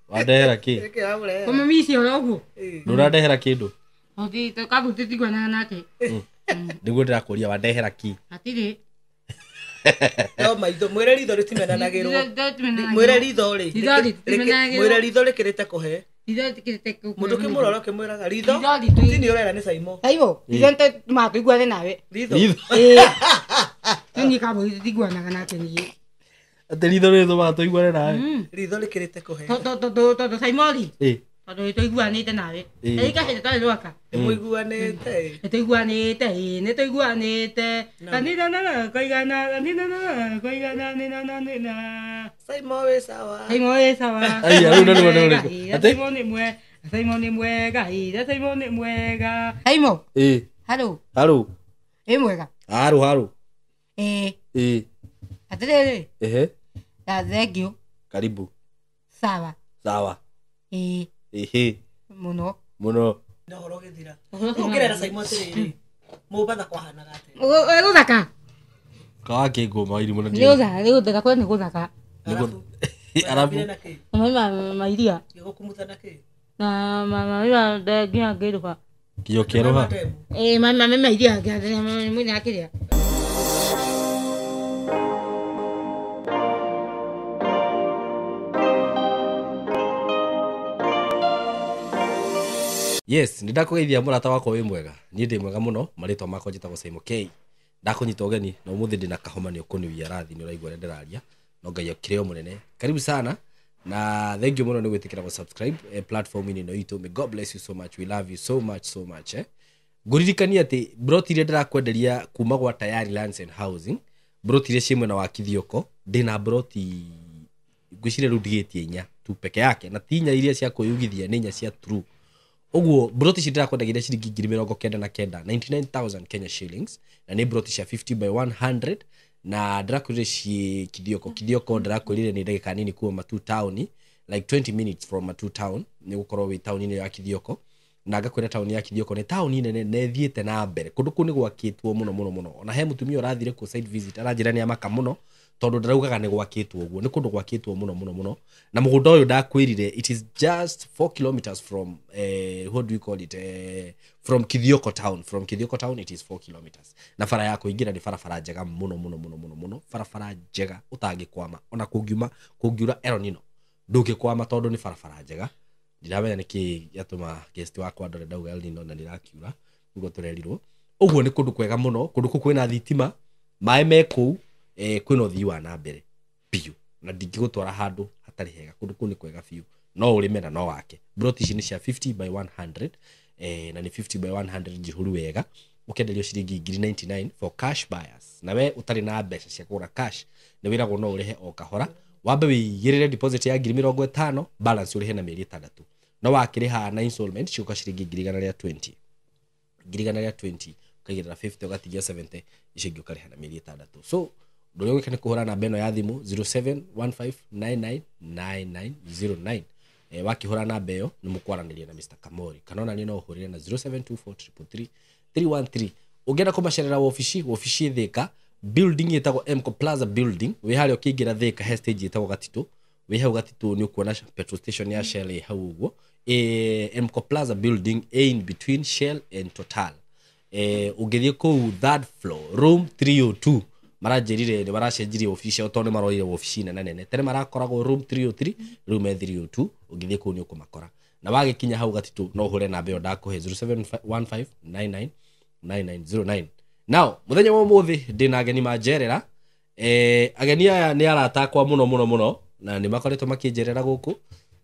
Wandehera kĩ? Kũmũmici oro ũguo. Ndũrandehera kĩndũ. Othi kaburi tũtiguanaga nake. Nĩguo ndĩrakũria wandehera kĩ? Hatirĩ. No maitho mwĩre ritho rĩtimenanagĩrwo. Mwĩre ritho rĩ. Mwĩre ritho rĩkĩrĩte kũhe. Mũndũ kĩmũrora ũkĩmwĩraga ritho. Tini ũrera nĩ Saimo. Saimo, ritho nĩtũiguane nawe. Ritho. No niĩ kaburi tũtiguanaga nake niĩ. Atĩ ritho rĩtũmaga tũiguane nawe. Ritho rĩkĩrĩte kũhe. Tondũ Saimo rĩ. Tondũ nĩtũiguanĩte nawe. Ĩĩ kahĩndĩ twarĩ rwaka. Nĩmũiguanĩte. Nĩtũiguanĩte ĩĩ nĩtũiguanĩte. Kanitha na koigana kanitha na koigana nĩ na nĩ na. Saimo wĩ sawa. Saimo wĩ sawa. Aya rĩu nĩ nĩ ũrĩkũ? Saimo nĩ mwega. Saimo nĩ mwega ĩĩ Saimo nĩ mwega. Saimo. Ĩĩ. Haro. Haro. Ĩ mwega. Haro haro. Ĩĩ. Ĩĩ. Atĩrĩrĩ. Ehe. Thank you. Karibu. Sawa. Sawa. Ĩĩ. Ehe. Mũno. Mũno. Na ũhoro ũgĩthira. Ũngĩrera Saimo atĩrĩrĩ. Mũmbatha kwahanaga atĩa? Gũthaka. Kawa kĩngũma irimũ na Nĩ gũthaka, nĩ gũthaka kwe nĩ gũthaka. Arabu. Arabu. Maĩ ma iria. Gĩgũkumutha na kĩ? Na maĩ ma nginya ngĩrũha. Nginya ũkĩerũha? Ĩĩ maĩ ma iria mwĩna akĩrĩa. Yes, nĩndakũgeithia mũrata wakwa wĩ mwega. Niĩ ndĩ mwega mũno, marĩtwa makwa njĩtagwo Saimo K. Ndakũnyita ũgeni na ũmũthĩ ndĩna kahoma nĩ ũkũniwia rathi nĩ ũraigua ũrĩa ndĩraria. No Ngai akĩrĩ o mũnene. Karibu sana na thank you mũno nĩ gwĩtĩkĩra gũ subscribe platform-inĩ ĩno itũ. May God bless you so much. We love you so much so much. Ngũririkania atĩ broti iria ndĩrakwenderia kuma gwa Tayari Lands and Housing, broti iria ciĩ mwena wa Kithioko, ndĩna broti ngwĩciria rĩu ndigĩtie inya tu peke yake, na ti inya iria cia kwĩyugithia, nĩ inya cia true. Ũguo broti ici ndĩrakwendagĩria ciringi 99,000, 99,000 Kenya shillings, na nĩ broti cia 50 by 100, na ndĩrakwĩrire ciĩ Kithioko. Kithioko ndĩrakwĩrire nĩ ndagĩka nini kuma Matu town, like 20 minutes from Matu town, nĩ gũkorwo wĩ taũni-inĩ ya Kithioko. Na ngakwĩra taũni ya Kithioko nĩ taũni nene na ĩthiĩte na mbere. Kũndũ kũu nĩ gwakĩtwo mũno mũno mũno. Ona he mũtumia ũrathire kũ site visit aranjĩra nĩ amaka mũno tondũ ndaraugaga nĩ gwakĩtwo ũguo. Nĩ kũndũ gwakĩtwo mũno mũno mũno. Na mũgũnda ũyũ ndakwĩrire it is just 4 kilometers from what do we call it, from Kithioko town. From Kithioko town it is 4 kilometers. Na bara ya kũingĩra nĩ barabara njega mũno mũno mũno mũno mũno, barabara njega ũtangĩkwama. Ona kũngiuma kũngiura El Nino ndũngĩkwama tondũ nĩ barabara njega. Ndiramenya nĩkĩ gĩatũma guest wakwa ndore ndauga El Nino na nĩrakiura nĩguo tũrerirwo. Ũguo nĩ kũndũ kwega mũno, kũndũ kũu kwĩna thitima, maĩ me kũu, kwĩna ũthii wa na mbere biũ, na ndingĩgũtwara handũ hatarĩ hega. Kũndũ kũu nĩ kwega biũ, no ũrĩme na no wake. Broti ici nĩ cia 50 by 100, na nĩ 50 by 100 njihũru wega. Ũkenderio ciringi 99,000 for cash buyers. Na we ũtarĩ na mbeca cia kũgũra cash, nĩ wĩragwo no ũrĩhe o kahora. Wambe wĩigĩrĩre deposit ya 50,000, balance ũrĩhe na mĩeri 6. No wakĩrĩha na installment ciũka ciringi 120,000. 120,000 ũkaigĩrĩra 50 ũgatigia 70, icio ingĩ ũkarĩha na mĩeri 6. So ũndũ ũrĩa ũgwĩka nĩ kũhũra namba ĩno ya thimũ 0715999909. Wakĩhũra namba ĩyo nĩ mũkwaranĩria na Mr. Kamori, kana ona niĩ no ũhũrĩre na 0724333313. Ũngĩenda kũmacerera wobici, wobici Thika, building ĩtagwo Mco Plaza building, wĩ harĩa ũkĩingĩra Thika he stage ĩtagwo Gatitũ. Wĩ hau Gatitũ nĩ ũkuona petrol station ya Shell ĩ hau ũguo. Mco Plaza building in between Shell and Total. Ũngĩthiĩ kũu third floor room 302, maranjĩrire nĩ maracenjirie obici ciao tondũ nĩ maroire obici nene nene. Tene marakoragwo room 303, rĩu me 302. Ũngĩthiĩ kũu nĩ ũkũmakora. Na wagĩkinya hau Gatitũ no ũhũre namba ĩyo ndakũhe 0715999909. Now mũthenya wa ũmũthĩ ndĩna ageni manjerera. Ageni aya nĩ arata akwa mũno mũno mũno, na nĩ makoretwo makĩnjerera gũkũ,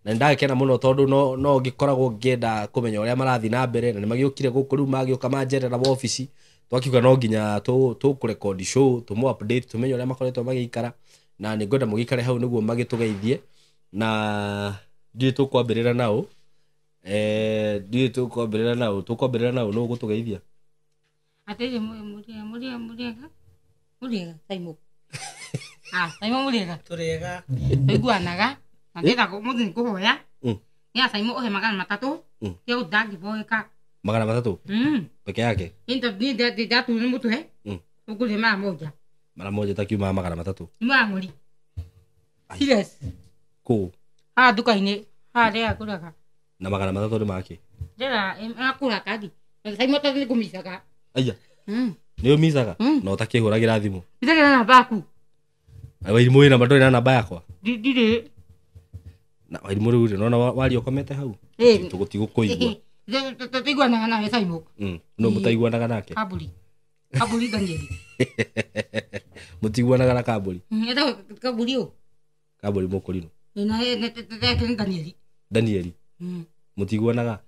na nĩ ndagĩkena mũno tondũ no ngĩkoragwo ngĩenda kũmenya ũrĩa marathiĩ na mbere, na nĩ magĩũkire gũkũ rĩu magĩũka manjerera wabici, twakiuga no nginya tũkũrekondi show, tũmũ update, tũmenye ũrĩa makoretwo magĩikara, na nĩ ngwenda mũgĩikare hau nĩguo magĩtũgeithie. Na ndiũĩ tũkwambĩrĩra naũ, ndiũĩ tũkwambĩrĩra naũ, tũkwambĩrĩra naũ nũ ũgũtũgeithia? Atĩrĩ mũrĩega mũrĩega mũrĩega mũrĩega Saimo. Saimo mũrĩega. Tũrĩega. Tũiguanaga. Na ndĩrenda mũthĩ nĩ kũhoya. Nĩ Saimo ũhe 300. Kĩu ndangĩboeka. 300? Peke yake? Niĩ ndaturwo nĩ mũtwe. Ũkũrĩhe mara moja. Mara moja takiuma 300. Nĩ mara ng'ori. Serious. Kũ? Haha nduka-inĩ haha rĩa ngũraga. Na 300 nĩ make? Ndĩra akũra kandi. Saimo tondũ nĩ ngũmicaga. Aya. Nĩ ũmicaga? Na ũtakĩhũragĩra thimũ? Ndĩrĩ na namba yaku. Wairimũ wĩna ndũrĩ na namba yakwa? Ndirĩ. Na wairimũ rĩu rĩ, nona waria ũkomete hau? Tũgũtigũkũigua. Tũtiguanaga nawe Saimo. No mũtaiguanaga nake? Kamburi. Kamburi Danieli. Mũtiguanaga na Kamburi? Etagwo Kamburi ũ? Kamburi mũkũrinũ. Na Danieli. Danieli? Mũtiguanaga?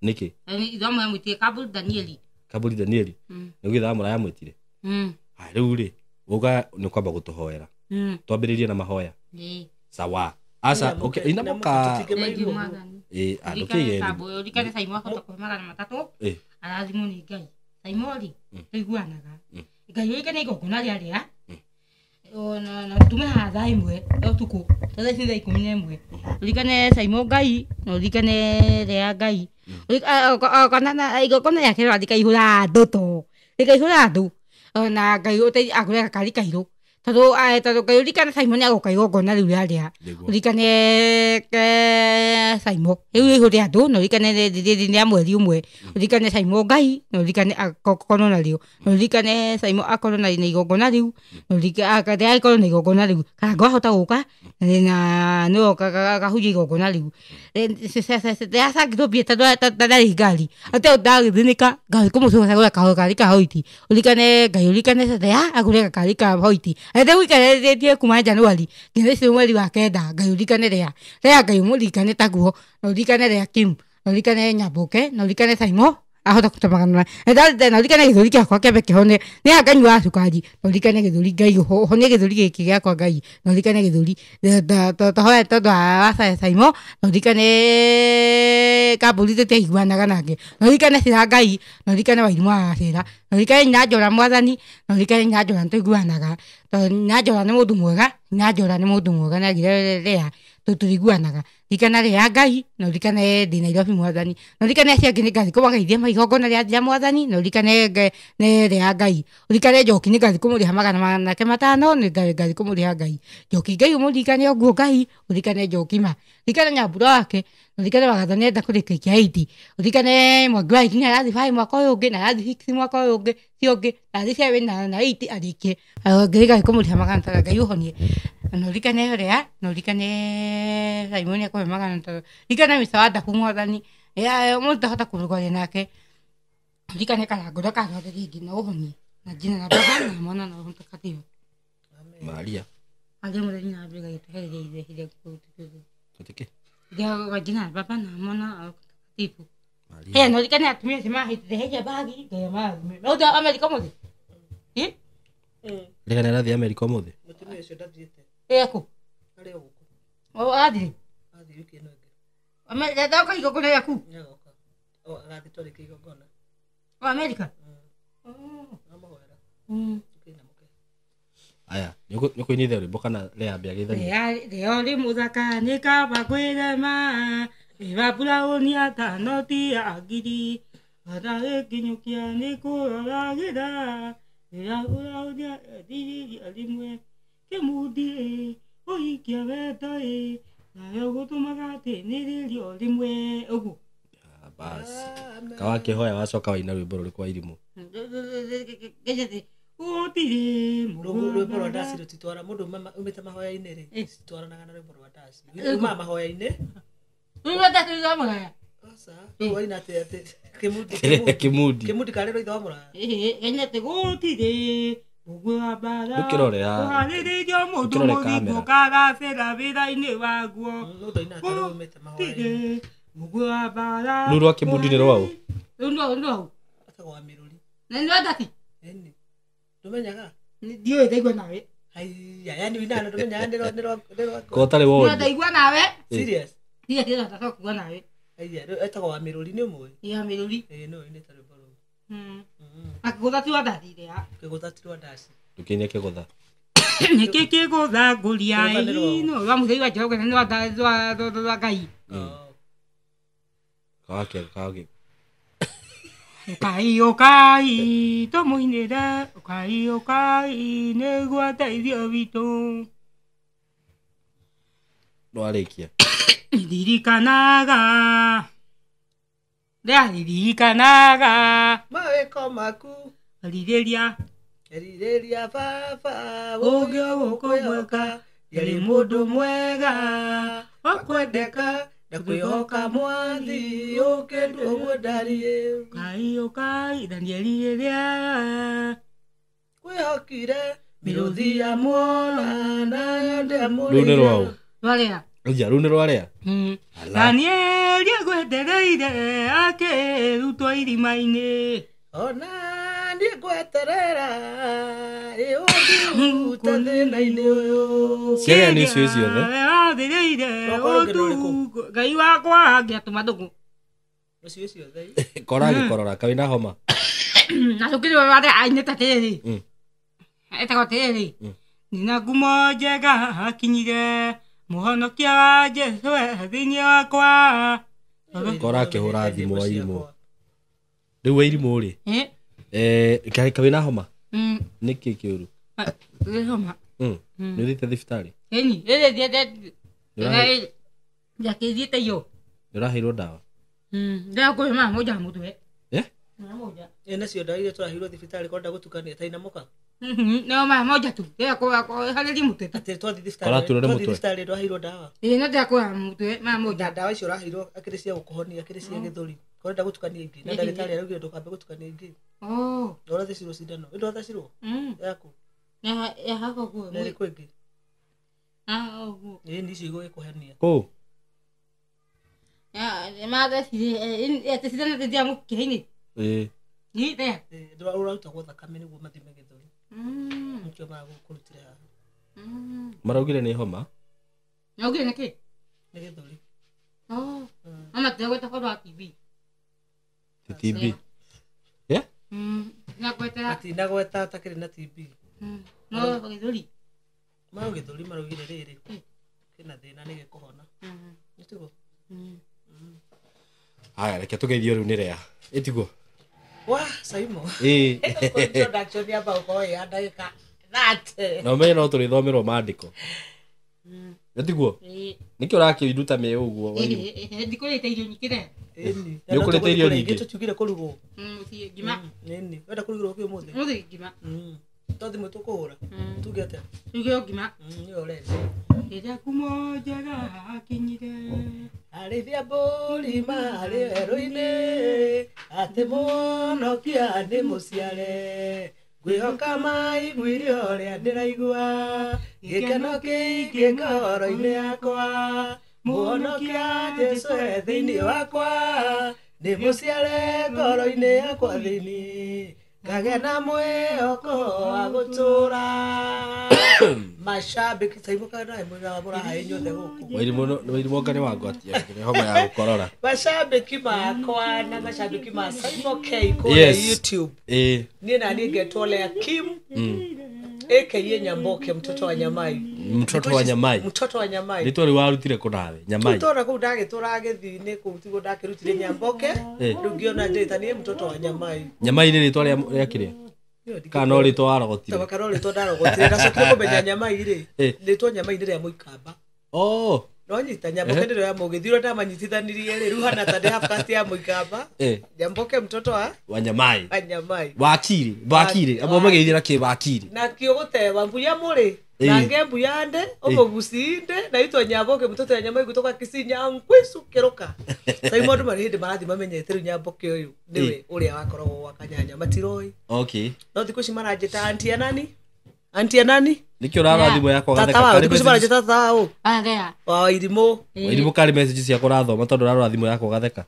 Nĩkĩ? Ithomo yamwĩtire Kamburi Danieli. Kamburi Danieli? Nĩ gĩthaa mũrayamwĩtire? Haya rĩu rĩ, ũka nĩ ũkwamba gũtũhoera. Twambĩrĩrie na mahoya. Sawa. Asa, okay, inamoka. Andũ Rikane Saimo ahota kũhe 300. Arathimwo nĩ Ngai. Saimo rĩ, tũiguanaga. Ngai ũrikane igongona rĩa rĩa. Na tume haha thaa 1 ya ũtukũ. Ta thaa ici thaa 11. Ũrikane Saimo Ngai, na ũrikane rĩa Ngai. Kana igongona rĩake rĩkaihũra andũ to. Rĩkaihũra andũ. Na Ngai agũre gakari kairũ. Tondũ Ngai ũrikane Saimo nĩ agoka igongona rĩu rĩa rĩa. Ũrikane Saimo. Rĩu rĩihũre andũ na ũrikane rĩa mweri ũmwe. Ũrikane Saimo Ngai na ũrikane akorwo narĩo. Na ũrikane Saimo akorwo na igongona rĩu. Na ũrikane akorwo na igongona rĩu. Karango ahota gũka na nĩwe akahunjia igongona rĩu. Ndĩracangĩrwo mbia tondũ ndarĩ ngari. Atĩ ndagĩthĩnĩka ngathiĩ kũmũcagũra gakari ka hoiti. Ũrikane Ngai ũrikane rĩa agũre gakari ka hoiti. Ete gũikarĩtie kuma Januari nginya icio mweri wa 9 Ngai ũrikane rĩa. Rĩa Ngai ũmũririkane taguo. Na ũririkane rĩa Kim. Na ũririkane Nyamboke. Na ũririkane Saimo. Ahota kũruta 400. Na ũririkane gĩthũri gĩakwa kĩambe kĩhone. Nĩ nganyua cukari. Na ũririkane gĩthũri Ngai ũhonie gĩthũri gĩkĩ gĩakwa Ngai. Na ũririkane gĩthũri. Tũhoe tondũ wa Saimo. Na ũririkane Kamburi tũtiaiguanaga nake. Na ũririkane Cira Ngai. Na ũririkane Wairimũ wa Cira. Na ũririkane Nyina Njora Mwathani. Na ũririkane Nyina Njora nĩtũiguanaga. Tondũ Nyina Njora nĩ mũndũ mwega. Nyina Njora nĩ mũndũ mwega nĩ agire rĩa tũtiguanaga. Ririkana rĩa Ngai na ũririkane ndĩ Nairobi Mwathani. Na ũririkane acio angĩ nĩ ngathiĩ kũmageithia maigongona rĩa Mwathani. Na ũririkane rĩa Ngai. Ũririkane Njoki nĩ ngathiĩ kũmũrĩha 405 nĩ ngathiĩ kũmũrĩha Ngai. Njoki Ngai ũmũririkane ũguo Ngai. Ũririkane Njoki ma. Ũririkane Nyambura wake. Ũririkane Wagatha nĩenda kũrĩkia 8. Ũririkane Mwangi wa 8 nĩ arathiĩ 5 mwaka ũyũ ũngĩ na arathiĩ 6 mwaka ũyũ ũngĩ ũcio ũngĩ arathiĩ 7 na 8 arĩkie. Ngai ngathiĩ kũmũrĩha 500 Ngai ũhonie. Na ũririkane rĩa na ũririkane Saimo nĩ akũhe 500. Ririkane Mr. Wadaku Mwathani. Mũndũ ndahota kũrũgaria nake. Ũririkane Karango ndakarware rĩngĩ na ũhonie. Na jina la Baba na Mwana na Roho Mtakatifu. Maria. Arĩ mũthenya na mbere gĩtũhereria ithe hĩndĩ Tũtĩkĩ? Kwa jina la Baba na Mwana na Roho Mtakatifu. Maria. Na ũririkane atumia acio mahĩtĩte bagi Ngai amarathime. No ũthiĩ Amerika ũmũthĩ? Ririkana arathiĩ Amerika ũmũthĩ? Mũtumia ũcio ndathiĩte. Ekũ? Arĩ o gũkũ. Athiĩ? Athiĩ wiki ĩno ĩngĩ. Ndoka igongona rĩaku? Nĩagoka. Agathiĩ twarĩkia igongona. Amerika? Amũhoera. Tũkĩinamũke. Aya, nĩ ũkũinithia rwĩmbo kana rĩambia gĩthani? Rĩo rĩ mũthaka nĩ kaba kwĩrema. Ĩra buraũni atano ti ya ngiri. Ona gĩkinyũkia nĩ kũroragĩra. Ĩra buraũni athiriria rĩmwe. Kĩmundi ĩ, ũhikia wendo ĩ. Nayo gũtũmaga atĩ nĩrĩrio rĩmwe ũguo. Basi. Kawakĩhoya wacoka waina rwĩmbo rũrĩkũ wa irimũ? Gũtirĩ Rwĩmbo rwa ndaci rũtitwara mũndũ umĩte mahoya-inĩ rĩ, citwaranaga na rwĩmbo rwa ndaci. Umaga mahoya-inĩ. Rwĩmbo rwa ndaci rwa mũraya. Aca, rũu waina atĩ Kĩmundi. Kĩmundi. Kĩmundi karĩ rwa ithe wa mũraya. Genyete gũtirĩ mũguĩ wa mbara. Ndũkĩrore haha. Ũharĩrĩirio mũndũ Ndũkĩrore mũthingu kamera. ũkagacĩra wĩra-inĩ waguo. Mũndũ ainaga tarĩ umĩte mahoya-inĩ. Gũtirĩ mũguĩ wa mbara. Rũu rwa Kĩmundi nĩ rwaũ? Rũu nĩ rwaũ. Etagwo wa mĩrũri. Na nĩ rwa ndaci? Ĩni. Ndũmenyaga? Ndiũĩ ndaigua nawe. Haiya, yani winaga na ndũmenyaga nĩ rwa Ko ũtarĩ woria? Ndaigua nawe. Serious? Ndirĩ kĩndũ ndatoka kuga nawe. Haiya, etagwo wa mĩrũri nĩ ũmũĩ? Ya mĩrũri. Ĩĩ nĩwe ũinĩte rwĩmbo rũu. Akĩgũtha ti wa ndaci rĩa. Kĩgũtha ti rwa ndaci. Ndũkĩine kĩgũtha. Nĩkĩ kĩgũthangũria Kĩgũtha nĩ rwaũ? ino rwa mũthei wa Jehova nĩ rwa Ngai. Kawake. Ũkai ũkai tũmũinĩre, ũkai ũkai nĩguo ateithio witũ. Ndwarĩkia. Ndirikanaga ndirikanaga mawĩko maku rirĩria rirĩria baba ũngĩ ũgũkũmweka yarĩ mũndũ mwega wa kwendeka na kwĩhoka mwathi ũkĩndwo ũguo ndariĩ Ngai ũkai Danieli rĩrĩa kwĩhokire mĩrũthi ya muola nayo ndĩamũrĩire. Rũu nĩ rwaũ? Rwarĩa. Aya, rũu nĩ rwarĩa? Danieli agwetereire akĩrutwo irima-inĩ. Ona niĩ ngweterera ĩ ũndute thĩna-inĩ ũyũ. Ciarĩa nĩ icio ciothe. Athĩrĩire ũtukũ Ngai wakwa angĩatũma ndũgũ. Icio ciothe. Kora gĩkorora kaĩ na homa. Na tũkĩrĩ warĩa ainĩte atĩrĩrĩ. Etagwo atĩrĩrĩ. Nina ngumo njega akinyire mũhonokia wa Jesũ e thĩinĩ wakwa. Kora akĩhũra thimũ wa irimũ. Rĩu wa irimũ rĩ. Kaĩ na homa? Nĩkĩ kĩũru? Nĩ homa. Nĩ ũthiĩte thibitarĩ? Ĩni, ndakĩthiĩte iyo. Nĩ ũraheirwo ndawa? Ndĩrakũhe mara moja mũtwe. Mara moja. Ĩ nacio ndawa iria tũraheirwo thibitarĩ kwenda gũtukania ta inamuka? No mara moja tu. Ndĩrakũharĩria mũtwe tu. Atĩ twathiĩ Kora turore thibitarĩ mũtwe. thibitarĩ ndwaheirwo ndawa? Ĩ no ndĩrakũha mũtwe mara moja. Ndawa icio ũraheirwo akĩrĩ cia gũkũhonia akĩrĩ cia gĩthũri. Korenda gũtukania ingĩ na ndagĩtarĩ araugire ndũkambe gũtukania ingĩ. Oh. Ũrathecirwo cindano. Ĩ ndwathecirwo? Yaku. Ya haha ũguo. Na ĩrĩkũ ĩngĩ? Haha ũguo. Ĩ nĩ icio igũgĩkũhenia. Kũ? Mathecire atĩ cindano cia mũkiha-inĩ. Ĩ. Nĩ there. Ũrarutagwo thakame nĩguo mathime gĩthũri. Nĩkĩo maragũkũrutire haha. Maraugire nĩ homa? Maraugire nĩ kĩ? Nĩ gĩthũri. Oh. No matiragweta ũhoro wa TB. Ti TB. Yeah? Matinagweta. Matinagweta atakĩrĩ na TB. No gĩthũri. No gĩthũri maraugire rĩrĩ. Kĩna thĩna nĩ gĩkũhona. Nĩ tiguo? Haya, reke tũgeithio rĩu nĩ Rea. Ĩ tiguo? Wa, Saimo. Ĩ. Introduction yamba gũkorwo ĩ ya ndagĩka 30. Na ũmenye no tũrĩthomerwo maandĩko. Nĩ tiguo? Nĩkĩ ũrakĩnduta me ũguo? Ndikũrĩte irio nyingĩ re. Ĩni. Nĩ ũkũrĩte irio nyingĩ? Tũtiugire kũrugwo. Ngima. Ĩni. Wenda kũrugĩrwo kĩ ũmũthĩ? Ũmũthĩ ngima. To thimũ tũkũhũra. Tuge atĩa? Tuge ngima. Nĩyo ũrenda. Rĩrĩa ngumo njega akinyire. Arĩithia mbũri marĩ werũ-inĩ, atĩ mũhonokia nĩ mũciare. Ngwĩhoka maiguire ũrĩa ndĩraigua, gĩkeno kĩingĩ ngoro-inĩ yakwa. Mũhonokia Jesũ e thĩinĩ wakwa, nĩ mũciare ngoro-inĩ yakwa thĩinĩ. Ngagĩa na mwĩhoko wa gũtũũra. Mashabiki Saimo kana mwĩra mũraha inyuothe gũkũ. Wairimu anga nĩ wangwatia nĩ homa ya gũkorora. Mashabiki makwa na mashabiki ma Saimo K kũrĩa YouTube. Niĩ na niĩ ngetwo Lea Kim. AKA Nyamboke mtoto wa Nyamai. Mtoto wa Nyamai. Mtoto wa Nyamai. Rĩtwa rĩu warutire kũ nawe? Nyamai. Tũtũra kũu ndagĩtũra gĩthii-inĩ kũu tiguo ndakĩrutire Nyamboke. Rĩu ngĩona njĩta niĩ mtoto wa Nyamai. Nyamai nĩ rĩtwa rĩa kĩrĩa? Kana no rĩtwa warogotire? Kana no rĩtwa ndarogotire. Ndacokire kũmenya Nyamai rĩ. Rĩtwa Nyamai nĩ rĩa Mũikamba. Oh. Nonyita Nyamboke nĩ rĩa Mũgĩthi ũrĩa ndamanyitithanirie rĩ rĩu hana ta ndĩ half caste ya Mũikamba. Nyamboke mtoto wa Nyamai. Wa Nyamai. Wakiri, wakiri. Abo mageithia na kĩ wakiri. Na kĩo gũtewa mbuya mũrĩ. Nange mbuyande ũmũgucinde na itwa Nyamboke mtoto wa Nyamai kutoka Kisii Nyankwisu kĩrũka. Saimo andũ marĩ hĩndĩ marathiĩ mamenyete rĩu Nyamboke ũyũ nĩwe ũrĩa wakoragwo gwa Kanyanya matiroi. Okay. No thikũ ici maranjĩta auntie ya nani? Auntie ya nani? Nĩkĩo ũrarora thimũ yakwa Tata ũgatheka? wao, thikũ ici maranjĩta tata wao. Area. Wa Wairimũ. Wairimũ karĩ message ciakwa ũrathoma tondũ ũrarora thimũ yakwa ũgatheka.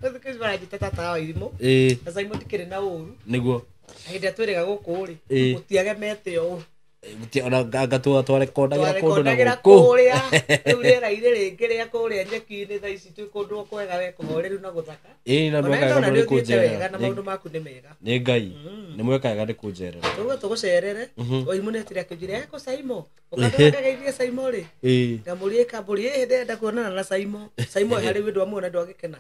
Thikũ ici maranjĩta tata wa Wairimũ. Na Saimo ndikĩrĩ na ũru. Nĩguo. Hĩndĩ ĩrĩa twĩrĩga gũkũ rĩ, gũtiagemete ũũ. Ona anga twarekondagĩra kũndũ na Twarekondagĩra gũkũ. kũrĩa. Rĩu rĩera-inĩ rĩngĩ rĩa kũrĩa nyeki-inĩ thaa ici twĩ kũndũ kwega we kũhoreru na gũthaka. Ĩĩ na Ona mweka ndona wega nĩ nĩ ũthiĩte kũnjerera. wega na maũndũ maku nĩ mega. Nĩ Ngai. Nĩ mweka wega nĩ kũnjerera. Tũguo tũgũcerere. Wairimũ nĩ etire akĩnjĩra, "Eko Saimo." Ũkandũra Saimo rĩ. Ngamũria ĩkambũria, "Ĩ ndĩrenda kuonana na Saimo." Saimo harĩ wĩ ndwamuona ndwagĩkena.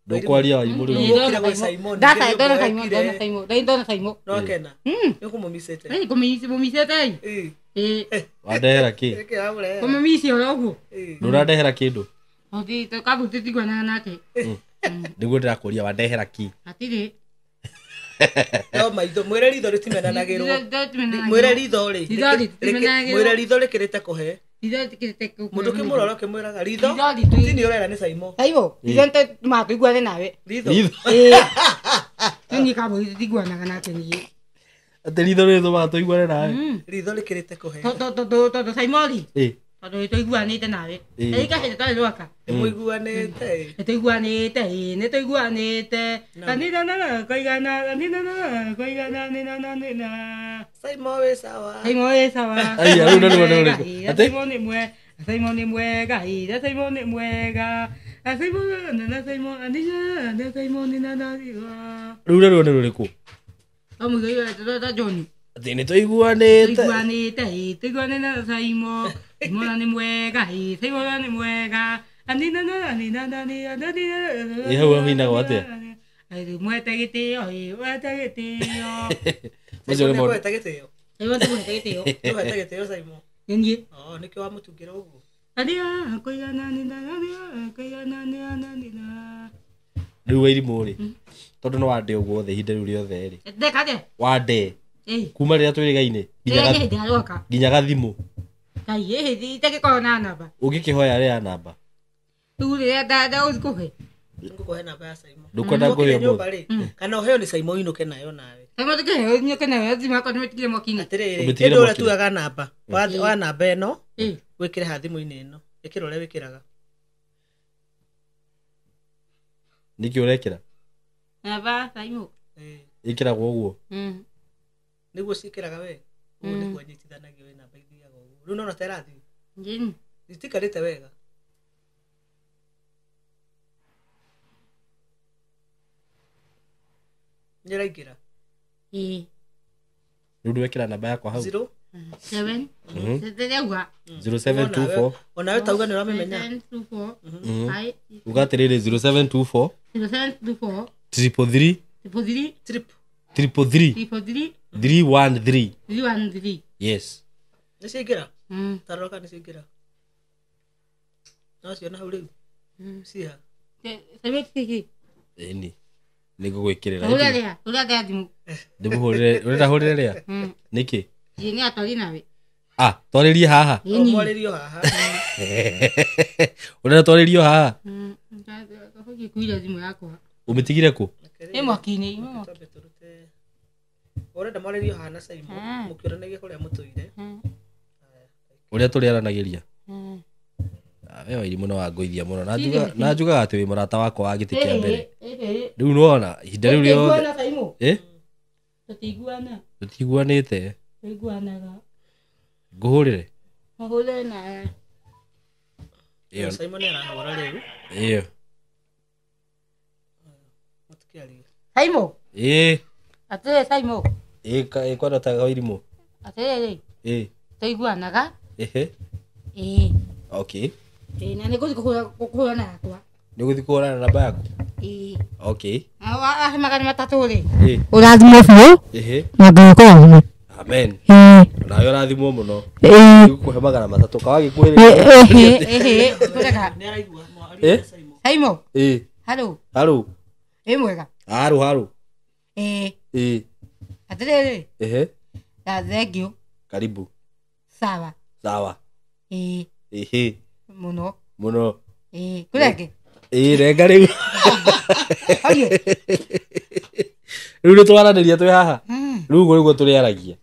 Ndũkwaria Wairimũ rĩu. Ũkire gwĩ Simon, Ndona nĩkĩo Simon, wekire. ndona Simon, ndona Simon. No kena. Nĩ ũkũmũmicĩte. Ĩ, kũmĩmicĩte ĩ. Ĩ. Ĩ, Wandehera kĩ? Nĩkĩ wamũrehera? kũmĩmici oro ũguo. Ĩ. Ndũrandehera kĩndũ. Ũthi kabu tũtiguanaga nake. Nĩguo ndĩrakũria wandehera kĩ? Hatirĩ. No maitho mwĩre ritho rĩtimenanagĩrwo. Rĩtimenanagĩrwo. Mwĩre ritho rĩ. Ritho rĩtimenanagĩrwo. Mwĩre ritho rĩkĩrĩte kũhe. Ritho rĩkĩrĩte kũhe. Mũndũ ũkĩmũrora ũkĩmwĩraga ritho. Ritho ritũ- Tini ũrera nĩ Simon. Simon, ritho nĩtũmaga tũiguane nawe. Ritho. Ritho. Ĩ. No niĩ kabu tũtiguanaga nake niĩ. Atĩ ritho rĩtũmaga tũiguane nawe. Ritho rĩkĩrĩte kũhe. Tondũ Simon rĩ, Ĩ. tondũ nĩtũiguanĩte nawe. Ĩ. Ĩ, kahĩndĩ twarĩ rwaka. Nĩmũiguanĩte. Nĩtũiguanĩte, ĩ, nĩtũiguanĩte. Kanitha koigana, kanitha koigana, nĩ na nĩ na. Simon wĩ sawa. Simon ĩ sawa. Aya, rĩu nĩ rwĩmbo rũrĩkũ? Ĩ, Atĩ? Simon nĩ mwega, Simon nĩ mwega, ĩ, Simon nĩ mwega. Simon na Simon, anina na Simon nĩ na na na. Rĩu nĩ rwĩmbo rũrĩkũ? O mũthenya ta John. Atĩ nĩtũiguanĩte. Tũiguanĩte, ĩ, tũiguanĩte na Simon. Simon nĩ mwega, ĩ, Simon nĩ mwega. Anina na anina na na na na. Ĩ, hau hainagwo atĩa? Ĩ, mwete gĩtĩo, ĩ, mwete gĩtĩo. Macio nĩ Simon maũndũ. nĩakũhete gĩtĩo. Simon tũmwete gĩtĩo. Nĩũhete gĩtĩo Simon. Nĩ niĩ. Oh, nĩkĩo wamũtungĩra ũguo. Anina koigana nina nina koigana nina nina. Rĩu Wairimũ rĩ, tondũ nĩ wande ũguo othe ihinda rĩu rĩothe rĩ. Ndeka atĩa? Wande. Ĩ. Kuma rĩrĩa twĩrĩgaine Nginya hĩndĩ ya rwaka. nginya gathimũ. Ngai, ĩ hĩndĩ itagĩkorwo na namba. Ũngĩkĩhoya rĩa namba. Rĩu rĩrĩa ndagũkũhe. Ngũkũhe namba ya Simon. Ndũkwenda ngũhe Ũkire nyũmba ũmũthĩ. rĩ, kana ũheo nĩ Simon ũinũke nayo nawe. Simon tũkĩheo nyũke nayo thimũ yakwa nĩmĩtigire mwaki-inĩ. Atĩrĩrĩ, Ũmĩtigĩre ĩndĩ ũrĩa mwaki-inĩ. tugaga namba wa namba ĩno Ĩ. wĩkĩre ha thimũ-inĩ ĩno. Ĩkĩra ũrĩa wĩkĩraga. Nĩkĩ ũrekĩra? Namba Simon. Ĩ. Ĩkĩragwo ũguo. Nĩguo ciĩkĩraga we. Ũguo nĩguo anyitithanagio wĩ namba ithiaga ũguo. Rĩu nona ta ĩrathiĩ. Njini. Itikarĩte wega. Nĩ ĩraingĩra. Ĩ. Rĩu ndwekĩra namba yakwa hau. 0 7. Ndĩrauga. 0724. Onawe tauga nĩ ũramĩmenya. 724. Ai. Uga atĩrĩrĩ 0724 0724. 333 333. Trip. 333 333. 313. 313. Yes. Nĩ ciaingĩra? Tarora kana nĩ ciaingĩra. No ciona hau rĩu. Ciha. Simon kĩkĩ? Ĩni. Nĩngũgwĩkĩrĩra. Ũrĩa rĩa, ũrĩa rĩa thimũ. Ndĩmũhũrĩre, ũrenda hũrĩre rĩa? Nĩkĩ? Ĩ, nĩ atwari nawe. Ah, twarĩrie haha. Ĩ, ni. Mwarĩrio haha. Ũrenda twarĩrio haha? Ngĩkuire thimũ yakwa. Ũmĩtigire kũ? Ĩ mwaki-inĩ, ĩ mwaki. Twambe tũrute. Ũrenda mwarĩrio haha na Simon mũkĩonanagia kũrĩa mũtũire. Ũrĩa tũrĩaranagĩria. We Wairimũ nĩ wangũithia mũno. Na njugaga atĩ wĩ mũrata wakwa wa gĩtĩ kĩa mbere. Rĩu nĩwona ihinda rĩu rĩothe. Tũtiguana Simon. Ĩ? Tũtiguana. Tũtiguanĩte. Tũiguanaga. Ngũhũrĩre? Mahũre na. Ĩyo. Simon nĩ arahũra rĩu. Ĩyo. Mũtikĩarie. Simon. Ĩ. Atĩrĩ Simon. Ĩ kwenda ta Wairimũ. Atĩrĩrĩ. Ĩ. Tũiguanaga. Ĩhĩ. Ĩ. Okay. Ĩ, na nĩngũthiĩ kũhũra na yakwa. Nĩ ũgũthiĩ kũhũra na namba yaku? Ĩ. Okay. Ahe 300 rĩ. Ĩ. Ũrathimwo biũ. Ĩhĩ. Na Ngai akũrathime. Amen. Ĩ. Nawe ũrathimwo mũno. Ĩ. Ngũkũhe 300 kawagĩkuhĩrĩria. Ĩhĩ. Kũreka. Nĩ araigua mwario na Simon. Simon. Ĩ. Halo. Haro. Ĩ mwega. Haro haro. Ĩ. Ĩ. Atĩrĩrĩ. Ĩhĩ. Na thank you. Karibu. Sawa. Sawa. Ĩ. Ĩhĩ. Mũno. Mũno. Ĩ. Kũrenge. Ĩ, renga rĩu. Horie. Rĩu nĩ twaranĩria twĩ haha. Rĩu ũguo nĩguo tũrĩaragia.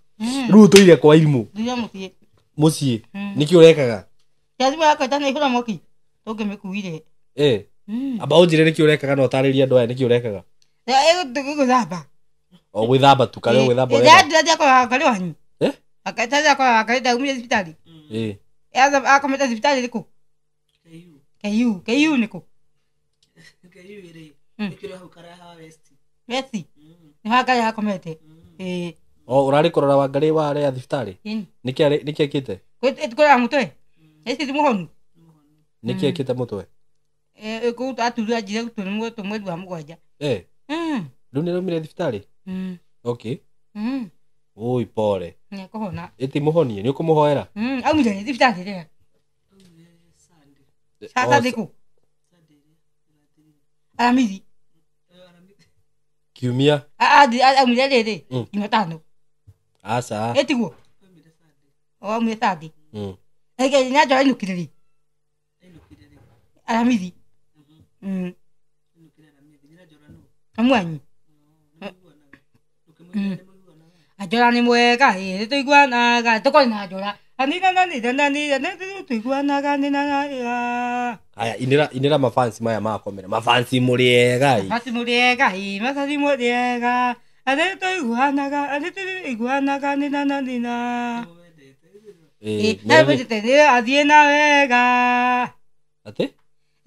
Rĩu tũire kwa Irimũ. Thuire mũciĩ. Mũciĩ. Nĩkĩ ũrekaga? Ya thimũ yakwa ĩtanaihũra mwaki. Tũngĩmĩkuire. Ĩ. Amba ũnjĩre nĩkĩ ũrekaga na ũtarĩrie andũ aya nĩkĩ ũrekaga. Ĩgũthamba. O gwĩthamba tu karĩ o gwĩthamba ũreka. Ndĩrakora wangarĩ wanyu. Eh? Ndĩrakora wangarĩ ndaumire thibitarĩ. Ĩ. Akomete thibitarĩ rĩkũ? KU. KU. KU nĩkũ? KU rĩ. Ĩkĩrĩ hau Karaha West. West. Nĩ wangarĩ akomete. Ĩ. O ũrarĩ kũrora wangarĩ wa arĩa thibitarĩ? Nĩkĩ nĩkĩ ekĩte? Kũrora mũtwe. Ĩci ti mũhonu. Nĩkĩ ekĩte mũtwe? Kũu aturwo anjire gũtũ nĩ mweri wa 7. Rĩu nĩ araumire thibitarĩ? Okay. Oi pole. Nĩekũhona. Ĩti mũhonie, nĩ ũkũmũhoera? Aumire thibitarĩ rĩa. Saturday kũ? Aramithi. Kiumia. Aumire rĩrĩ Jumatano. Aca. Ĩtiguo? Aumire Sunday. Ege nyanjora ainũkire rĩ? Aramithi. Amwanyi. Anjora nĩ mwega ĩ tũiguanaga tũkorwo na Anjora. Tũiguanaga nĩ na. Aya inĩra mafansi maya makomera. Mafansi mũrĩega ĩ. Mafansi mũrĩega ĩ, mafansi mũrĩega. Anĩ tũiguanaga, anĩ tũiguanaga nĩ na na na. Athiĩ na wega. Atĩ?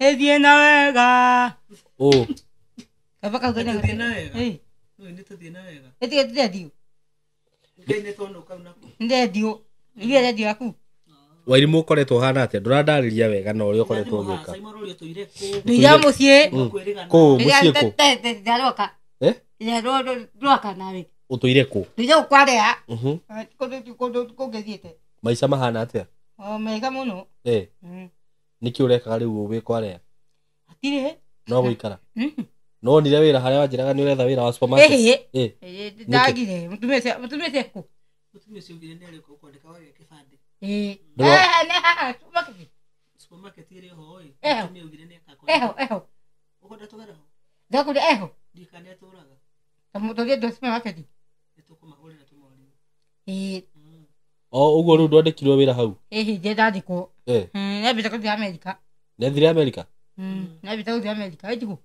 Athiĩ na wega. Ũ. Kaba kau gena. Athiĩ na wega. No nĩ tũthiĩ na wega. Ĩtige ndendio. Ngai nĩ twonoka nako. Ndendio. Iria ndendio yaku. Wairimũ ũkoretwo ũhana atĩa? Ndũrandarĩria wega na ũrĩa ũkoretwo ũgĩka. Tũire mũciĩ. Kũ mũciĩ kũ? Ndaroka. Ndĩroka nawe. Ũtũire kũ? Tũire gũkwarĩa. Kũndũ kũngĩthiĩte. Maica mahana atĩa? O mega mũno. Nĩkĩ ũrekaga rĩu wĩ kwarĩa? Hatirĩ. No gũikara. No wonire wĩra harĩa wanjĩraga nĩ ũretha wĩra wa supermarket? Ndagire. Mũtumia ũcio kũ? Mũtumia ũcio augire nĩ arĩũka gũkwandĩka wagĩa kĩbandĩ. Supermarket ĩrĩ ho ĩ. Mũtumia augire nĩ akakwandĩka. Eho. Ũkwenda tũgere ho? Ndakũrĩa eho. Ndikana nĩ atũraga. Tũthiĩ ndũ supermarket. Nĩ tũkũmahũrĩra tũmorie. O ũguo rĩu ndwandĩkirwo wĩra hau? Ĩhĩ ndandĩkwo. Nĩambĩte gũthiĩ Amerika. Nĩathire Amerika? Nĩambĩte gũthiĩ Amerika ĩtigũ.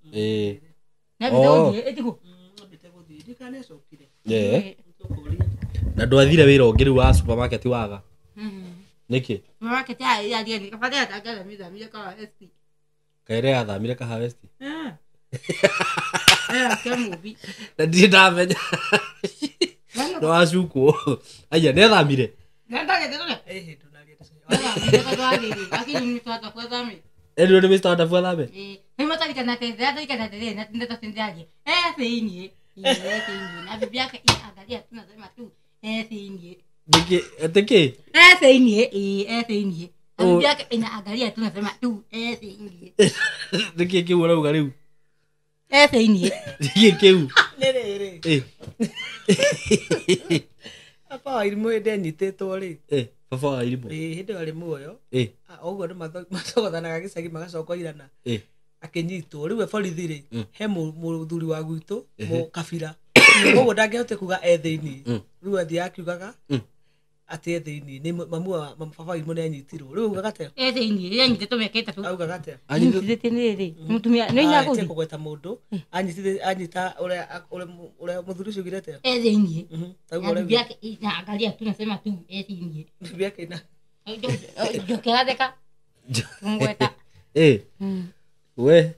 Nĩambĩte gũthiĩ ĩtigũ. Nĩambĩte gũthiĩ ndikana nĩacokire. Na ndwathire wĩra ũngĩ rĩu wa supermarket waga? Nĩkĩ? Supermarket ya kabare yathamire Kahawa West. Kaire yathamire Kahawa West? Kĩamũbi. Na ndirĩ ndamenya. No wacukwo. Aya nĩathamire? Erirwo nĩ Mr. Wonderful athame? Nĩkĩ? Atĩ kĩ? Nĩkĩ kĩu ũrauga rĩu? Nĩkĩ kĩu? Nĩ rĩrĩ. Baba wa Irimũ hĩndĩ anyitĩtwo rĩ. Baba wa Irimũ. Hĩndĩ ĩyo arĩ muoyo. Ũguo andũ mathogothanaga gĩcagi magacoka irana. Akĩnyitwo. Rĩu we borithi rĩ, he mũthuri wa gwitũ, mũkabira. Koguo ndangĩhotire kuga e thĩinĩ. Rĩu athiaga akiugaga atĩ e thĩinĩ. Nĩ mamu wa baba wa Irimũ nĩ anyitirwo. Rĩu augaga atĩa? E thĩinĩ, rĩrĩa anyitĩtwo mĩaka 3. Augaga atĩa? Anyitĩte nĩ rĩ? Mũtumia nĩ inya gũthiĩ. Kũgweta mũndũ. Anyitĩte anyita ũrĩa mũthuri ũcio augire atĩa? E thĩinĩ. Bibi yake inaangalia tu nasema tu e thĩinĩ. Bibi yake ina. Njokera theka. Ngweta. We.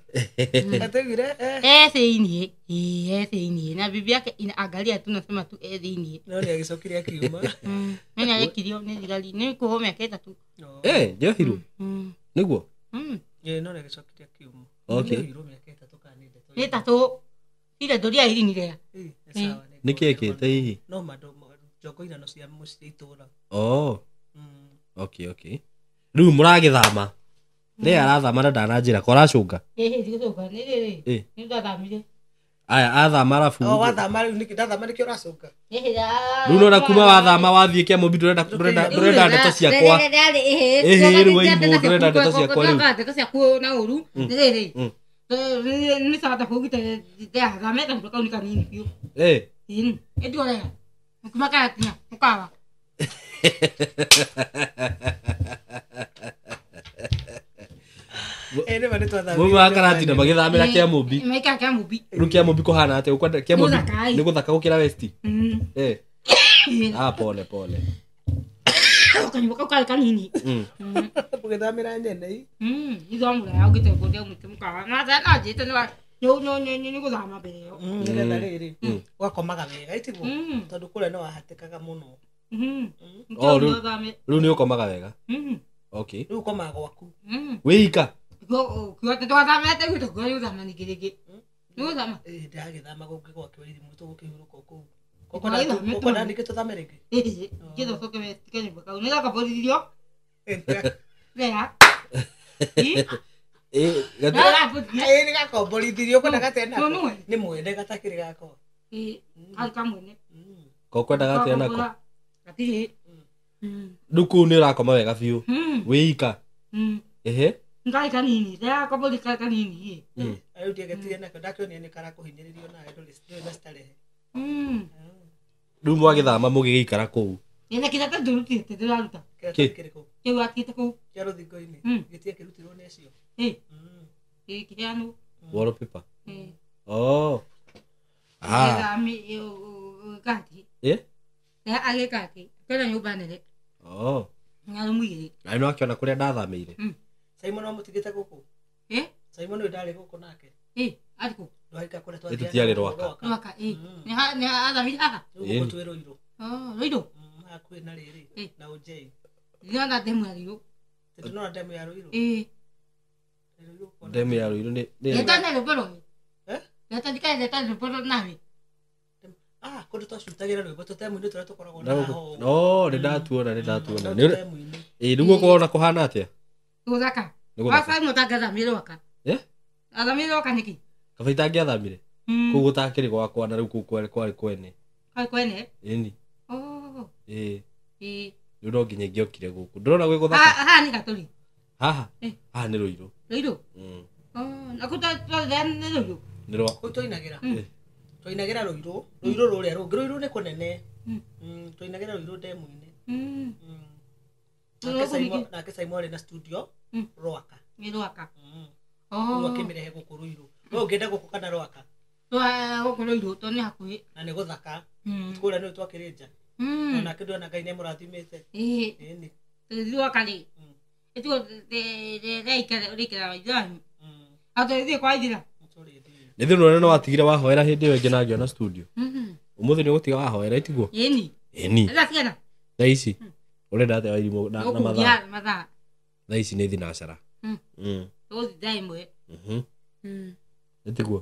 Ategire e thĩinĩ. E thĩinĩ. Na bibi yake inaangalia tu nasema tu e thĩinĩ. No nĩ agĩcokire akiuma. Nĩ arekirio nĩ thigari. Nĩ kuohwo mĩaka 3. Njohirwo? Nĩguo? No nĩ agĩcokire akiuma. Okay. Njohirwo mĩaka 3 kana nĩ ndeto. Nĩ 3. Ira ndũria irini rĩa. Nĩkĩ ekĩte hihi? No mandũ njoko irano cia mũciĩ itũra. Okay, okay. Rĩu mũragĩthama. Rĩa arathama na ndananjĩra ko aracũnga? Ndigũcũnga nĩ rĩrĩ. Nĩ ndathamire. Aya athama arabu. O wathama rĩu nĩkĩ ndathama nĩkĩ ũracũnga? Rĩu nona kuma wathama wathiĩ Kĩamũmbi ndũrenda ndeto ciakwa. Rĩu Wairimũ ndũrenda ndeto ciakwa rĩu. Ndeto ciaku na ũru. Nĩ rĩrĩ. Nĩ sawa kũgita ndathamete kau nĩ kanini biũ. Ĩndigorera. Kuma karatina mũkawa. Mũndũ wa Karatina magĩthamĩra Kĩamũmbi. Maikara Kĩamũmbi. Rĩu Kĩamũmbi kũhana atĩa? Ũkwenda Kĩamũmbi nĩ gũthaka gũkĩra West? Pole pole. Kanyũmba kau karĩ kanini. Mũgĩthamĩra nyene. Ithomũraya ũngĩte kũrĩa ũmĩte mũkawa. Na njĩte nĩ gũthama mbere ĩyo. Nĩgetha rĩrĩ ũgakomaga wega ĩtiguo tondũ kũrĩa nĩ wahatĩkaga mũno. Rĩu nĩ ũkomaga wega? Okay. Rĩu ũkomaga gwaku. Wĩ ika? Twathamete gwitũ gũthama ningĩ rĩngĩ. Nĩgũthama? Ĩĩ ndagĩthama gũkĩ gwake Wairimu tũgũkĩhurũka kũu. Ũkwenda ningĩ tũthame rĩngĩ? Ĩĩ, ngetha ũcoke wetike nyũmba kau. Nĩgakomborithio. Rea. Ĩĩ Ĩĩ nĩgakomborithirio ũkwenda gatee nako? Nĩ mwene gatakĩrĩ gakwa. Ĩĩ, karĩ kamwene. Kokwenda gatee nako? Gatirĩ. Rĩu kũu nĩ ũrakoma wega biũ. Wĩ ika. Ehe. Ngarĩ kanini, ndĩrakombori karĩ kanini. Rĩu ndiagetire nako ndakĩonire nĩ karakũhinyĩrĩrio nawe ndũrĩ na starehe. Rĩu mwagĩthama mũgĩgĩikara kũu. Ĩna kĩrata ndũrutĩte ndĩraruta. Kĩrata kĩrĩkũ? Kĩu akĩte kũu. Kĩa rũthingo-inĩ. Gĩtia kĩrutirwo nĩ acio. Ĩĩ. Ĩĩ kĩheanwo. Wallpaper. Oh. Ah. Gati. Eh? Agĩka atĩ kwĩna nyũmba nene. Oh. Na rumu igĩrĩ. Na nĩ wakĩona kũrĩa ndathamĩire. Simon wamũtigĩte gũkũ? Eh? Simon ũyũ ndarĩ gũkũ nake. Ĩĩ, arĩ kũ? Ndwahika kũrĩa twathiaga. Tũtiarĩ Rwaka. Rwaka, ĩĩ. Nĩ athamire haha? Rĩu gũkũ twĩ Rũirũ. Oh, Rũirũ? Hakuhĩ na rĩrĩ na Ũnjei. Ndĩrona ndemu ya Rũirũ. Ndĩrona ndemu ya Rũirũ? Ĩĩ. Ndemu ya Rũirũ nĩ Ndetana rwĩmbo rũĩ. Ndeta ndikae ndeta rwĩmbo nawe. Ah, kũndũ twacutagĩra rwĩmbo tũtemu-inĩ tũrĩa tũkoragwo na ho. No, nĩ ndatuona. Ĩĩ, rĩu gũkũ wona kũhana atĩa? Gũthaka. Waca mũtangathamire Rwaka. Eh? Athamire Rwaka nĩkĩ? Kaba itangĩathamire. Kũu gũtakĩrĩ gwakwa na rĩu kũu kwarĩ kwene. Kwarĩ kwene? Ĩni. Oh. Ĩĩ. Ĩĩ. Rĩu no nginya ingĩokire gũkũ. Ndĩrona gwĩ gũthaka. Haha nĩ gatũri. Haha? Haha nĩ Rũirũ. Rũirũ? Oh, na kũu twathiaga nĩ Rũirũ? Nĩ rwa. Kũu twainagĩra. Twainagĩra Rũirũ. Rũirũ rũrĩa rũngĩ. Rũirũ nĩ kũnene. Twainagĩra Rũirũ ndemu-inĩ. Nake Simon arĩ na studio Rwaka. Nĩ Rwaka. Rĩu akĩmĩrehe gũkũ Rũirũ. We ũngĩenda gũkũ kana Rwaka? Gũkũ Rũirũ tondũ nĩ hakuhĩ. Na nĩ gũthaka. Kũrĩa nĩwe twakĩrĩ nja. Onake ndĩrona Ngai nĩamũrathimĩte. Ĩĩ. Ĩni. Tũgĩthiĩ Rwaka rĩ. Ĩtiguo rĩikara waithĩra. Atũgĩthiĩ kwa Waithĩra. Nĩ thĩna ũrĩa no watigire wahoera hĩndĩ ĩyo ĩngĩ na ngĩona studio. Ũmũthĩ nĩ ũgũtiga wahoera itiguo? Ĩni. Ĩni. Thaa cigana? Thaa ici. Ũrenda atĩa Wairimu na mathaa? Mathaa. Thaa ici nĩ thinacara. Tũgũthiĩ thaa ĩmwe. Ĩtiguo?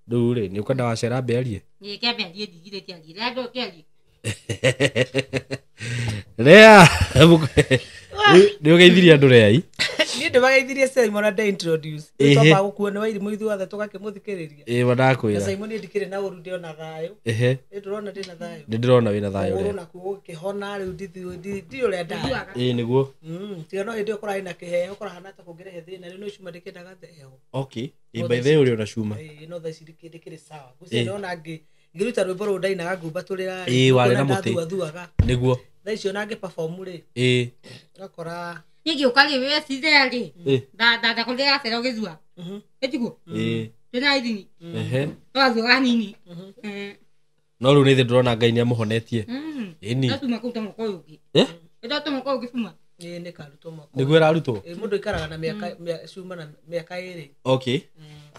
Rĩu rĩ, nĩ ũkwenda wacera ambe arie? Ĩĩ, kĩambe arie ndigirĩte arie. Rĩa andũ kĩarie. Rea! Nĩ ũgeithirie andũ reai? Niĩ ndĩmageithirie Simon na nde introduce. Ĩhĩ. Twambaga gũkuo nĩ Wairimu ithuothe tũgakĩmũthikĩrĩria. Ĩĩ, ma Na ndakwĩra. Simon niĩ ndikĩrĩ na ũru ndĩ ona thayũ. Ehe. Ĩ ndũrona ndĩ na thayũ. Nĩ ndĩrona wĩna thayũ Kũgũrũ rea. nakuo gũkĩhona rĩu ndirĩ ũrĩa ndarĩ. Ĩĩ nĩguo. Tiga no hĩndĩ ĩyo kũrarĩ na kĩheho kũrahana ta kũngĩrehe thĩna rĩu no cuma ndĩkĩendaga heho. Okay. Ĩĩ by the way ũrĩ ona cuma. Ĩĩ no thaa ici ndikĩrĩ sawa. Ngwĩciria ndĩrona ngĩruta rwĩmbo rũu ndainaga ngumbatũrĩra. Ĩĩ warĩ na mũtĩ. Ndathuathuaga. Nĩguo. Thaa ici ona ngĩ perform rĩ. Ĩĩ. Ũgakora Niĩ ngĩũka rĩ wecithea rĩ. Ndakũrĩra gacera ũgĩthua. Ĩtiguo? Ĩĩ. Twĩna ithini. Ehe. Tũgathua hanini. No rĩu nĩ thĩ ndĩrona Ngai nĩamũhonetie. Ĩni. Ndatuma kũruta mwaka ũyũ ũngĩ. Eh? Ndatuma mwaka ũyũ ũngĩ cuma. Ĩĩ nĩ karutwo mwaka. Nĩguo ĩrarutwo? Ĩĩ mũndũ aikaraga na mĩaka cuma na mĩaka ĩrĩ. Okay.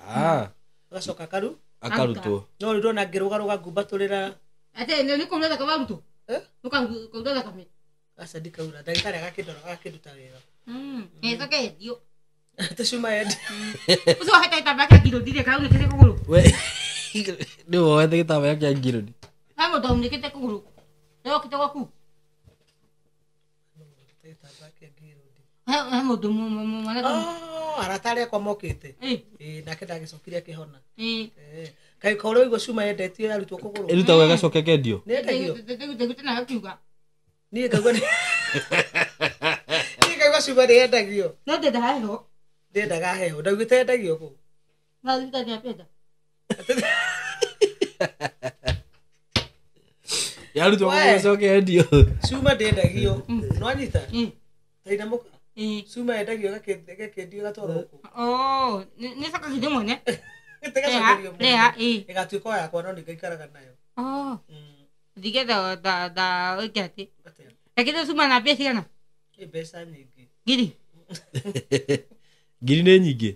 Ah. Agacoka akaru? Akarutwo. No rĩu ndona ngĩrũgarũga ngumbatũrĩra. Atĩ nĩ kũura thakame warutwo? Nĩũkaura thakame? Aca ndikaura. Ndagĩtarĩ agakĩndora agakĩnduta wega. Ĩcoke yendio. Atĩ cuma yendio. Ũcio wohete gĩtambaya kĩa ngirũndi rĩ, karaunĩkĩte kũgũrũ. We nĩ wohete gĩtambaya kĩa ngirũndi. He mũndũ aunĩkĩte kũgũrũ. Nĩokĩte gwaku? Gĩtambaya kĩa ngirũndi. He mũndũ mwanake. Oh, arata arĩa akwa mokĩte. Ĩĩ nake ndagĩcokire akĩhona. Ĩĩ. Kaĩ kaũrĩa ũigua cuma yendetio yarutwo kũgũrũ? Ĩrutagwo ĩgacoka ĩkendio? Nĩ yendagio? Ndĩgute nawe ũkiuga. Niĩ ngaigua niĩ ngaigua cuma nĩ yendagio. No ndendaga heho. Ndendaga heho. Ndaugĩte yendagio kũ? Na thibitarĩ nĩapenda. Yarutwo kũgũrũ ĩcoke yendio. Cuma ndĩendagio. Nĩwanyita? Tainamũka. Cuma yendagio ĩgakĩendio ĩgatwarwo kũ? Oh, nĩ ĩcokagio mwene. Ĩgacokerio mwene. Rea, ĩĩ. Ĩgatuĩka o yakwa no nĩ ngaikaraga nayo. Oh. Ndigetha nda ĩke atĩ. Lakini cuma na mbia cigana? Ĩ mbeca nyingĩ. Ngiri? Ngiri nĩ nyingĩ?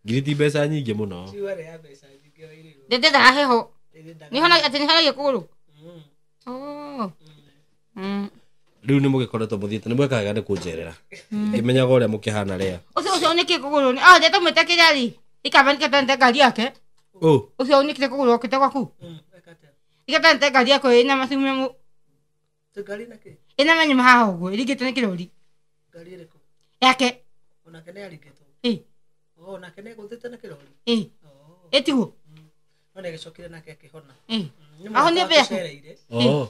Ngiri ti mbeca nyingĩ mũno. Cuma nĩ ya mbeca nyingĩ Wairimu. Ndendaga heho. Nĩhonagia atĩ nĩhonagia kũgũrũ? Oh. Rĩu nĩ mũgĩkoretwo mũthiĩte nĩ mwekaga nĩ kũnjerera. Ngĩmenyaga ũrĩa mũkĩhana rĩa. Ũcio ũnĩkĩ kũgũrũ nĩ ah ndeta mwĩte kĩrĩa rĩ. Ikaba nikatante ngari yake. Oh. Ũcio ũnĩkĩte kũgũrũ okĩte gwaku. Ikatante ngari yako ĩna macume mu. Ngari na kĩ? Ĩna manyuma haha ũguo ĩringĩte nĩ kĩrori. Ngari ĩrĩkũ? Yake. Onake nĩ aringĩtwo. Ĩ. Oh, nake nĩ gũthĩte na kĩrori. Ĩ. Ĩtiguo. No nĩ agĩcokire nake akĩhona. Ĩ. Ahonie mbeca. Oh.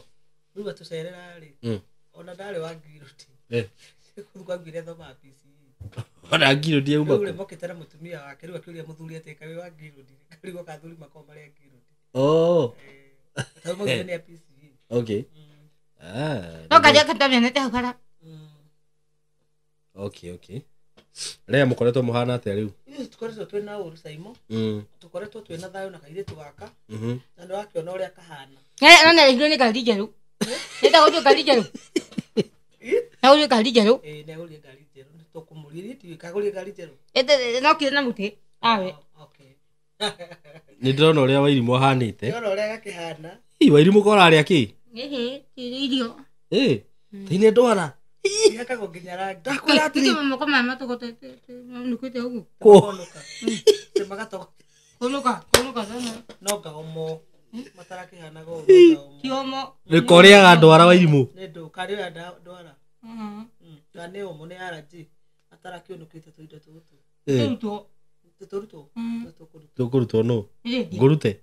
Rĩu atũcerera rĩ. Ona ndarĩ wa ngirũti. Kũu thoma PCE. Ona ngirũti yauma kũ? Rĩu mokĩte na mũtumia wake rĩu akĩũria mũthuri atĩ kaĩ wa ngirũti. Rĩu akathuri makorwo marĩ a ngirũti. Oh. Tondũ maugire nĩ a PCE. Okay. Ah. No ngari yake ndamĩonete hau bara. Okay, okay. Rĩa mũkoretwo mũhana atĩa rĩu? Ithuĩ tũkoretwo twĩna ũru Saimo. Tũkoretwo twĩna thayũ na kairĩtu gaka. Na nĩwakĩona ũrĩa kahana. No nĩarehirwo nĩ ngari njerũ. Nĩndagũrire ngari njerũ. Nagũrire ngari njerũ. Ĩĩ nĩagũrire ngari njerũ. Nĩtũkũmũria ndiũĩ kagũrire ngari njerũ. Nokire na mũtĩ. Awe. Okay. Nĩ ndĩrona ũrĩa Wairimũ ahanĩte. Ndĩrona ũrĩa gakĩhana. Ĩ Wairimũ ko ũrarĩa kĩ? Ĩhĩ, ti irio. Ĩ, thĩinĩ ndwara. Ihakagwo nginya rangi. Ndakwĩra atĩrĩ. Moko maya matogotete manukĩte ũguo. Kũ? Magatogo. Kũnũka, kũnũka sana. No ngaomo. Matarakĩhanaga ũguo ngaomo. Ti omo. Nĩ korĩaga ndwara Wairimũ. Nĩ ndũ karĩoya ndwara. Na nĩ omo nĩ allergy. Atarakĩũnũkĩte tũindo tũtũ. Tũrutwo. Tũrutwo. Tũkũrutwo nũ? Ngũrute.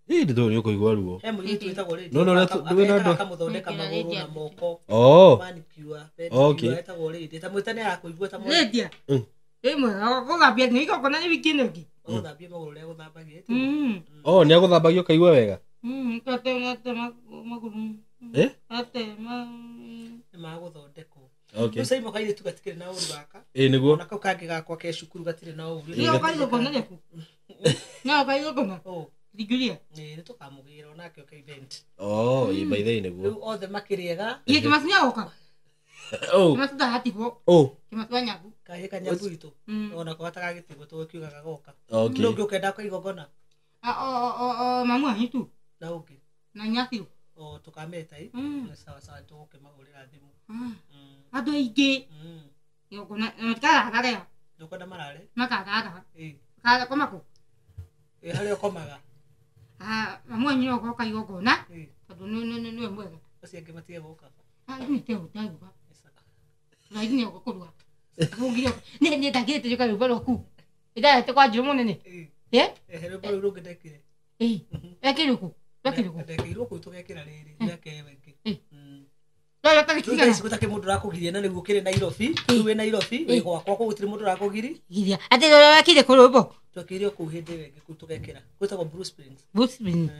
Ĩ ndũ nĩ ũkũigua ruo. He mũirĩtu wĩtagwo Lady. No no ũrĩa akamũthondeka magũrũ na moko. Oh. Manicure. Okay. Wĩtagwo Lady. Ta mwĩta nĩ arakũigua ta Lady. Ĩ mwega gũthambia nĩ igongona nĩ wiki ĩno ĩngĩ. Gũthambia magũrũ ũrĩa gũthambagia. Oh, nĩ agũthambagia ũkaigua wega? Ate magũrũ. Eh? Ate ma nĩ magũthondekwo. Okay. Rĩu Saimo kairĩtu gatikĩrĩ na ũru gaka. Ĩ nĩguo. Ona kau kangĩ gakwa ke cukuru gatirĩ na ũru. Nĩ ũka igongona rĩaku? Nĩ ũka igongona? Ndingĩũria. Ĩ nĩ tũkamũgĩra onake oke event. Oh, ĩ by the way nĩguo. Rĩu othe makĩrĩega. Ĩ Kĩmaci nĩagoka? Oh. Kĩmaci ndaratigwo. Oh. Kĩmaci wa Nyabu. Kahĩ kanyabu itũ. Onako gatagagĩtigwo tũgũkiuga gagoka. Okay. Nũ ũngĩ ũkenda kwa igongona? O mamu wanyu tu. Na ũngĩ? Na Nyabiũ. O tũkameta ĩ. Nĩ sawa sawa tũgũkĩmahũrĩra thimũ. Andũ aingĩ. Igongona matikarara rĩa. Ndũkwenda marare? Makarara. Ĩ. Makarara kũ? Ĩ harĩa ũkomaga. Mamu wanyu no agoka igongona. Tondũ nĩwe mwega. Acio angĩ matige gũka. Nĩ tegũka. Raini nĩ oka kũrua. Nĩ ndagĩrĩte njuka rwĩmbo rwaku. Ndagĩrĩte kwa Njirũ mũnene. Ĩ? Rwĩmbo rũu rũngĩ ndekire. Ĩ. Wekĩrwo kũ? Wekĩrwo kũ? Ndekĩirwo kũu tũgekĩra rĩrĩ mĩaka ĩyo ĩngĩ. No tarĩki cigana? Rĩu gũtakĩ mũndũ ũrakũgiria na nĩguo ũkĩrĩ Nairobi. Rĩu wĩ Nairobi wĩ gwakwa kũu gũtirĩ mũndũ ũrakũgiri. Giria. Atĩ rũrĩa wekire kũ rwĩmbo? Twekĩire kũu hĩndĩ ĩyo ĩngĩ kũu tũgekĩra. Gwĩtagwo Blue Springs. Blue Springs.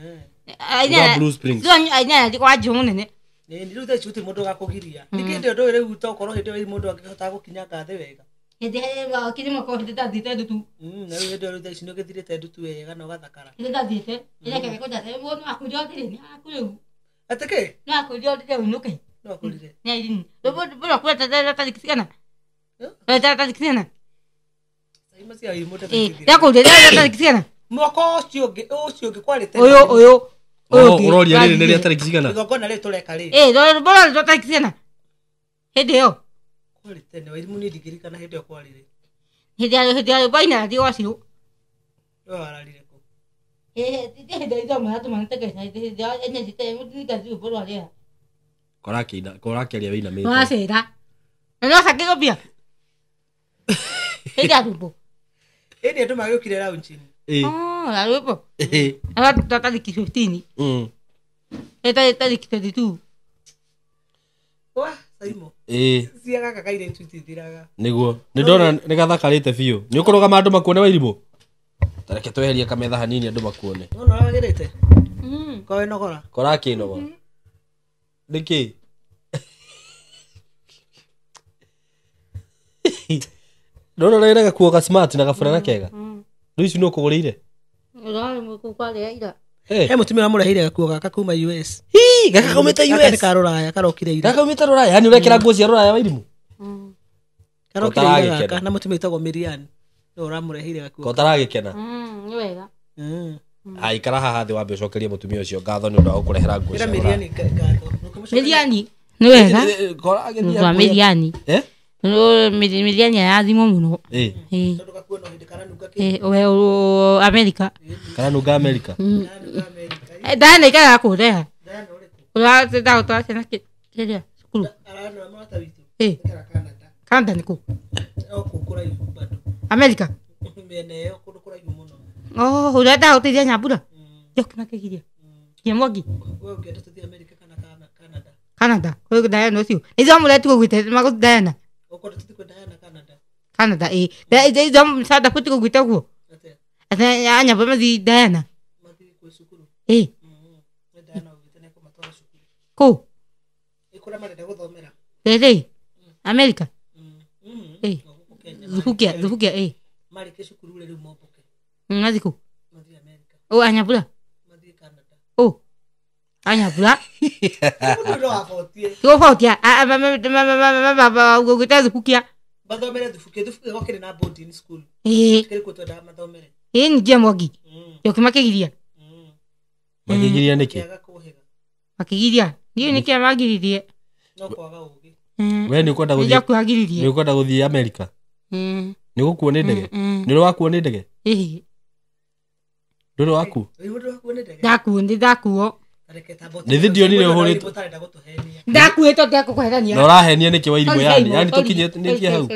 Kwa Blue Springs. Aina kwa Njirũ mũnene. Nĩ rĩu thaa ici gũtirĩ mũndũ ũgakũgiria. Ningĩ hĩndĩ ĩyo ndũĩ rĩu tokorwo hĩndĩ ĩyo mũndũ angĩhota gũkinyanga thĩ wega. Hĩndĩ ĩyo kĩrĩma kwa hĩndĩ ndathiĩte ndutu. Na rĩu hĩndĩ ĩyo rĩu thaa ici nĩ ũgĩthirĩte ndutu wega na ũgathakara. Hĩndĩ ndathiĩte ĩrĩa kũnjate mũndũ akũria atĩrĩ nĩ akũrĩu. Atĩ kĩ? No akũria atĩrĩ ũinũke. No akũrire. Nĩ Irene. Rwĩmbo rwaku tarĩki cigana? Tarĩki cigana? Saimo cia Wairimũ Ĩ ndakũria tarĩki cigana? Mwaka ũcio ũngĩ kwarĩ tene. Ũyũ Oh, ũroria rĩrĩ nĩ rĩa tarĩki cigana? Igongona rĩrĩ tũreka rĩ. Ĩ rwĩmbo rwarĩ tarĩki cigana? Hĩndĩ ĩyo. Kwarĩ tene Wairimũ niĩ ndingĩririkana hĩndĩ ĩyo kwarĩ rĩ. Hĩndĩ ya rwĩmbo aina athiĩ gwa Cirũ. We wararire kũ? Hĩndĩ ya ithomo yatũmanĩte ngeca hĩndĩ ya enyendete mũtirika rwĩmbo rwa rĩera. Korakĩaria wĩinamĩte. Wacera. Na no cangĩrwo mbia. Hĩndĩ ya rwĩmbo. Ĩni andũ magĩũkire lounge-inĩ. Ĩ. Oh, ya rwĩmbo. Ĩ. Ara tarĩki 15. Tarĩki 22. Wa Saimo. Ĩ. Cia gaka kairĩtu itithiraga. Nĩguo. Nĩ ndona nĩ gathakarĩte biũ. Nĩ ũkũrũgama andũ makuone Wairimũ? Tareke tweherie kametha hanini andũ makuone. Nona wagĩrĩte? Ko wĩnogora? Korakĩnogora. Nĩkĩ? Ndona ũrĩa gakuo ga smart na gaburana kega. Rĩu ici nĩ ũkũgũrĩire? He mũtumia ũramũreheire gakuo gaka kuma US. Hii, gaka kaumĩte US. Gaka nĩ ka rũraya karokire ira. Gaka kaumĩte rũraya. Yaani ũrekĩra nguo cia rũraya Wairimũ? Karokire ira gaka na mũtumia wĩtagwo Miriam. Nĩwe ũramũreheire gakuo. Ko ũtaragĩkena? Nĩ wega. Aikara haha thĩ wambe ũcokerie mũtumia ũcio ngatho nĩ ũndũ wa gũkũrehera nguo Ĩra cia Miriam rũraya. ngatho. Miriam Nĩ wega. Kora agĩthiĩ Wa akuoya- mĩriani. Eh? No mĩriani arathimwo mũno. Eh, Eh. Tondũ gakuo no hĩndĩ karanunga kĩ Eh, we o America. karanunga America. Karanunga America. Diana ikaraga kũu Diana. Diana ũrĩkũ? Ũrĩa ũratwara ciana kĩrĩa cukuru. Aranora mũrata witũ. Eh. Aikaraga Canada. Canada nĩ kũ? No kũu kũraihu bado. America. Mĩena ĩyo kũndũ kũraihu mũno. Oh, ũrĩa ndagũteithia Nyambura. Njoki makĩgiria. Nginya Mwangi. We ũngĩenda tũthiĩ America kana Canada? Canada. Kwĩ Diana ũcio. Nĩ ithuĩ amũre tũgũgwĩte magũthiĩ Diana. Ũkwenda tũthiĩ kwĩ Diana Canada? Canada ĩ. Ithuĩ Sada kũ tũgũgwĩte ũguo. Atĩa? Atĩ anyambura mathiĩ Diana. Mathiĩ kwĩ cukuru? Ĩ. Nĩ Diana augĩte nĩekũmatwara cukuru. Kũ? Ĩ kũrĩa marenda gũthomera. Rĩrĩ. America. Ĩ. No gũkũ Kenya. Thubukia, thubukia ĩ. Marĩkie cukuru rĩ rĩu mombũke. Mathiĩ kũ? Mathiĩ America. Ũ anyambura. Mathiĩ Canada. Ũ. Anyambura. Mũndũ no abotie. Tũgũbotia. Gũgwĩte thubukia. Mathomere thubukia. Thubukia gwakĩrĩ na boarding school. Ĩ. Kĩrĩ kuo twendaga mathomere. Ĩ ningĩ Mwangi. Njoki makĩgiria. Makĩgiria nĩkĩ? Kĩaga kũhĩga. Makĩgiria. Ndiũĩ nĩkĩ magiririe. No kwaga ũgĩ. We nĩ ũkwenda gũthiĩ Njoki agiririe. nĩ ũkwenda gũthiĩ America? Nĩ ũgũkuo nĩ ndege? Nĩ ũrĩ wakuo nĩ ndege? Ĩ. Ndũrĩ wakuo? Rĩu ũndũ wakuo nĩ ndege? Ndakuo nĩ ndakuo. Reke tamba Nĩ thĩ ndionire ũhũrĩtwo. ũtarenda gũtũhenia. Ndakuĩtwo ndekũkũherania. Na ũrahenia nĩkĩ Wairimũ yani? Yani tũkinyĩtie hau.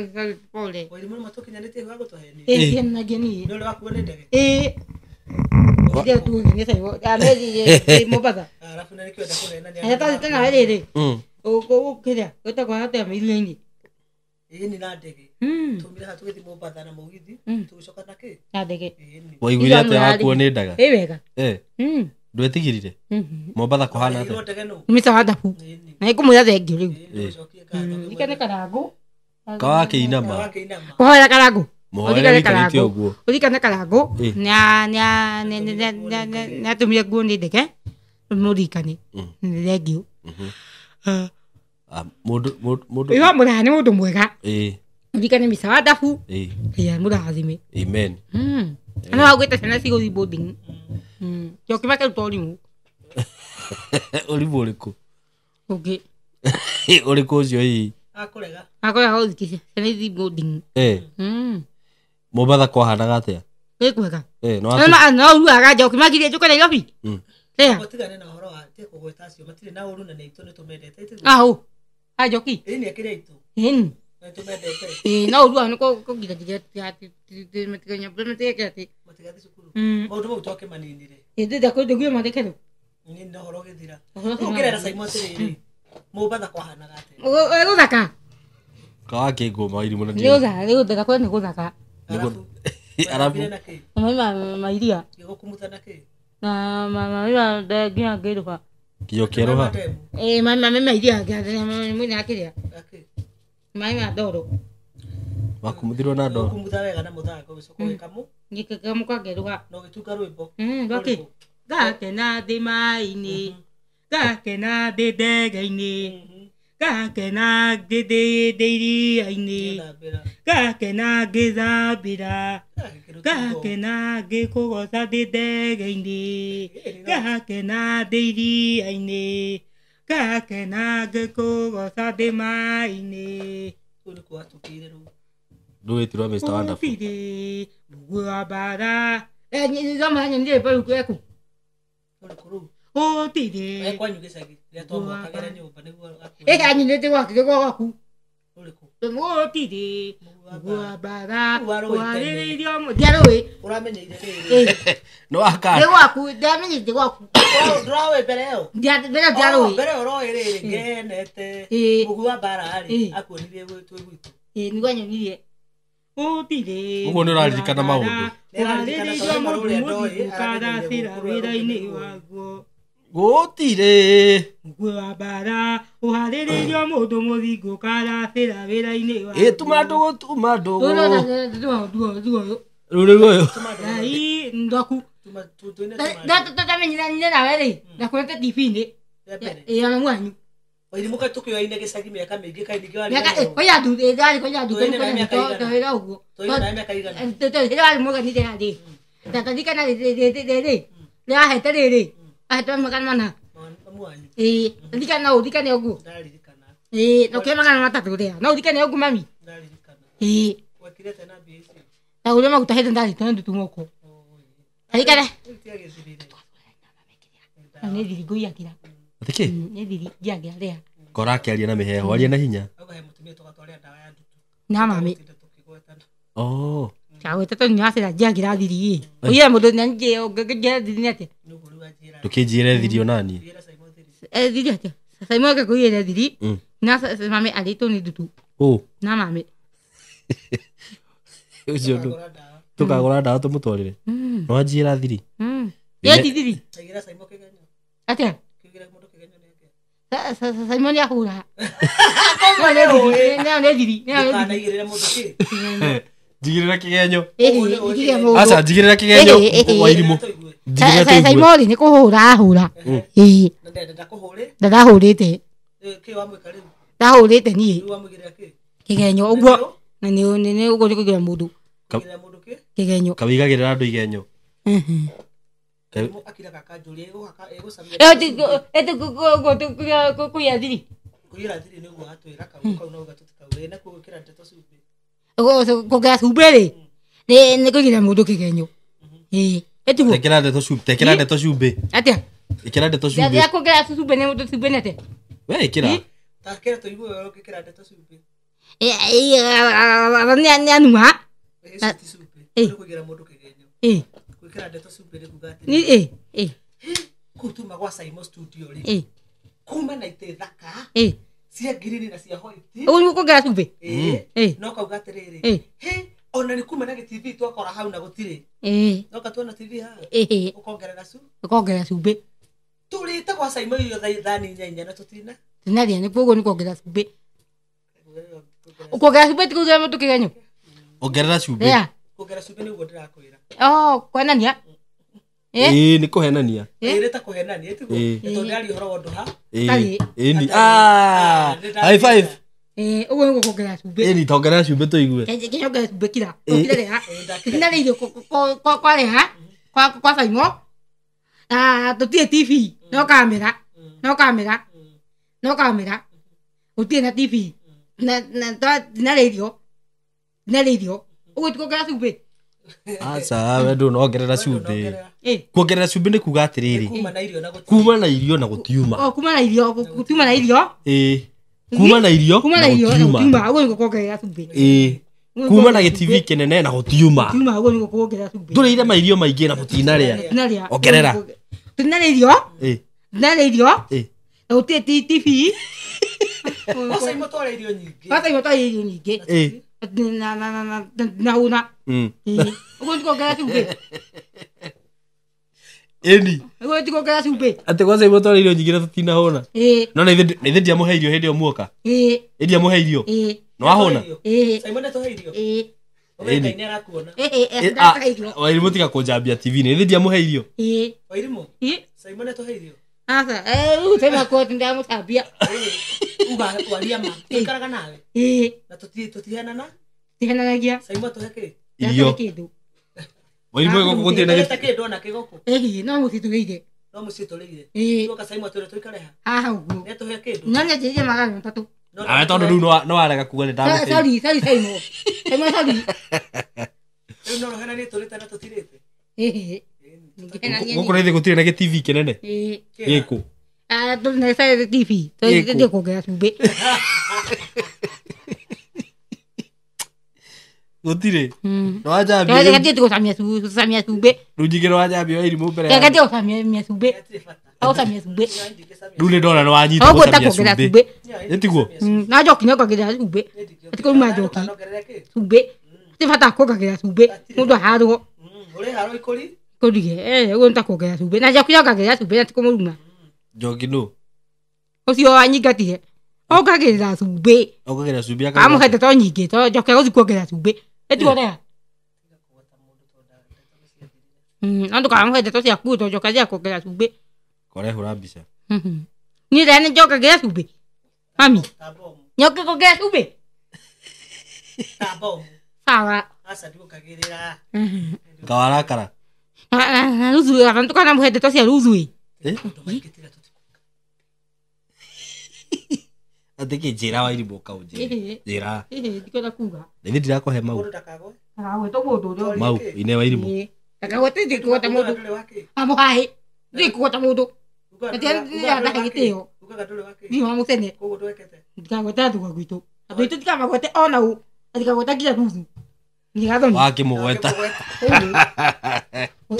Pole. Wairimũ nĩma tũkinyanĩtie hau gũtũhenia. Ĩ cianagia niĩ. Nĩ ũrĩ wakuo nĩ ndege? Ĩ. Ndio tu nĩ sayo. Ameria Mombasa. Arabu na nĩkĩo enda kũhenania. Aya tatĩ tena rĩrĩ. Ũkĩrĩa gwĩtagwo atĩa mĩiria-inĩ. Ĩni na ndege. Tumire haha tũgĩthiĩ Mombasa na mũgithi, tũgĩcoka na kĩ? Na ndege. Ĩni. Waiguire atĩa wakuo nĩ ndaga? Ĩ wega. Eh, ndwetigirire? Mombatha kũhana Waheirwo atĩa? ndege nũ? Mr. Wonderful. Ĩni. Na nĩngũmwĩra thengio rĩu. Ĩni ũcokie ngatho. Rikane karangũ. Kawakĩinama. Wakĩinama. Kũhoera karangũ. Mũhoere Ũririkane wĩikarĩte karangũ. ũguo. Ũririkane karangũ. Ĩ. Nĩatũmire nguo nĩ ndege. Mũririkane. Nĩ thengio. Ah, mũndũ mũndũ Iwa mũraha nĩ mũndũ mwega. Ĩ, Ũririkane Mr. Wonderful. ĩ, Ngai amũrathime. amen. Ana wagwĩta ciana cigũthiĩ boarding. Njoki makeruta ũrimũ. Ũrimũ ũrĩkũ? Ũngĩ. Ũrĩkũ ũcio hihi? Akũrega. Akoragwo gũthikĩria ciana ithiĩ boarding. Eh, Mombatha kwahanaga atĩa? Nĩ kwega. Eh, no No ma no uruaga njoki magirie njũke Nairobi. Rĩa. Gũtigane na ũhoro wa tie kũgweta acio matirĩ na ũru na nĩ aitũ nĩtũmendete. Ithuĩ. Aũ. A njoki. Ĩni akĩrĩ aitũ. Ĩni. Na nĩtũmendete. Ĩ no uruaga nĩ kũgiragiria matigeke atĩ. Matigathiĩ cukuru. Mm. Maũndũ mau twakĩmaninire. Ĩ ndĩrenda kũndũguo marekerwo. Nĩ na ũhoro ũgĩthira. Ũhoro Rĩu ũngĩrera Saimo atĩrĩrĩ, Mombatha kwahanaga atĩa? Ĩ gũthaka. Kawakĩngũma Wairimũ na Nĩ gũthaka, nĩ gũthaka kwene gũthaka. Arabu. Arabu. Mathambire na kĩ? Maĩ ma ma iria Gĩgũkumutha na kĩ? na maĩ ma nginya ngĩrũha. Nginya ũkĩerũha. Ndemu. Ĩ maĩ ma iria mwĩna akĩrĩa. Akĩ? Maĩ ma ndoro. Wakumuthirwo na ndoro. Gũkumutha wega na mũthanga ũgĩcoka ũgĩkamũ Ngĩkamũka ngerũha. na ũgĩtunga rwĩmbo. Rwakĩ? Ngakena thĩ maĩ-inĩ. Ngakena thĩ ndege-inĩ. Ngakena thĩ iria-inĩ. Ngĩthambĩra. Ngakena ngĩthambĩra. Gĩkĩrũtungo. Ngakena ngĩkũgoca ndĩ ndege-inĩ. Ngakena ndĩ iria-inĩ. Ngakena ngĩkũgoca ndĩ maĩ-inĩ. Kũu nĩkuo watukĩire rĩu. Ndũgĩtirwo Mr. Wonderful. Gũtirĩ mũguĩ wa mbara. Thoma nyonire rwĩmbo rũu eku. Rũrĩkũ rũu? Gũtirĩ. Eh, kwanyu gĩcagi rĩrĩa twamwakagĩra nyũmba nĩguo akuo. Ĩ anyinĩte gwaku nĩ gwaku. Rũrĩkũ? Gũtirĩ mũguĩ wa mbara. Rũu wa rũĩ tene. Warĩrĩirio ndiarũĩ. Ũramenyeire rĩrĩ. Ĩ No aka. nĩ gwaku ndiamenyete gwaku. Ndũraũĩ mbere ĩyo? Mbere ndiarũĩ. Mbere ĩyo ũroĩ rĩrĩ ngenete. Ĩ. Mũguĩ wa mbara rĩ Ĩ. akuonirie twĩ gwitũ. Ĩ nĩguo anyonirie. Gũtirĩ. Ũguo nĩ ũraririkana maũndũ. Warĩrĩirio mũndũ mũthingu ũkaracĩra wĩra-inĩ waguo. Gũtirĩ. Mũguĩ wa mbara ũharĩrĩirio mũndũ mũthingu ũkaracĩra wĩra-inĩ waguo. Ĩ tuma ndũgũ tuma ndũgũ. Ndũgũ. Rũu nĩguo ũyũ. Ngai ndoku. Tuma tũine tuma. Ndamenyithanire nawe rĩ ndakuonete TV-inĩ. Rĩa mbere. Ĩ ona mwanyu. Wairimũ kaĩ tũkĩoyaine gĩcagi mĩaka mĩingĩ kaĩ ningĩ warĩ Mĩaka na mĩrongo. koya ndu ndarĩ koya ndu Tũine nawe mĩaka igana. tũhĩra ũguo. Tũine nawe mĩaka igana. Rĩrĩa warĩ mũgeni rĩ ndatarikana rĩrĩ rĩahete rĩrĩ ahete magana mana. Mamu wanyu. Ĩ ririkana ũririkane ũguo. Ndaririkana. Ĩĩ, na ũkĩrĩa 300 rĩa. No ũririkane ũguo mami? Ndaririkana. Ĩĩ. Wekire atĩa na mbia icio? Ndagũrire maguta hĩndĩ ndarĩtwo nĩ ndutu moko. Ririkane. Rĩu tiagĩthirire. Na nĩ thiri ngũiyagĩra. Atĩ kĩ? Nĩ thiri njiagĩra rĩa. Kora akĩaria na mĩheho, aria na hinya. Auga he mũtumia tũgatwarĩra ndawa ya ndutu. Na mami. Tũtinda tũkĩgwetana. Oh. Kagweta tondũ nĩwacera njiagĩra thiri ĩ. Ũiyĩra mũndũ na ngĩnjĩra thiri nĩ atĩa? Nĩ ũguo rĩu anjĩra. Ndũkĩnjĩre thiri onaniĩ. Njĩra Simon thiri. Thiri atĩa? Simon ake kũiyĩra thiri. Na mami arĩtwo nĩ ndutu. Ũ. Na mami. Ũcio ndũ. Tũkagũra ndawa. Tũkagũra ndawa tũmũtwarĩre. No anjĩra thiri. Ĩ ti thiri. Aigĩra Simon kĩgenyo. Atĩa? Kĩigĩra mũndũ kĩgenyo nĩ atĩa? Simon nĩahũra. Nĩ thiri. Ndũkanaigĩrĩre mũndũ kĩ. Njigĩrĩra kĩgenyo. Ĩhĩ, mũndũ. Aca njigĩrĩra kĩgenyo. Wairimũ. Tũigue. Njigĩrĩra tũigue. Simon nĩ kũhũra ahũra. Ĩĩ. Na ndenda ndakũhũre. Ndahũrĩte. Kĩ wamwĩka rĩu? Ndahũrĩte niĩ. Rĩu wamũigĩrĩra kĩ? Kĩgenyo ũguo. Na nĩ ũguo nĩ kũigĩrĩra mũndũ Kũigĩrĩra mũndũ kĩ? kĩgenyo. Kawigagĩrĩra andũ igenyo. Akiraga akanjũria ĩgũhaka ĩgũcamia. Kũiya thiri. Kũiyĩra thiri nĩ ũguo atwĩra kau kau no uga tũtikaure na gwĩkĩra ndeto cumbĩ. Kuongerera cumbĩ rĩ nĩ kũigĩrĩra mũndũ kĩgenyo. Ĩĩ. Ĩtiguo. Tekera ndeto cumbĩ. Tekera ndeto cumbĩ. Atĩa? Ĩkĩra ndeto cumbĩ. Ndĩa kuongerera cumbĩ nĩ mũndũ cumbĩ nĩ atĩa? We ĩkĩra. Ta kĩra tũigue wewe ũngĩkĩra ndeto cumbĩ. Nĩ anuma. Icio ti cumbĩ. Nĩ kũigĩra mũndũ kĩgenyo. Ĩĩ. Gwĩkĩra ndeto cumbĩ nĩ kuga atĩrĩ. Ĩĩ. Kũu tuma gwa Simon studio rĩ. Ĩĩ. Kuma na itĩ thaka. Ĩĩ. Cia ngirini na cia white. Ũguo nĩguo kuongerera cumbĩ. Ĩĩ. No kauga atĩrĩrĩ. Ĩĩ. Hĩ, ona nĩ kuma na gĩ-TV twakora hau na gũtirĩ. Ĩĩ. No katuona TV haha. Ĩĩ. Ũkongerera cumbĩ. Ũkongerera cumbĩ. Tũrĩte gwa Simon irio thani inya inya na tũtina. Tinarĩa nĩ koguo nĩ kuongerera cumbĩ. Kuongerera cumbĩ ti kũigĩrĩra mũndũ kĩgenyo. Ongerera cumbĩ. Rĩa. Kuongerera cumbĩ nĩguo ndĩrakwĩra. Oh, kwenania. Ĩĩ nĩ kũhenania. Ĩĩ ta kũhenania ĩtiguo. Nĩ tondũ ndĩraria ũhoro wa ũndũ ha. Ĩĩ. Ĩĩ. Ah. High five. Ĩĩ, ũguo nĩguo kuongerera cumbĩ. Ĩĩ ni tongerera cumbĩ tũigue. Kĩnya ongerera cumbĩ kira. Ũkire rĩa. Tinarĩa irio kwa rĩa. Kwa Simon. Na tũtirĩ TV. No kamera. No kamera. No kamera. Gũtirĩ na TV. Na tinarĩa irio. Tinarĩa irio. Ũguo ti kuongerera cumbĩ. Aca we ndũnongerera cumbĩ. Kuongerera cumbĩ nĩ kuga atĩrĩrĩ. Kuma na irio na gũtiuma. Kuma na irio na gũtiuma. Oh, kuma na irio, gũtiuma na irio. Ĩĩ. Kuma na irio Kuma na irio na gũtiuma. Ũguo nĩguo kuongerera cumbĩ. Ĩĩ. Kuma na gĩ-TV kĩnene na gũtiuma. Gũtiuma ũguo nĩguo kuongerera cumbĩ. Tũrĩire mairio maingĩ na mũtinarĩa. Mũtinarĩa. Ongerera. Tũtinarĩa irio. Ĩĩ. Tũtinarĩa irio. Ĩĩ. Na gũtirĩ TV. Kwa Simon twara irio nyingĩ. Kwa Simon twara irio nyingĩ. Ĩĩ. Na hũna. Ũguo nĩ kuongerera cumbĩ. Ĩni. Ũguo nĩ kuongerera cumbĩ. Atĩ kwa Simon twara irio nyingĩ na tũtinahũna. Ĩĩ. No na ithe ndiamũhe irio hĩndĩ ĩyo muoka. Ĩĩ. Ĩ ndiamũhe irio. Ĩĩ. No wahũna. Ĩĩ. Simon nĩatũhe irio. Ĩĩ. Ngai nĩ arakuona. Ĩĩ. Wairimũ tiga kũnjambia TV-inĩ. Ithe ndiamũhe irio. Ĩĩ. Wairimũ. Ĩĩ. Simon nĩatũhe irio. Aca, rĩu Simon ko ndamũcambia. Uga waria ma. Tũikaraga nawe. Ĩĩ. Na tũtihenana. Tihenanagia. Simon atũhe kĩ? Irio. Wairimũ gũkũ gũtirĩ na gĩtĩ kĩndũ ona kĩgũkũ. Ĩĩ, no mũciĩ tũrĩire. No mũciĩ tũrĩire. Ĩĩ. Tuoka Simon atwĩre tũikare ha. Haha ũguo. Nĩatũhe kĩndũ. No nĩanjĩrĩire 300. Nawe tondũ rĩu no warega kuga nĩ ndamũteithia. Sorry, sorry Simon. Simon sorry. Rĩu no rũhenanie tũrĩte na tũtirĩte. Ĩĩ. Gũkũ na ithe gũtirĩ na gĩ-TV kĩnene. Ĩĩ. Gĩkũ. Ah, tũrĩ na TV. Tũrĩ kuongerera cumbĩ. Gũtirĩ. No wanjambia. Reke gũcamia cumbĩ. Rĩu nyingĩ no wanjambia Wairimũ mbere ya. Reke gũcamia cumbĩ. Gũcamia cumbĩ. Rĩu nĩ ndona nĩ wanyita gũcamia cumbĩ. Ĩtiguo. Na njoki nĩongagĩrĩra cumbĩ. Ati kũruma njoki. Cumbĩ. Ti bata kuongagĩrĩra cumbĩ. Mũndũ aharwo. Ũrĩ harwo ikũri? Kũrige. Ũguo nĩ ta kuongerera cumbĩ. Na njoki nĩongagĩrĩra cumbĩ na ti kũmũruma. Njoki nũ? Ũcio wanyingatire. Ongagĩrĩra cumbĩ. Ongagĩrĩra cumbĩ akamũhe ndeto nyingĩ to njoki agũthiĩ kuongerera cumbĩ. Ĩtiguo rĩa. No ndũkamũhe ndeto ciaku to njoki athiĩ kuongerera cumbĩ. Korehũra mbica. Niĩ rĩa nĩ njongagĩrĩra cumbĩ. Mami. Nyoke kuongerera cumbĩ. Sawa. Aca ndiũkagĩrĩra. Kawarakara. Na ruthu ndũkanamũhe ndeto cia ruthu ĩ. Atĩ kĩ njĩra Wairimũ kaũnjĩre. Njĩra. Ndikwenda kuga. Nĩ ndirakohe mau. Mũndũ ndakagwe. Ndakagweta mũndũ ũrĩa. Mau ine Wairimũ. Ndakagwete ndikũgweta mũndũ. Amũhaĩ. Ndikũgweta mũndũ. Ndahe gĩtĩo. Ugaga ndũrĩ wa kĩ? Ndiuma mũtene. Koguo ndwekete. Ndikagweta andũ a gwitũ. Andũ aitũ ndikamagwete ona ũ. Ndikagweta nginya Ruthu. Nginya Wakĩmũgweta.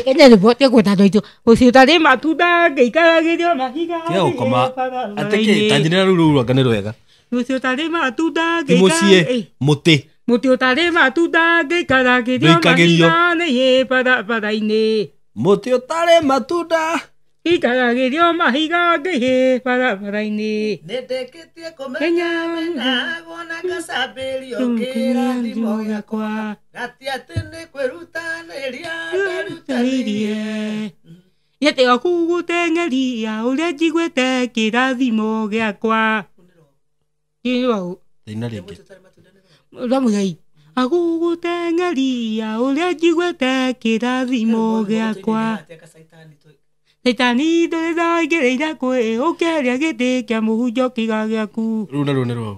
Kenya rĩmwe tigweta andũ aitũ. Ũcio ũtarĩ matunda ngĩikaragĩrio mahiga. Tiga gũkoma. Atĩ kĩ ta njĩra rũu rũu anga nĩ rwega. Ũcio ũtarĩ matunda Ti mũciĩ mũtĩ. Mũtĩ ũtarĩ matunda ngĩikaragĩrio Ndũikagĩrio. mahiga nĩ barabara-inĩ. Mũtĩ ũtarĩ matunda. Ikaragĩrio mahiga ngĩhĩ barabara-inĩ. Nĩndĩkĩtie kũmenya menagwo na ngacambĩrio kĩrathimo gĩakwa. Na ti atĩ nĩ kwĩrutanĩria nderutanĩirie. Yete waku gũteng'eria ũrĩa njiguĩte kĩrathimo gĩakwa. Thĩna rĩngĩ. Rwa Mũigai. Agũgũteng'eria ũrĩa njiguĩte kĩrathimo gĩakwa. Caitani ndũrĩ ndaingĩrĩire kwĩ ũkĩaria gĩtĩ kĩa mũhunjio kĩga gĩaku. Rũu naruo nĩ rwaũ.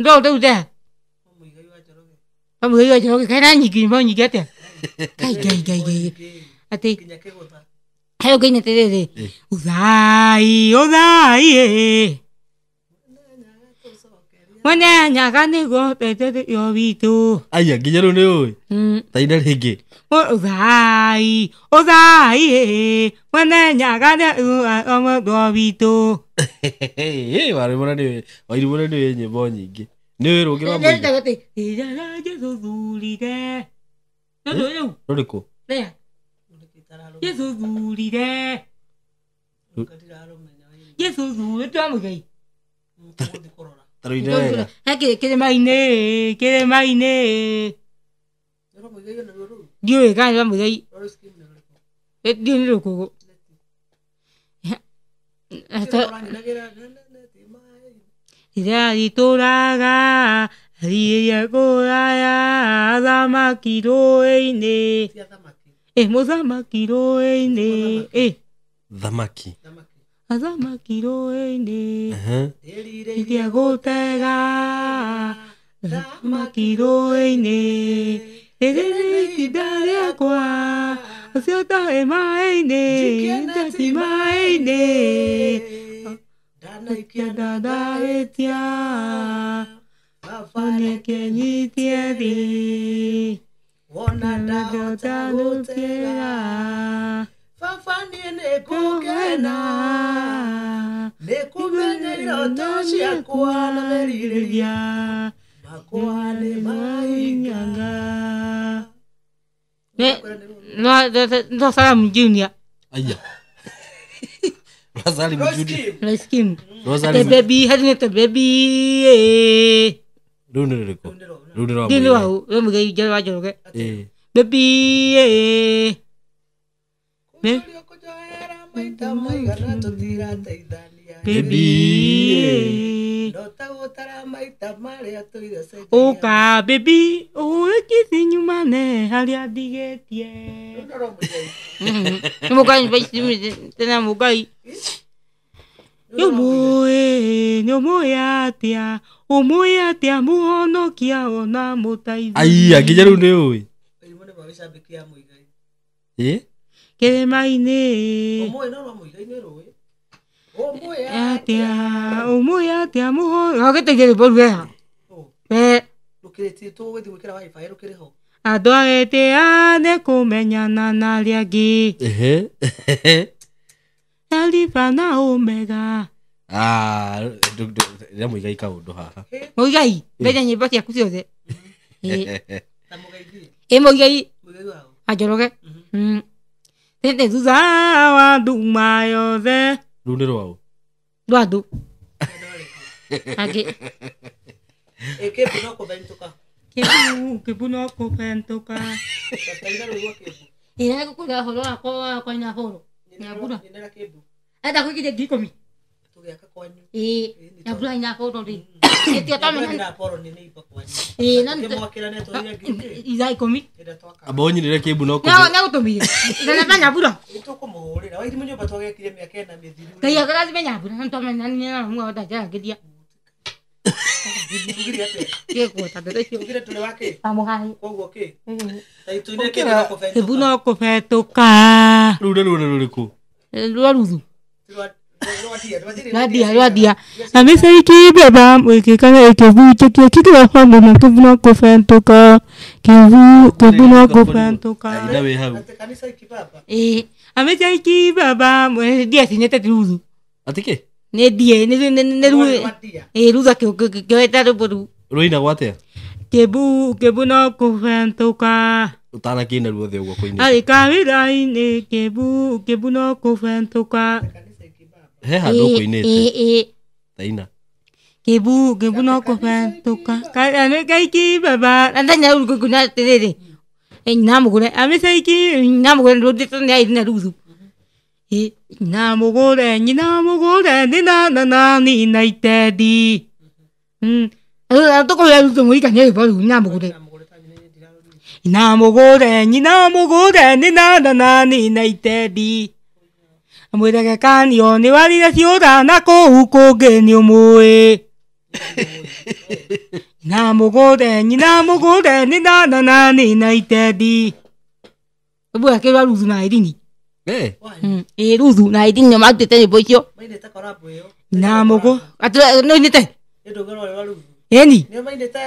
Rũu rũu there. Wa Mũigai wa Njoroge kaĩ na nyingĩ nyĩmbo nyingĩ atĩa? Ngai ngai ngai ngai. Atĩ heo ngai atĩrĩrĩ. Ũthai ũthai ĩ. Mwene Nyaga nĩguo ũteithio witũ. Aya nginya rĩu nĩ ũĩ. Ta ina rĩngĩ. Ũthai ũthai ĩ. Mwene Nyaga nĩguo witũ. Wairimũ nĩ Wairimũ nĩ nyĩmbo nyingĩ. Nĩ ũĩ rũngĩ rwa Mũigai? Rĩrĩa Jesũ thurire. Rũrĩkũ? Jesũ thurire. Jesũ thurire twa Mũigai. Tarũine wega. Kĩrĩma-inĩ kĩrĩma-inĩ. Ndiũĩ kana nĩ rwa Mũigai. Ndiũĩ nĩ rũkũgũ. Rĩrĩa ritũraga rĩrĩa kũraya thamaki rũĩ-inĩ. Mũthamaki rũĩ-inĩ. Thamaki. Thamaki rũĩ-inĩ. Rĩrĩa gũtega thamaki rũĩ-inĩ. Rĩrĩ nĩ itinda rĩakwa ũcio ũtarĩ maĩ-inĩ. Ndati maĩ-inĩ. Ndanaikia ndandahĩtia baba nĩakenyitie thĩ. Wona ndahota gũtega baba niĩ nĩngũkena nĩkũmenya iroto ciakwa na merirĩria makwa nĩ mahinyanga. No Salamu Junior. Aya. Rosalie Junior. Rosalie. Rosalie. Baby, hadn't baby. Rũu nĩ rũrĩkũ? Rũu nĩ rwa Mũigai. Rwa Mũigai Njoroge wa Njoroge. Baby. Maita maigana tũtirateithania. Baby. Ndota gũtara maita marĩa tũire cenjagia. Ũka baby ũrĩkithi nyumane harĩa ndigĩtie. Nĩ Mũigai tena Mũigai. Nĩ ũmũĩ nĩ ũmũĩ atĩa ũmũĩ atĩa mũhonokia ona mũteithia. Aya nginya rĩu nĩ ũĩ. Wairimũ nĩ gĩcambĩki ya Mũigai. Kĩrĩma-inĩ. Ũmũĩ no rwa Mũigai nĩ rũĩ. Ũmũĩ atĩa ũmũĩ atĩa mũhonokia. Gĩteithie rwĩmbo rũu wega. Rũkĩrĩtie tũgũthiĩ gwĩkĩra wifi rũkĩrĩ ho. Andũ agetĩa nĩ kũmenyana na arĩa angĩ. Alifa na Omega. Rĩa Mũigai kaũndũ haha. Mũigai, mbeca nyĩmbo ciaku ciothe. Ĩ Mũigai. Wa Njoroge. Tete thutha wa nduma yothe. Rũu nĩ rwaũ? Rwa andũ. Angĩ. Kĩmbu no kũbentũka. Kĩmbu no kũbentũka. Ĩ nĩngũkũra ũhoro wakwa wa kũina horo. Nyambura. Enda kũigithia 10,000. Tũgĩaka kwanyu. Ĩ nyambura ina horo rĩ. Ĩtio tamenya. Ĩ na ithaa 10. Amba ũnyinĩre kĩmbu no kũ. No gũtũmire. Ndana nyambura. Tũkũmũhũrĩra. Wairimũ nyũmba twagĩakire mĩaka ĩna mĩthiru. Ngai akũrathime nyambura. Nĩ twamenya nĩ na mwa ndanjaragĩria. Tugire atĩa? Gĩgweta ndeto icio. Tugire tũrĩ wa kĩ? Amũhahi. Koguo kĩ? Ta itu-inĩ kĩ no kũbetũka. Kĩbu no kũbetũka. Rũu nĩ ruo rũrĩkũ? Rwa Ruthu. Rwa Rwadia rwadia. Na mĩcaiki beba mwĩkĩkana ĩkĩbunjĩkia kĩkĩra bamwe na kĩbu no kũbetũka. Kĩbu kĩbu no kũbetũka. Aina wĩ hau. Atĩ kanitha iki baba. Ĩĩ. Amĩcaiki baba ndia cinete Ruthu. Atĩ kĩ? Nĩ ndie nĩ nĩ Rwa ndia. Ĩĩ Ruthu akĩoeta rwĩmbo rũu. Rũinagwo atĩa? Kĩbu kĩbu no kũbetũka. Ũtanakĩina ruothe ũguo kũinĩte. Arĩ kawĩra-inĩ kĩbu kĩbu no kũbetũka. Kanitha iki baba. He handũ ũkũinĩte. Ĩĩ. Taina. Kĩbu kĩbu no kũbetũka. Kaiki baba. Na ndanya rũu ngũna atĩrĩrĩ. Nyina mũgũre amĩcaiki nyina mũgũre rũndĩtwo nĩ airi na Ruthu. Nyina mũgũre nyina mũgũre nĩ na na na ni na itendi. Tũkũrĩa Ruthu mũrikanie rwĩmbo rũu nyina mũgũre. Nyina mũgũre nyina mũgũre nĩ na na na ni na itendi. Mwĩrege kanio nĩ warire ciũra na kũu kũngĩ nĩ ũmũĩ. Nyina mũgũre nyina mũgũre nĩ na na na ni na itendi. Rwĩmbo rwake rwa Ruthu na Irini. Eh. Ĩĩ Ruthu na Irini nĩo marutĩte nyĩmbo icio. Mainĩte korabu ĩyo. Nyina mũgũ atĩ nĩ ũinĩte? Nĩ ndũgũ rwa Ruthu. Ĩni. Nĩo mainĩte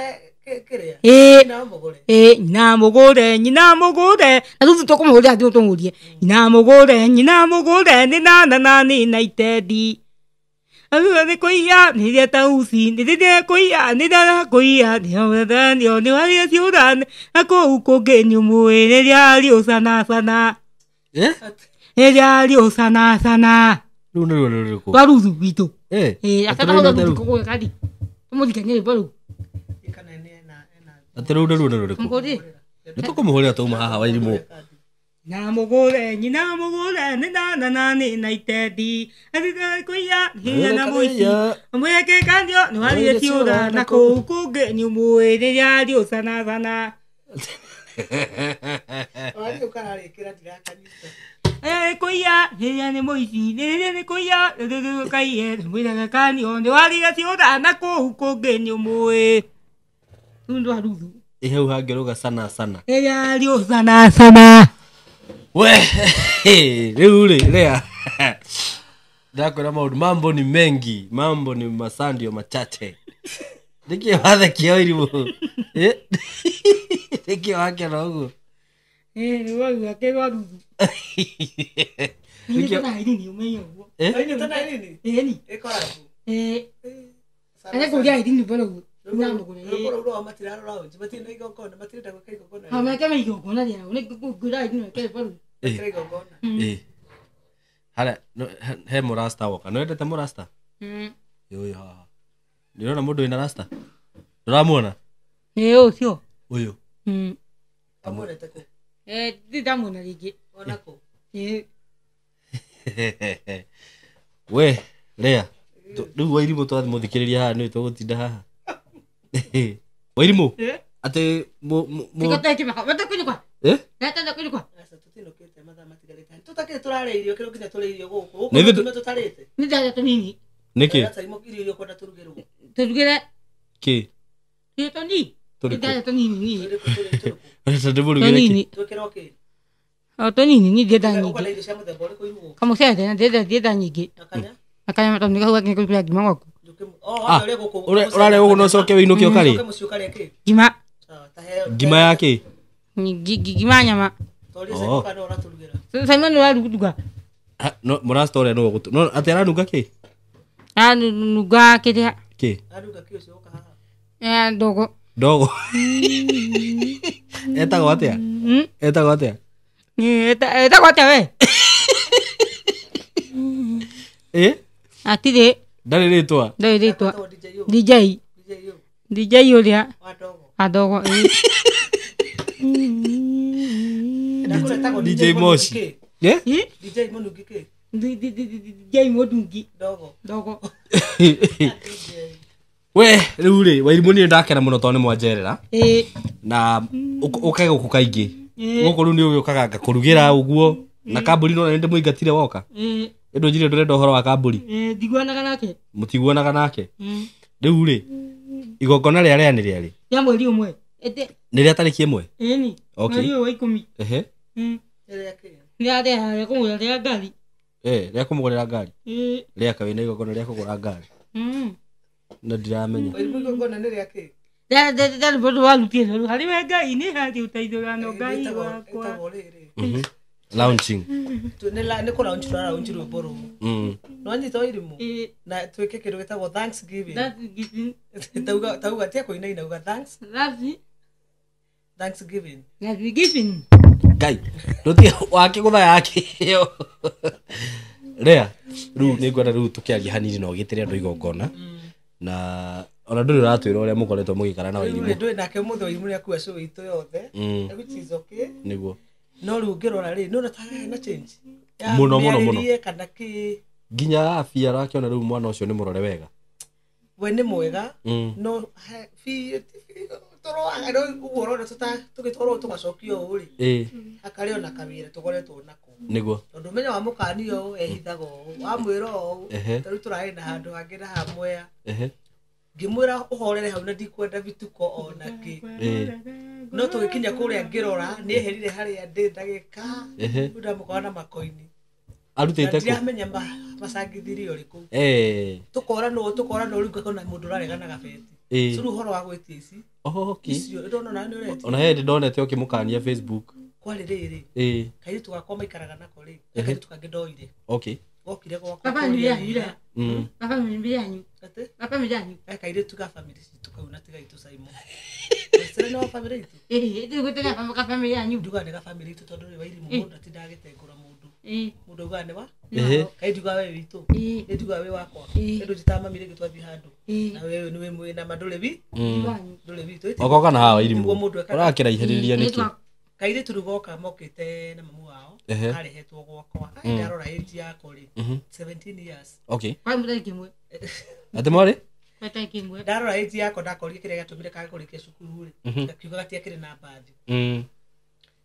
kĩrĩa? Ĩĩ. Nyina mũgũre. Ĩĩ nyina mũgũre nyina mũgũre na Ruthu tũkũmũhũrĩra thimũ tũmũrie. Nyina mũgũre nyina mũgũre nĩ na na na ni na itendi. Ruthu nĩ kũiya nĩ rĩa tausi nĩ rĩrĩa kũiya nĩ rĩa kũiya nĩ nĩ warĩa ciũra na kũu kũngĩ nĩ ũmũĩ nĩ rĩa riũ sana sana. Eh? Nĩ rĩa riũ sana sana. Rũu nĩ ruo rũrĩkũ? Rwa Ruthu witũ. Eh. Ĩĩ Atĩ rũu akatahũra nĩ Ruthu rũu. kũgũra kandi. Tũmũrikanie rwĩmbo rũu. Kana nĩ ena ena. Atĩ rũu nĩ ruo rũrĩkũ? Tũmũhũrĩre. Nĩ tũkũmũhũrĩra twauma haha Wairimũ. Nyina mũgũre nyina mũgũre nĩ na na na ni na itendi. Atĩ kũiya hinya na mũici. Mwĩreke kandio nĩ warire ciũra na kũu kũngĩ nĩ ũmũĩ rĩrĩa riũ sana sana. Wariũ kararĩkĩra ndirakanyita. Kũiya rĩrĩa nĩ mũici rĩrĩa nĩ kũiya rĩrĩa kaiye mwĩreke kandio nĩ warire ciũra na kũu kũngĩ nĩ ũmũĩ. Rũu nĩ rwa Ruthu. Ĩ hau hangĩrũga sana sana. Rĩrĩa riũ sana sana. We, rĩu rĩ, Lea. Ndakwĩra maũndũ, mambo ni mengi, mambo ni masandio machache. Nĩkĩ wathekia Wairimũ? Eh? Nĩkĩ wakena ũguo? Ĩĩ rwĩmbo rwake rwa Ruthu. Nĩkĩo- Nĩ na Irini ũmenye ũguo. Eh? Mainĩte na Irini? Ĩni. Ĩ korabu. Ĩĩ. Ane kũria Irini rwĩmbo rũu. Nyina mũgũre. Rwĩmbo rũu rwao matirarora ũnji, matirĩ na igongona, matirenda gwĩka igongona. Ha meke me igongona rĩao nĩ ngũra Irini meke rwĩmbo rũu. Mekĩra igongona. Ĩ. Harĩa, he mũrasta woka. Nĩ wendete mũrasta? Ĩ ũyũ haha. Nĩ ũrona mũndũ wĩna rasta? Ndũramuona? Ĩĩ ũcio. Ũyũ. Amuonete kũ? Ndirĩ ndamuona rĩngĩ. Ona kũ? Ĩĩ. We, Lea. Rĩu Wairimũ twamũthikĩrĩria haha nĩ tũgũtinda haha. Wairimũ, atĩ Tiga Eh? Ndetenda kũinũka. Aca tũtinũkĩte mathaa matigarĩte. Tũtakĩrĩ tũrarĩa irio kĩrĩa nginya tũrĩe irio gũkũ. Nĩ Gũkũ ithuĩ tume tũtarĩte. Nĩ ndarĩa tũnini. Nĩkĩ? Aca imo irio iria ũkwenda tũrugĩrwo. Tũrugĩre. Kĩ? Irio tũnini. Tũrĩkũ? Nĩ ndarĩa tũnini niĩ. Tũrĩkũ tũrĩ tũrĩkũ? Ũrenda ndĩmũrugĩre kĩ? Tũnini. Twĩkĩrwo kĩ? O tũnini niĩ ndienda Ũkwenda nyingĩ. irio cia mũthemba ũrĩkũ irugwo? Kamũcere na ndienda nyingĩ. Na kanya? Na kanyama tondũ nĩkahũa nginya kũrĩa ngima gwaku. Ah, ũrarĩa gũkũ na ũcoke wĩinũke ũkarĩe? Ũcoke mũciĩ ũkarĩe kĩ? Ngima. Sawa, ta heo. Ngima ya kĩ? Ngima ya nyama. Toria Oh. Simon kana ũratũrugĩra. Simon nĩ ũraruga. Ha, no mũrasta ũrĩa nĩwe ũgũtũ. No atĩ aranunga kĩ? Aranunga kĩrĩa? Kĩ? Aranunga kĩ ũcio ũka haha? Ndogo. Ndogo. Etagwo atĩa? Etagwo atĩa? Etagwo atĩa we? Ĩ? Atirĩ. Ndarĩ rĩtwa? Ndarĩ rĩtwa. Etagwo DJ ũyũ. DJ. DJ ũyũ. DJ ũrĩa. Wa ndogo. Wa ndogo, ĩ. Ndakũra etagwo DJ DJ Moshi. Mũnungi kĩ? Ĩ? Ĩ? DJ Mũnungi kĩ? DJ Mũnungi. Ndogo. Ndogo. DJ. We, rĩu rĩ, Wairimũ niĩ ndakena mũno tondũ nĩ mwanjerera. Ĩ. Na ũke gũkũ kaingĩ. Ĩ. Gũkũ rĩu nĩ ũgĩũkaga ngakũrugĩra ũguo. Na kambũri no nĩ ndĩmũingatire woka. Ĩ. Ĩndũ njire ndũrenda ũhoro wa kambũri. Ĩ, ndiguanaga nake. Mũtiguanaga nake. Rĩu rĩ igongona rĩa rĩa nĩ rĩarĩ ya mweri ũmwe ete nĩ rĩa tarĩki ĩmwe ĩni Okay. mweri ũyũ wa 10 ehe Rĩa kĩ? nĩ rĩa kũgũra rĩa ngari rĩa kũmũgũrĩra ngari ĩĩ rĩa kawĩ na igongona rĩa kũgũra ngari na ndiramenya Wairimũ igongona nĩ rĩa kĩ? ndarĩ mũndũ warutire rĩu harĩ we Ngai nĩ harĩ ũteithũrano Ngai wakwa Ĩtagwo rĩrĩ. Launching Nĩ kũraunch tũraraunch rwĩmbo rũu. Nĩwanyita Wairimũ? Ĩĩ. Na twĩke kĩndũ gĩtagwo Thanksgiving. Thanksgiving. Tauga tia kũinaina uga thanks Thanksgiving. Thanksgiving. Ngai ndũtige wakĩgũtha yakĩo rĩa rĩu nĩngwenda rĩu tũkĩaria hanini na ũgĩtĩre andũ igongona na ona ndũrĩ ũratwĩra ũrĩa mũkoretwo mũgĩikara na Rĩu Wairimũ ndũĩ nake ũmũthĩ Wairimũ nĩakua show itũ yothe. Which is okay. Nĩguo No rĩu ũngĩrora rĩ nĩũrona ta hena change. Ya Mũno, mũno, mũno. mĩarĩrie kana kĩ nginya afia arakĩona rĩu mwana ũcio nĩ mũrore wega we nĩ mwega no biũ tũroaga no ũguo ũrona tũgĩtwarwo tũgacokio ũũ rĩ hakarĩ ona kawĩra tũkoretwo nako nĩguo tondũ ũmenyo wa mũkanio ũũ ehithaga ũũ wamwĩra ũũ Ehe. ta rĩu tũrarĩ na handũ hangĩ na hamwea ehe ngĩmwĩra ũhorere hau na ndikwenda bituko ona kĩ no tũgĩkinya kũrĩa ngĩrora nĩeherire harĩa ndĩ ndagĩka Ehe. rĩu ndamũkora na makoini na arutĩte kũ ndiramenya macangithirie ũrĩkũ tũkoranwo tũkoranwo rĩu ngakona mũndũ ũraregana gabeti so rĩu ũhoro wa gwĩtia ici okay icio ndona nawe nĩ ũretia ona he hĩndĩ ndonete ũkĩmũkania Facebook kwarĩ rĩrĩ kairĩtu gakwa maikaraga nako rĩ kairĩtu kangĩ ndoire okay gokire gwakwa Baba kũrĩa nĩ yanyu wĩra. rĩa. Baba nĩ yanyu. Atĩ? Baba nĩ yanyu. Kairĩtu ga bamĩrĩ citũ kau na tiga itũ Simon Cira nĩ wa bamĩrĩ itũ Ĩĩ ndĩgũtega baba ka bamĩrĩ yanyu. ndugaga nĩ ga bamĩrĩ itũ tondũ rĩ Wairimũ mũndũ atindaga agĩtengũra mũndũ Ĩĩ. mũndũ augaga nĩ wa Ehe. kaĩ ndugaga we witũ Ĩĩ. nĩ ndugaga wĩ wakwa Ĩĩ. nĩ ndũnjĩtaga mami rĩngĩ twathiĩ handũ Ĩĩ. na wewe nĩ wĩ na ma ndũrĩ wi Wanyu. ndũrĩ witũ okoka na haha Wairimũ Nĩguo mũndũ ekaga. ũrakĩraihĩrĩria nĩkĩ kairĩtu rĩu goka mokĩte na mamu wao Ehe. karehetwo gwakwa Ai, ndarora age yako rĩ 17 years okay Kwani mũtarĩ kĩmwe. atĩ mwarĩ Mũtarĩ kĩmwe. ndarora age yako ndakorire kĩrĩa gĩatũmire kage kũrĩkia cukuru rĩ gakiuga gatiakĩrĩ na mbathi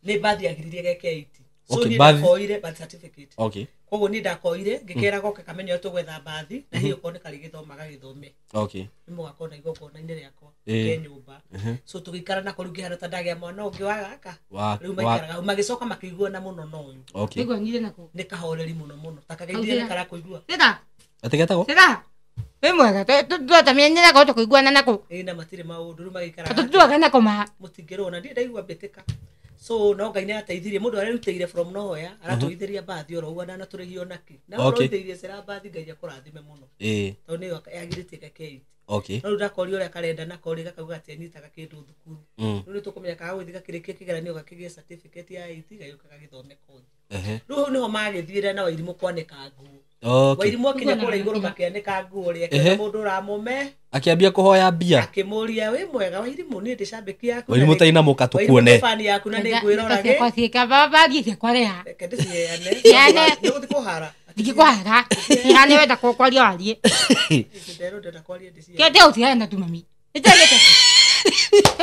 nĩ mbathi yagiririe geke 80 so Okay, niĩ mbathi. ndakoire birth certificate okay koguo niĩ ndakoire ngĩkĩra goke kamenye ũrĩa tũgwetha mbathi na hihi okorwo nĩ karĩgĩthoma gagĩthome okay nĩ mũgakorwo na igongona-inĩ rĩakwa Ĩĩ. ke nyũmba so tũgĩikara nako rĩu ngĩhana ta ndagĩa mwana ũngĩ wa gaka Wa- rĩu maikaraga hau magĩcoka makĩiguana mũno na ũyũ okay Nĩguonire nako. nĩ kahoreri mũno mũno ta kageithire nĩ karakũigua Tĩra. atĩ getagwo Tĩra. Wĩ mwega twatamenyera nako tũkũiguana nako. ĩĩ na matirĩ maũndũ rĩu magĩikaraga Tũtuaga nako ma. mũtingĩrwo na ndirĩ ndaigua mbĩtĩka so no Ngai nĩ ateithirie mũndũ arerutĩire from nowhere aratũithĩria mbathi oro ũguo ndanatũrĩhia onakĩ na Okay. ũroithĩirie cera mbathi Ngai akũrathime mũno ĩĩ tondũ nĩyo yagirĩtie gake okay no rĩu ndakorio ũrĩa karenda nako rĩ gakauga atĩ anyitaga kĩndũ thukuru rĩu nĩ tũkũmenya kaga gũthiĩ gakĩrĩkia kĩgeranio gakĩgĩe certificate ya 8 gagĩũka gagĩthome kothi ehe rĩu hau nĩho magĩthiĩre na Wairimũ kwanĩka nguo okay Wairimũ akinya kũrĩa igũrũ makĩanĩka nguo rĩ Ehe. akĩona mũndũ ũramũme akĩambia kũhoya mbia akĩmũria wĩ mwega Wairimũ niĩ ndĩ cambĩki yaku Wairimũ ta inamũka tukuone Wairimũ fani yaku na nĩ ngwĩrora Ciakwa ciĩka baba thiĩ ciakwa rĩa. reke ndĩciheane Heane. nĩ gũthiĩ kũhara Ndingĩkũhara. Ihane wenda kwaria warie. nderwo ndĩrenda kwaria ndĩciheane Kĩo ndĩgũciheana tu mami. Nĩtwendete.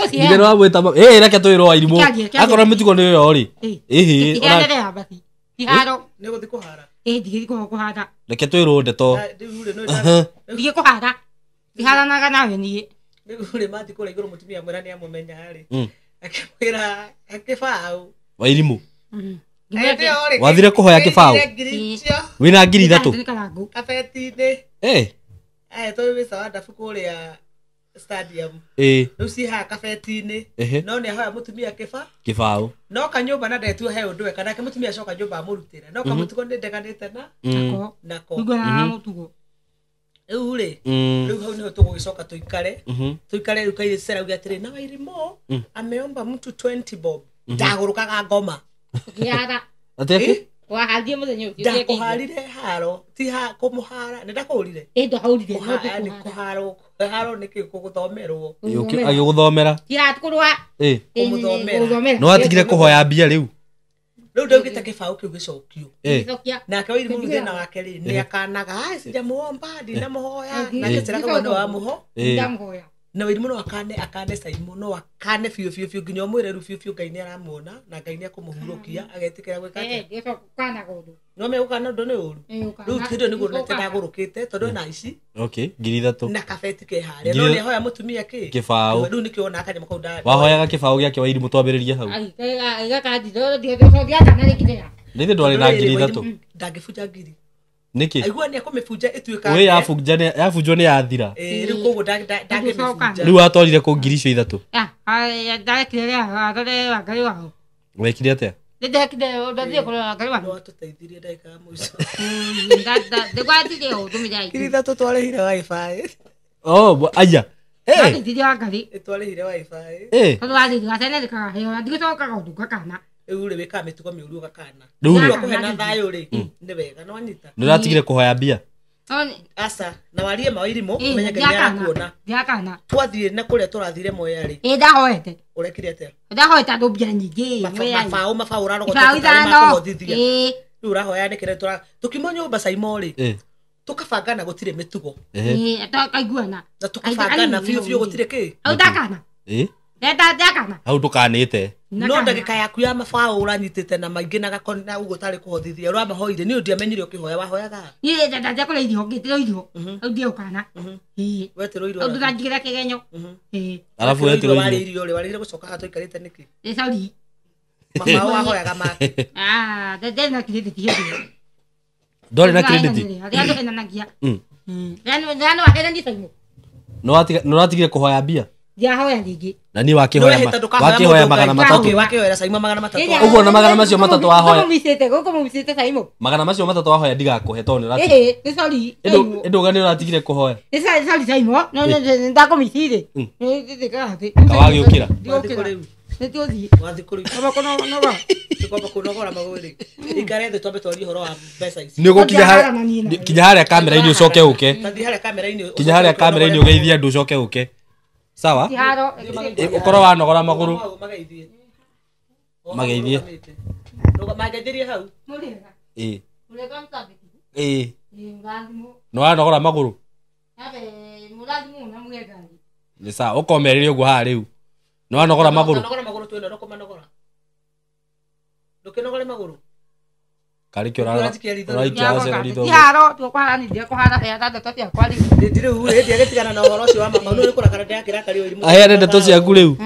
nginya nĩ wamwĩta ĩĩ reke twĩrwo Wairimũ Kĩarie, kĩarie. akorwo mĩtugo nĩ ĩyo rĩ ĩhĩ Ihane rĩa bathi. Iharo. nĩ gũthiĩ kũhara Ĩĩ ndigĩthiĩ kũhara. reke twĩrwo ndeto Na rĩu rĩ nĩ Ndigĩ kũhara. Ndiharanaga nawe niĩ. rĩu rĩ mathiĩ kũrĩa igũrũ mũtumia mwĩra nĩ amũmenya rĩ akĩmwĩra akĩbaũ Wairimũ Wathire kũhoya kĩbaũ? Wĩna 3,000 Nĩ karangũ. kabeti-inĩ ĩĩ ahetwo wĩ wa ndabu kũrĩa stadium ĩĩ rĩu ciĩ haha kabeti-inĩ Ehe. no nĩ ahoya mũtumia kĩba kĩbaũ no kanyũmba na ndetua he ũndũ eka nake mũtumia acoka nyũmba amũrutĩra no kamũtugo nĩ ndeganĩte na Nako. nako Kũiguana na mũtugo. rĩu rĩ rĩu hau nĩho tũgũgĩcoka tũikare tũikare rĩu kairĩtu cerauge atĩrĩ na Wairimũ ameomba mtu 20 bob ndagũrũkaga ngoma Ũkĩhara. atĩ akĩ Waharie mũthenya ũcio. ndakũharire haro ti ha kũmũhara nĩ ndakũhũrire Ĩĩ ndwahũrire. No yani tũkũhara. kũharwo kũharwo nĩ kĩ kũgũthomerwo agĩgũthomera Tiratũkũrũa. ĩĩ Kũmũthomera. Kũmũthomera. no watigire kũhoya mbia rĩu rĩu ndaugĩte kĩbaũ kĩu gĩcokio ĩĩ Gĩcokia. nake Wairimũ rĩu thĩna wake rĩ nĩ akanaga "Ai, sijamuomba ndinamũhoya nake Cera akauga nĩ wamũho ĩĩ Ndamũhoya. Na Wairimu no akane Saimo, no akane biũ biũ biũ nginya ũmwĩre rĩu biũ biũ Ngai nĩ aramuona na Ngai nĩ akũmũhurũkia agetĩkĩra gwĩka atĩa. No megũkana ũndũ nĩ ũru. Rĩu kĩndũ nĩguo nete ndagũrũkĩte tondũ ena ici. Okay, 3,000. Na kabeti ke harĩa. No nĩ hoya mũtumia kĩ? Kĩbaũ. Rĩu nĩkĩo wona kanyamũ kau nda. Wahoyaga kĩbaũ gĩake Wairimu twambĩrĩrie hau. Nĩ ndwarĩ na 3,000. Ndangĩbunja 1,000. Nĩkĩ? Aigua nĩ akũmĩbunja ĩtuĩka. Wĩ yabunjwo nĩ yathira. Rĩu koguo ndangĩmĩbunja. Rĩu watwarire kũ 3,000? Wekire atĩa? No atũteithirie ndagĩka ya mũico. 3,000 twarĩhire wifi. Oh, aya. Twarĩhire wifi. Rĩu rĩ wĩkaga mĩtugo mĩũru ũgakana. Rĩu rĩ kũhe na thayũ rĩ nĩ wega no anyita. Nĩ ũratigire kũhoya mbia? Aca, na warie ma Wairimu ũmenye Ngai nĩ arakuona. Twathiĩ na kũrĩa tũrathire Mwea rĩ. Ndahoete. Ũrekire atĩa? Ndahoete andũ mbia nyingĩ. Mabaũ ũrarogota tarĩ makũhothithia. Rĩu ũrahoya nĩkĩ tũra tũkiuma nyũmba Saimo rĩ. Tũkabangana gũtirĩ mĩtugo. Tũkaiguana. Na tũkabangana biũ biũ gũtirĩ kĩ. Hau ndakana. Ndakana. Hau ndũkanĩte. No ndagĩka yaku ya mabaũ ũranyitĩte na maingĩ na gakoni na ũguo ũtarĩ kũhothithia ũramahoire niĩ ndiamenyire ũkĩhoya wahoyaga. Niĩ ndandia kũrĩa irio ngĩtĩrwo irio. Hau ndiũkana. Wetĩrwo irio. Hau ndũranjigĩra kĩgenyo. Arabu wetĩrwo irio. Warĩ irio rĩ warĩire gũcoka haha tũikarĩte nĩkĩ? Sorry. Mabaũ wahoyaga make. Ndarĩ na credit hĩndĩ ĩyo. Ndwarĩ na credit? Arĩa andũ henanagia. Rĩa wahenania Saimo. Nĩ ũratigire kũhoya mbia? Ndiahoya rĩngĩ. Na niĩ wakĩhoya 300. Wakĩhoera Saimo 300. Ũguo na 300 wahoya. Gũkũ mũmicĩte Saimo. 300 wahoya ndigakũhe tondũ nĩ ũratigire. Nĩ sorry. Ĩndĩ uga nĩ ũratigire kũhoya. Nĩ sorry Saimo. No nĩ ndakũmicire. Kawagĩũkĩra. Nĩ tũthiĩ. Wathiĩ kũrĩ. Kwamba kũnogora. Kwamba kũnogora magũrũ. Ikare thĩ twambe twarie ũhoro wa mbeca ici. Nĩ ũgũkinya kinya harĩa kamera-inĩ ũcoke ũke. Tathiĩ harĩa kamera-inĩ. Kinya harĩa kamera-inĩ ũgeithie andũ ũcoke ũke. Sawa? Ũkorwo wanogora magũrũ. Mageithie. Mageithĩrie hau. Ĩĩ. Ĩĩ. Nĩ wanogora magũrũ? Nĩ sawa, ũkomerĩre ũguo haha rĩu. Nĩ wanogora magũrũ? Nogora magũrũ twĩna kũmanogora. Ndũkĩnogore magũrũ. Karĩ kĩ ũraikia acera ritho. Haro tũkũharanithia kũhara heana ndeto ciakwa rĩu. Rĩu rĩ ndiagĩtigana na ũhoro ũcio wa mabaũ nĩ kũrakara ndĩrakĩrakario Wairimu. Aheane ndeto ciaku rĩu.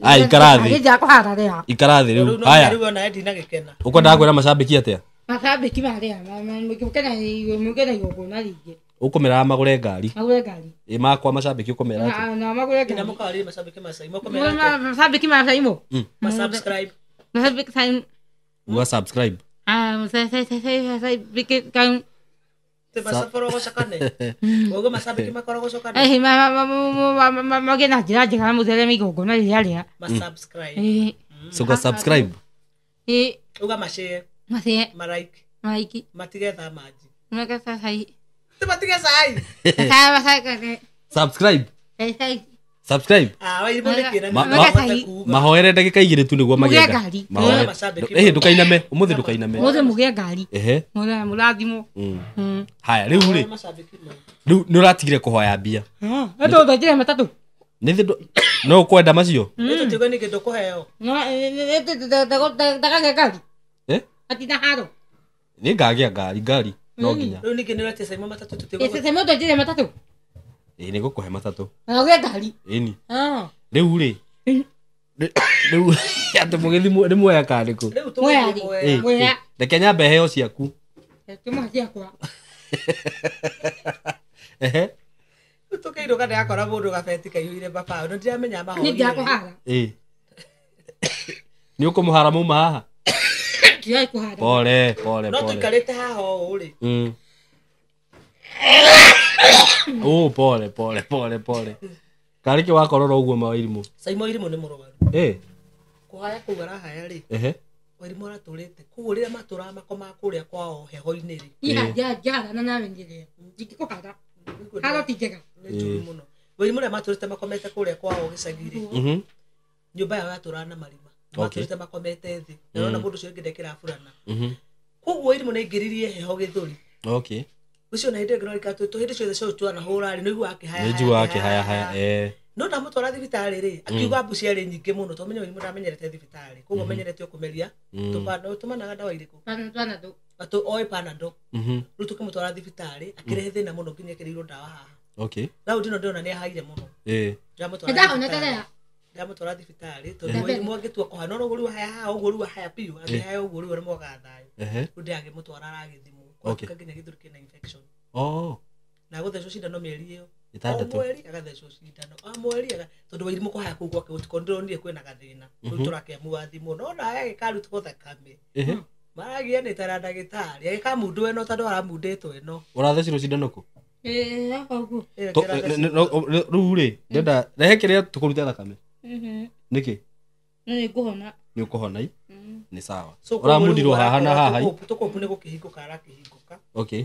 Ai ikara thĩ. Ndiakũhara rĩa. Ikara thĩ rĩu. Haya. Rĩu ona ndinagĩkena. Ũkwendaga kwĩra macambĩki atĩa? Macambĩki marĩa mũkena igongona rĩngĩ. Ũkũmeraga magũre ngari. Magũre ngari. Ĩ makwa macambĩki ũkũmera atĩa? Na magũre ngari. Na mũkawarĩrie macambĩki ma Saimo ũkũmera atĩa? Macambĩki ma Saimo. Ma subscribe. Macambĩki Saimo. Uga subscribe. Suga subscribe. Uga mashare. Malike. Matige thamaji. Subscribe. Subscribe. Mahoere ndagĩka igĩrĩ tu nĩguo magĩe ngari. Mahoere. Ndũkainame, ũmũthĩ ndũkainame. Ũmũthĩ mũgĩe ngari. Mũrathimwo. Haya, rĩu rĩ. Rĩu nĩ ũratigire kũhoya mbia. Andũ thenjire matatũ. Nĩ no ũkwenda macio? Nĩ tũtiuge nĩkĩ ndũkũheo. Ndakagĩa ngari. Atina haro. Nĩ ngagĩa ngari, ngari. No nginya. Rĩu ningĩ nĩ ũretia Saimo matatũ tũtiuge. Saimo thenjire matatũ. Ĩĩ nĩ ngũkũhe matatũ. Na ũgĩe ngari. Ĩni. Rĩu rĩ. Rĩu atĩ mũgĩthi nĩ muoya kana nĩkũ? Rĩu Mwea. Reke nyambe heo ciaku. Tũmũhe ciakwa. Ehe. Rĩu tũkĩinũka ndĩrakora mũndũ gabeti kaiyũire mabaũ na ndiramenya mahoire. Nĩ ndiakũhara. Ĩĩ. Nĩ ũkũmũhara mauma haha? Ndirai kũhara. Pole, pole, pole. No tũikarĩte haha ũũ rĩ. Oh, pole, pole, pole, pole. Karĩ kĩ wakorora ũguo ma Wairimu? Saimo Wairimu nĩ mũrwaru. Kũhaya kũu arahaya rĩ. Wairimu aratũrĩte. Koguo rĩrĩa matũraga makomaga kũrĩa kwao heho-inĩ rĩ. Njiharana nawe njĩrĩa. Ndingĩkũhara. Haro ti njega. Nĩ njũru mũno. Wairimu rĩrĩa matũrĩte makomete kũrĩa kwao gĩcagi rĩ. Nyũmba yao yatũraga na marima. Matũrĩte makomete thĩ. Na ũrona mũndũ ũcio ũngĩ ndekĩraburana. Koguo Wairimu nĩ aingĩririe heho gĩthũri. Ucio na hĩndĩ ĩngĩ no rika tũ hĩndĩ ciothe cio twanahũra rĩ nĩ ũiguaga akĩhaya. Nĩ njiguaga akĩhaya haya. No ndamũtwara thibitarĩ rĩ, akiuga mbu ciarĩ nyingĩ mũno, tondũ menya ndamenyerete thibitarĩ, koguo menyerete o kũmeria. Tũmanaga ndawa irĩkũ? Panadol. Atũ oĩ Panadol. Rĩu tũkĩmũtwara thibitarĩ, akĩrehe thĩna mũno nginya ekĩrĩirwo ndawa haha. Okay. Raundi ĩno ndĩrona nĩ ahaire mũno. Ndamũtwara thibitarĩ tondũ Wairimũ angĩtua kũhana no ũguo rĩu haya haha ũguo rĩu haya biũ, angĩhaya ũguo rĩu arĩmwaga thayũ. Rĩu ndĩragĩmũtwara aragĩthimwo. Kwatuĩka nginya gĩthũri kĩna infection. Na gũthecwo cindano mĩeri ĩyo. O mweri agathecwo cindano. O mweri tondũ Wairimũ kũhaya kũu gwake gũtikorwo ndĩronire kwĩna gathĩna. Rĩu tũrakĩamua thimũ. No na agĩkarutwo thakame. Maragianĩte na ndagĩtarĩ. Agĩkamundwo ĩno tondũ aramundĩtwo ĩno. Ũrathecirwo cindano kũ? Rĩu rĩ, ndĩrenda rehe kĩrĩa tũkũrute thakame. Nĩkĩ? Nĩ ngũhona. Nĩ ũkũhona i? Nĩ sawa. Ũramundirwo haha na haha i? Tũkũmbu nĩ gũkĩhingũka arakĩhingũka. Okay.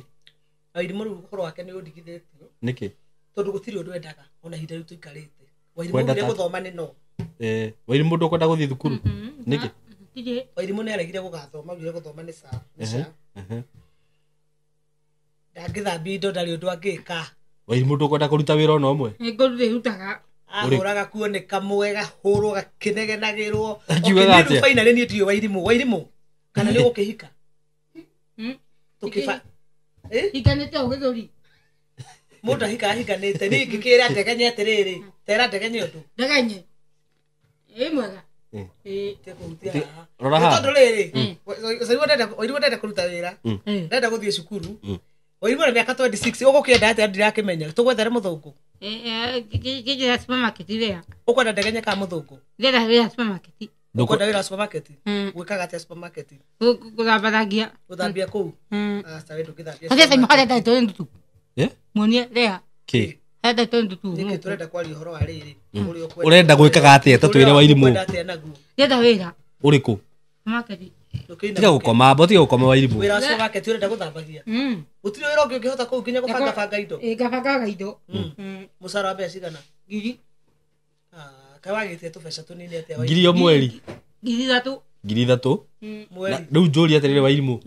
Wairimũ rĩu ũhoro wake nĩ ũndigithĩtio. Nĩkĩ? Tondũ gũtirĩ ũndũ endaga ona ihinda rĩu tũikarĩte. Wairimũ nĩ gũthoma nĩ no. Wairimũ ndũkwenda gũthiĩ thukuru? Nĩkĩ? Wairimũ nĩ aregire gũgathoma, augire gũthoma nĩ sawa. Ndangĩthambia indo ndarĩ ũndũ angĩka. Wairimũ ndũkwenda kũruta wĩra ona ũmwe? Nĩ ngũrutaga. Ahũraga kuo nĩ kamwe gahũrwo gakĩnegenagĩrwo. Rĩu finally niĩ ndiũĩ Wairimũ. Wairimũ kana nĩ ũgũkĩhika? Tũkĩba Hikanĩte o gĩthũri. Mũndũ ahika ahikanĩte. Niĩ ingĩkĩra ndegenye atĩrĩrĩ, tera ndegenye ũndũ. Ndegenye. Ĩ mwega. Rora haha. Tondũ rĩrĩ, Wairimũ ndenda kũruta wĩra. Ndenda gũthiĩ cukuru. Wairimũ na mĩaka 26 ũgũkĩenda atĩa ndirakĩmenya. Tũgwethere mũthũngũ. Kĩnjĩra supermarket rĩa. Ũkwenda ndegenye ka mũthũngũ? Ndĩrenda wĩra supermarket. Ũkwenda wĩra supermarket? Gwĩkaga atĩa supermarket? Gũthambaragia. Gũthambia kũu? Aca we ndũngĩthambia. Harĩa Saimo harĩa ndarĩ tũrĩ ndutu. Muonie rĩa. Kĩ? Harĩa ndarĩ tũrĩ ndutu. Nĩkĩ tũrenda kwaria ũhoro wa rĩrĩ? Ũrenda gwĩkaga atĩa ta twĩre Wairimũ? Ũkwenda atĩa naguo? Ndĩrenda wĩra. Ũrĩkũ? Supermarket. Tiga gũkoma, mbo tiga gũkoma Wairimũ. Wĩra wa supermarket ũrenda gũthambagia? Gũtirĩ wĩra ũngĩ ũngĩhota kũu nginya gũbangabanga indo? Ngabangaga indo. Mũcara wa mbeca cigana? Ngiri. Kaĩ wagĩte tũbeca tũnini atĩa Wairimũ? Ngiri o mweri? 3,000. 3,000? Mweri. Rĩu njũrie atĩrĩrĩ Wairimũ.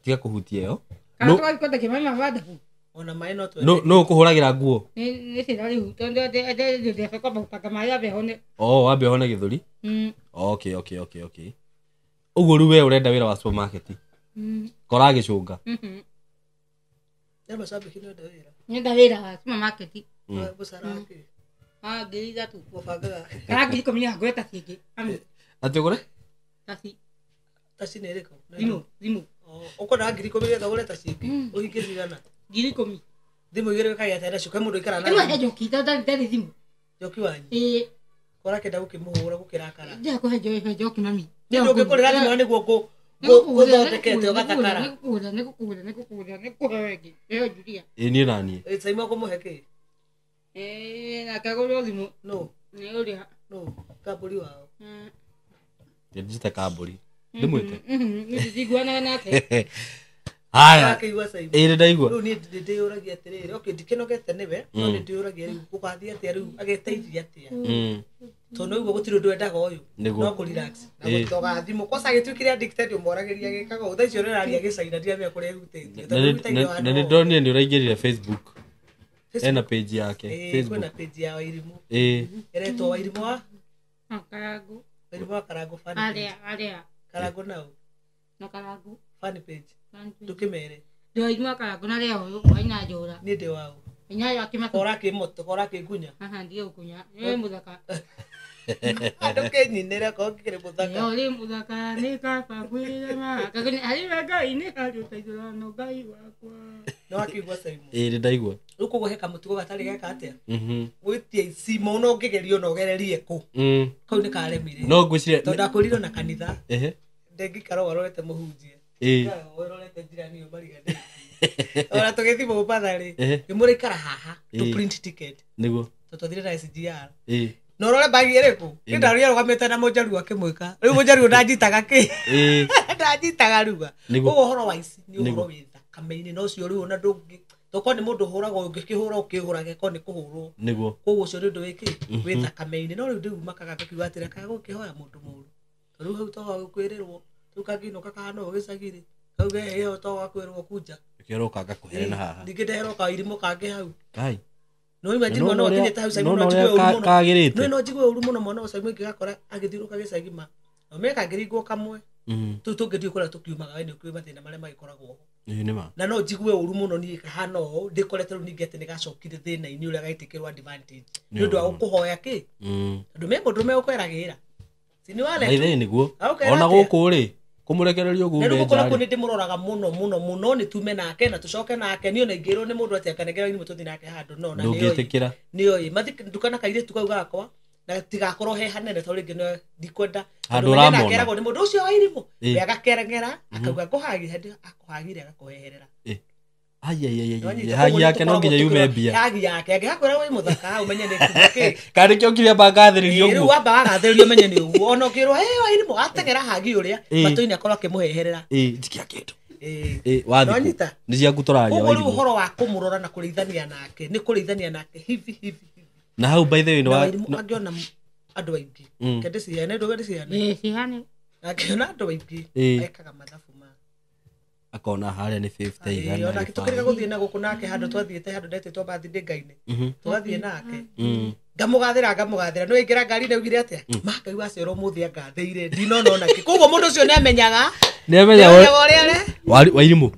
Tiga kũhutia ĩyo. Kana tũgathiĩ kwendagia maĩ ma bandabu. Ona maĩ no twendie. No ũkũhũragĩra nguo? Nĩ thĩna rĩu tondũ ndĩrenda kwamba gũbanga maĩ ambe hone. Oh, wambe ũhone gĩthũri? Okay, okay, okay, okay. Ũguo rĩu we ũrenda wĩra wa supermarket? Kora gĩcũnga. Nĩ macambĩki nĩ wĩra. Nenda wĩra wa supermarket. Mũcara wa kĩ? 3,000. Gũbangaga. Kana 10,000 na ngũre taci ĩngĩ. Atĩ ũgũre? Taci. Taci nĩ ĩrĩkũ? Thimũ. Ũkwenda 10,000 nĩgetha ũgũre taci ĩngĩ? Ũhingie cigana? 10,000. Thimũ igĩrĩ wĩkagia atĩa nacio? Kwĩ mũndũ ũikaraga na Ĩmwe he njoki, ndarĩ thimũ. Njoki wanyu? Ĩĩ. Kora kĩenda gũkĩmũhũra gũkĩrakara. Ndĩrenda kũhe njoki mami. Nĩ ũngĩkũrĩra thimũ nĩguo gũthondekete ũgathakara. Nĩngũkũgũrĩra, nĩngũkũhe wengĩ. Ĩyo Julia. Ĩĩ niĩ na niĩ. Saimo ũkũmũhe kĩ? Nake agũrĩrwo thimũ. No. Nĩ ũrĩa. No, kambũri wao. Njĩte kambũri. Ndĩmwĩte? Nĩndĩiguanaga nake. Haya. Akĩigua Saimo. Ĩĩ nĩndaigua. Rĩu niĩ ndĩyũragia atĩrĩrĩ, okay ndikĩnogete nĩwe, no nĩndĩyũragia rĩu gũgathiĩ atĩa rĩu ageteithia atĩa? Tondũ ũguo gũtirĩ ũndũ endaga ũyũ. No kũ relax. Na gũtoga thimũ. Kwanza agĩtuĩkire addicted ũmoragĩria gĩkaga ũũ. Thaa icio ũreraria gĩcaina ndiramenya kũrĩa ĩhutĩtie. Na nĩndonire nĩ ũraingĩrire Facebook. Ena page yake. Facebook. Kwĩna page ya Wairimũ. Ĩretwo Wairimũ wa? Karangũ. Wairimũ wa Karangũ fan page. Arĩa. Karangũ nau? Na Karangũ. Fan page. Ndũkĩmere. Ndĩ Wairimũ wa Karangũ na rĩa ũyũ waina njũra. Niĩ ndĩ waũ? Inya ya kĩmako. Kora kĩmoto, kora kĩngunya. Haha ndiĩ gũkunya. Nĩ mũthaka. Andũ kĩnyinĩre korwo kĩrĩ mũthaka. Ũrĩ mũthaka nĩ kaba kwĩra ma. Harĩ we Ngai nĩ harĩ ũteithũrano Ngai wakwa. Nĩ wakĩigua Saimo? Ĩĩ nĩndaigua. Rĩu koguo he kamũtugo gatarĩ geka atĩa? Gwĩtia icimo no ũngĩgerio na ũgererie kũ? Kau nĩ karemire. No ngwĩciria tondũ ndakũrirwo na kanitha. Ndengĩikara ũguo arorete mũhunjia. Ũrorete njirani ũyũ mariganĩtie. Ona tũgĩthiĩ Mombatha rĩ, ngĩmũrĩikara haha tũ print ticket. Nĩguo. Tondũ twathire na SGR. Na ũrore bagi ĩrĩkũ? Nĩ arũgamĩte na mũnjaruo akĩmwĩka. Rĩu mũnjaruo ndanjitaga kĩ? Ndanjitaga ruga. Koguo ũhoro wa ici nĩ ũhoro wĩ thakame-inĩ na ũcio rĩu ona ndũngĩ tokorwo nĩ mũndũ ũhũragwo ũngĩkĩhũra ũkĩhũrage korwo nĩ kũhũrwo. Nĩguo. Koguo ũcio nĩ ũndũ wĩ kĩ? Wĩ thakame-inĩ. No rĩu ndĩumakaga ngakiuga atĩrĩ kaga gũkĩhoya mũndũ mũũru. Tondũ rĩu hau to gũkwĩrĩrwo. Rĩu kangĩinũka kahana ũũ gĩcagi-rĩ. Kauge ĩyo to gakwĩrwo kunja. Nĩkĩo ũroka ngakũhere na haha. Ningĩ ndeherwo kairimũ kangĩ hau. Kai. No imagine mwana wakinyĩte hau Simon no njigue ũru mũno. Kagĩrĩte. No njigue ũru mũno mwana wa Simon ngĩgakora agĩthiũrũka gĩcagi ma. Na meka ngĩringwo kamwe. Tũu tũngĩ ndiũĩ kũrĩa tũkiumaga we nĩ ũkĩũĩ mathĩna marĩa magĩkoragwo ho. Ĩĩ nĩ ma. Na no njigue ũru mũno niĩ kahana ũũ ndĩkorete rĩu ningĩ atĩ nĩgacokire thĩna-inĩ ũrĩa gaitĩkĩrwo advantage. Nĩ ũndũ wa gũkũhoya kĩ? Andũ me mũndũ megũkweragĩra. Si nĩ wale. Ithe nĩguo. Ona gũkũ rĩ kũmũrekereria ũguo ume nja. Na rĩu nĩ ndĩmũroraga mũno mũno mũno nĩ tume nake na tũcoke nake niĩ ona ingĩrwo nĩ mũndũ atĩ akanengera irimũ tũthiĩ nake handũ no na ndũngĩtĩkĩra. Nĩoĩ mathi nduka na kairĩtu kau gakwa na tigakorwo he hanene tondũ rĩngĩ no ndikwenda handũ ũramona. Akeragwo nĩ mũndũ ũcio wa irimũ we agakereng'era akauga ngũhagire hĩndĩ akũhagire agakũheherera. Ai hagi yake no nginya yume mbia. Hagi yake angĩgakwĩra wĩ mũthaka ũmenye nĩ kuga kĩ. Kana nĩkĩo kĩrĩa bangathĩrĩrio ũguo. Rĩu wamba wagathĩrĩrio ũmenye nĩ ũguo ona ũkĩrwo he wa irimũ ateng'era hagi ũrĩa matũ-inĩ akorwo akĩmũheherera. Ndikia kĩndũ. Wathikũ nĩ ciaku tũraria wa irimũ. Ũguo rĩu ũhoro wa kũmũrora na kũrĩithania nake nĩ kũrĩithania nake hivi hivi. Na hau by the way wa angĩona andũ aingĩ kende cihane ndũge cihane. Cihane. Angĩona andũ aingĩ ekaga mathabu ma akona harĩa nĩ 50 igana. Ona tũkĩrĩga gũthiĩ na gũkũ nake handũ twathiĩte handũ ndetĩtwo birthday Ngai-inĩ. Tũgathiĩ nake. Ngamũgathĩra nĩ waingĩra ngari-inĩ augire atĩa? Ma Ngai wacerwo ũmũthĩ angathĩire ndinona ona kĩ. Koguo mũndũ ũcio nĩamenyaga. Nĩamenyaga ũrĩa are. Wa irimũ.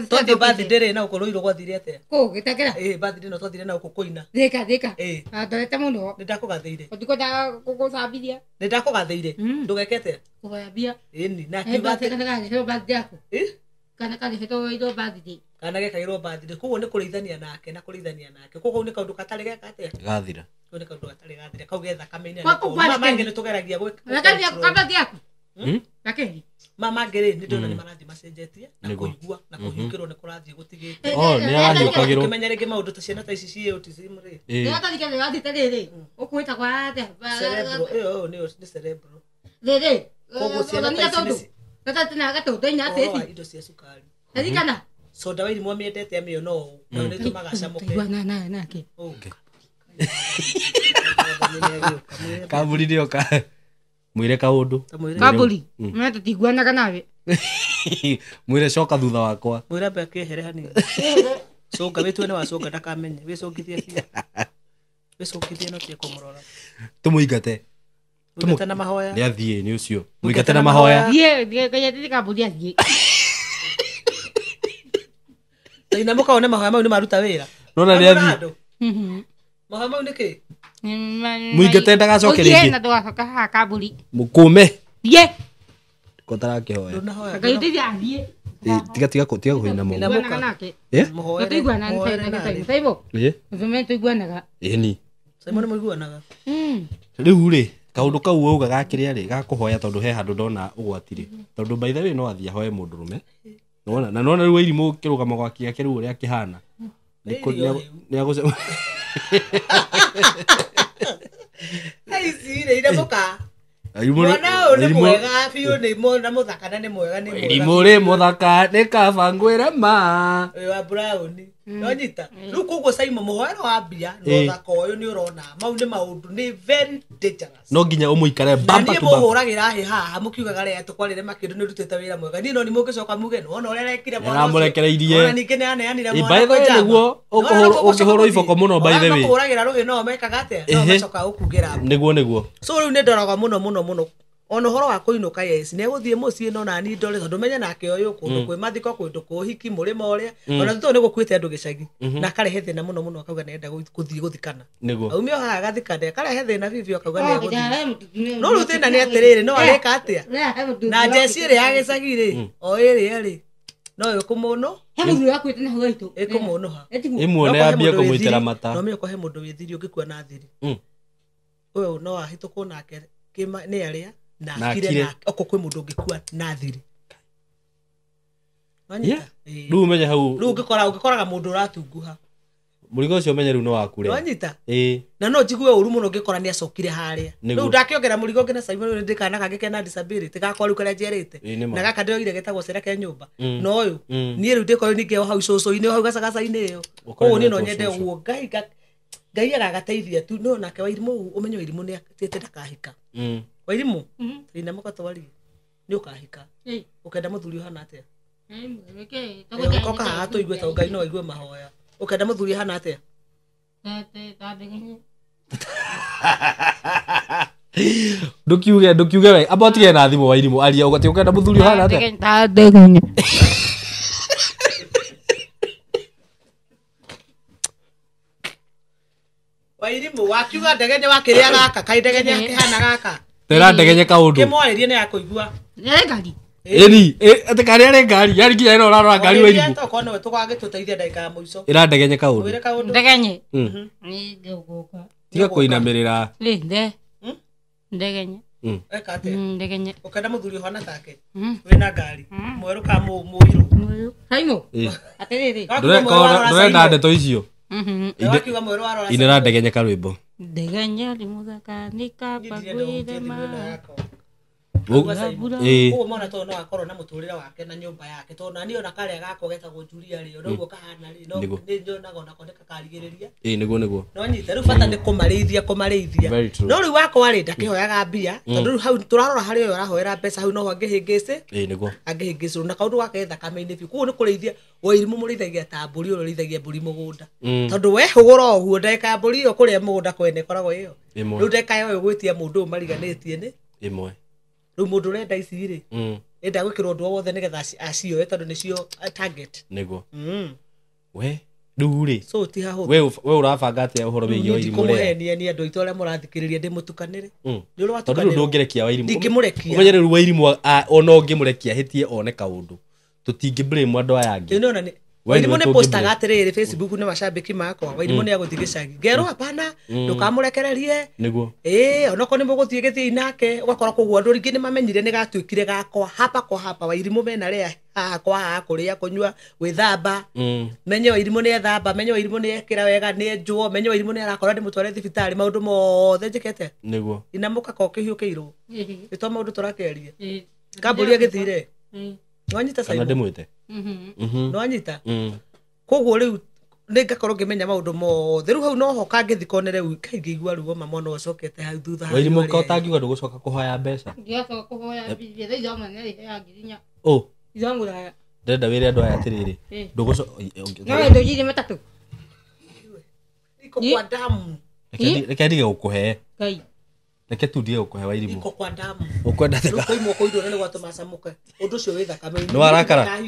Twathiĩ birthday rĩ na gũkũ Rũirũ gwathire atĩa? Kũ gĩtengera? Birthday no twathire na gũkũ kũina. Thika. Ndorete mũno. Nĩndakũgathĩire. Ndikwenda gũgũcambithia. Nĩndakũgathĩire. Ndũgeke atĩa? Kũhoya mbia. Ĩni na akiuga atĩ Kana karĩhetwo birthday. Kana gekagĩrwo birthday. Koguo nĩ kũrĩithania nake na kũrĩithania nake. Koguo nĩ kaũndũ gatarĩ geka atĩa? Gathira. Kau nĩ kaũndũ gatarĩ gathira. Kau ge thakame-inĩ. Mangĩ nĩ tũgeragia gwĩka. Rakeri. Mama ngĩ rĩ nĩ ndĩrona nĩ marathiĩ macenjetie na kũigua na kũhiũkĩrwo nĩ kũrathiĩ gũtigĩte. Nĩ arahiũkagĩrwo. Ũkĩmenya rĩngĩ maũndũ ta ciana ta ici ciĩ autism rĩ. Ndĩratarikana wathiĩte rĩrĩ ũkwĩtagwo atĩa? Cerebral ĩyo nĩ cerebral. Rĩrĩ. Koguo ciana ta ici nĩ gatatu indo cia cukari. Ririkana. Soda wa irimũ amĩendete amĩona ũũ nayo nĩ ĩtũmaga acamũke. Nake. Kamburi nĩoka. Mwĩre kaũndũ. Kamburi. Mwe tũtiguanaga nawe. Mwĩre coka thutha wakwa. Mwĩre ambe akĩehere hanini. Cũnga wĩtue nĩ wacũnga ndakamenye. Wĩcũngithie biũ. Wĩcũngithie no tie kũmũrora. Tũmũingate. Mũingate na mahoya. Nĩ athiĩ nĩ ũcio. Mũingate na mahoya. Thiĩ thiĩ Kamburi athiĩ. Ina mũkaone mahoya mau nĩ maruta wĩra. Nona nĩ athiĩ. Mahoya mau nĩ kĩ? Mũingate ndagacoke rĩngĩ. Ũthiĩ na ndũgacoke haha Kamburi. Mũkũme. Thiĩ. Ko tarakĩhoya. Ngai ũteithie athiĩ. Tiga kũina mũno. Tũiguanaga. Ĩni. Simon nĩ mũiguanaga. Rĩu rĩ kaũndũ kau wauga gakĩrĩa rĩ gakũhoya tondũ he handũ ndona ũgwati rĩ tondũ by the way no athiĩ ahoe mũndũrũme. Nona na nona rĩu irimũ kĩrũgamo gwake gĩake rĩu ũrĩa kĩhana. Nĩ agũce. Aici rĩ iramuka. Mwana ũyũ nĩ mwega biũ nĩ na mũthaka na nĩ mwega nĩ mwega. Irimũ rĩ mũthaka nĩ kaba ngwĩre ma. Ũyũ wa brown. Nonyita. Rĩu koguo Simon mũhoero wa mbia na ũthaka ũyũ nĩ ũrona mau nĩ maũndũ nĩ very dangerous. No nginya ũmũikare bamba tu bamba. Niĩ mũhũragĩra hĩ haha mũkiugaga rĩa tũkwarĩre makĩndũ nĩ ũrutĩte wĩra mwega. Niĩ no nĩ mũngĩcoka muge nĩwona ũrĩa arekire mwana ũcio. Nĩaramũrekereirie. Ona ningĩ nĩaneanire mwana By the way nĩguo ũkĩhũrwo iboko mũno by the way. Makũhũragĩra rũhĩ no mekaga atĩa? No macokaga gũkugĩra. Nĩguo nĩguo. So rĩu nĩ ndoraga mũno mũno mũno. Ona ũhoro wa kũinũka yes nĩ egũthiĩ mũciĩ no nani ndore tondũ menye nake ũyũ kũndũ kwĩ mathiko kũndũ kwĩ ũhiki mũrĩmo ũrĩa ona tondũ nĩ gũkuĩte andũ gĩcagi na akarehe thĩna mũno mũno akauga nĩenda gũthiĩ gũthikana aumio haha agathikane akarehe thĩna bibi akauga nĩ egũthiĩ no rĩu thĩna nĩ atĩrĩrĩ no areka atĩa na njeci ĩrĩa ya gĩcagi rĩ o ĩrĩa rĩ no ĩkũmũnũ ĩkũmũnũha ĩmuone ambie kũmũitĩra mata no mĩoko he mũndũ wĩ thiri ũngĩkua na thiri ũyũ no ahĩtũkwo nake nĩ arĩa na akire na oko kwĩ mũndũ ũngĩkua na thiri. Wanyita? Rĩu ũmenye hau. Rĩu ũngĩkoraga mũndũ ũratunguha. Mũrigo ũcio ũmenye rĩu nĩ waku rĩ. Wanyita? Na no njigue ũru mũno ngĩkora nĩ acokire harĩa. Rĩu ndakĩongera mũrigo ũngĩ na Simon nĩ ndĩkana kangĩ kena disability gakwa rĩu karĩa njerĩte. Na gaka ndĩroire getagwo cera ke nyũmba. Na ũyũ niĩ rĩu ndĩkorwo ningĩ o hau cũcũ-inĩ o hau gacagaca-inĩ ĩyo. Koguo niĩ no nyende ũguo Ngai Ngai agagateithia tu no nake Wairimũ ũmenye Wairimũ nĩ atĩte ndakahika. Wairimũ ina mũgatwarie nĩ ũkahika. Ũkenda mũthuri ũhana atĩa? Ũkoka haha tũigue tondũ Ngai no aigue mahoya. Ũkenda mũthuri ahana atĩa? Ndũkiuge we amba ũtige na thimũ Wairimũ aria ũgati ũkenda mũthuri ũhana atĩa? Ta ndegenye. Wairimũ wakiuga ndegenye wakĩrĩa gaka kaĩ ndegenye akĩhana gaka. Tera ndegenye kaũndũ. Kĩmwarĩrie nĩ akũigua. Nĩ ngari. Ĩni, atĩ karĩa arĩ ngari, yani nginya ĩno ũrarora ngari Warĩria Wairimũ. tokorwo nĩwe tũgagĩtũteithia ndagĩka ya mũico. Ĩra ndegenye kaũndũ. Mwĩre kaũndũ. Ndegenye. Nĩ ngũgũka. Tiga kũinamĩrĩra. Rĩ, nde. Ndegenye. Eka atĩa? Ndegenye. Ũkenda mũthuri ũhana take? Wĩna ngari. Mwerũ ka mũirũ. Saimo. Atĩrĩrĩ. Ndũrenda ndeto icio. Wakiuga mwerũ warora. Inĩra ndegenye karwĩmbo. Ndegenye rĩ mũthaka nĩ kaba gwĩthema. Ũguo mwana tondũ no akorwo na mũtũrĩre wake na nyũmba yake tondũ nani ona karĩa gakwa getagwo Julia rĩ ona ũguo kahana rĩ no nĩ nyonaga onako nĩ kakarigĩrĩria. Ĩĩ nĩguo nĩguo. No nyita rĩu bata nĩ kũmarĩithia. No rĩu wakwa rĩ ndakĩhoyaga mbia tondũ rĩu hau tũrarora harĩa ũyũ arahoera mbeca hau noho angĩhĩngĩcĩ. Ĩĩ nĩguo. Angĩhĩngĩcwo na kaũndũ gake thakame-inĩ biũ. Koguo nĩ kũrĩithia Wairimũ mũrĩithagia ta mbũri ũrĩa ũrĩithagia mbũri mũgũnda. Tondũ we hũgũra ũguo ndagĩka ya mbũri ĩyo kũrĩa mũgũnda kwene ĩkoragwo ĩyo. Rĩu ndagĩka ya ũyũ gwĩtia mũndũ ũyũ mariganĩtie nĩ ĩmwe. Rĩu mũndũ ũrenda ici rĩ enda gwĩkĩrwo ũndũ o wothe nĩgetha acioe tondũ nĩcio target. Nĩguo. We rĩu rĩ so ti hahũthũ. We ũrabanga atĩa ũhoro wĩgiĩ Wairimũ rĩa? Ndikũmũhenia nĩ andũ aitũ arĩa mũrathikĩrĩria ndĩmũtukanĩre. Nĩ ũrĩa Tondũ rĩu watukanĩrwo. ndũngĩrekia Wairimũ. Ndingĩmũrekia. Ũmenye rĩu Wairimũ ona ũngĩmũrekia ahĩtie one kaũndũ. Tũtingĩ blame andũ aya angĩ. Nĩ ona Wairimũ nĩ postaga atĩrĩrĩ Facebook nĩ macambĩki makwa. Wairimũ nĩ agũthiĩ gĩcagi. Ngerwo hapana ndũkamũrekererie. Nĩguo. Ĩĩ onokorwo nĩ mũgũthiĩ gĩthiĩ nake ũgakora koguo andũ rĩngĩ nĩ mamenyire nĩ gatuĩkire gakwa hapa kwa hapa Wairimũ mena rĩa haha kwa haha kũrĩa kũnyua gwĩthamba. Menye Wairimũ nĩ ethamba, menye Wairimũ nĩ ekĩra wega nĩ enjwo, menye Wairimũ nĩ arakora ndĩmũtware thibitarĩ maũndũ mothe njĩkete. Nĩguo. Inamũka ko kĩhiũkĩirwo. Nĩ to maũndũ tũrakĩaria. Kambũri agĩthire. Nwanyita Kana ndĩmwĩte. Nwanyita. Koguo rĩu nĩ ngakorwo ngĩmenya maũndũ mothe rĩu hau noho kangĩthi konere rĩu kaingĩigua ruo ma mwana ũcokete hau thutha. Wairimũ ko ũtangiuga ndũgũcoka kũhoya mbeca. Ndigacoka kũhoya mbia thaa ithoma nĩ arĩheaga ngiri inya. Ũ. Ithomũraya. Ndĩrenda wĩre andũ aya atĩrĩrĩ. Ndũgũcoka. No ndũnjirie matatũ. Iko kwa damu. Reke ndige gũkũhe. Ngai. Reke tu ndige gũkũhe Wairimũ. Iko kwa damu. Ũkwenda Rĩu kũimwo kũirwo nĩ gwatũma acamũke. Ũndũ ũcio wĩ thakame-inĩ. Nĩ warakara?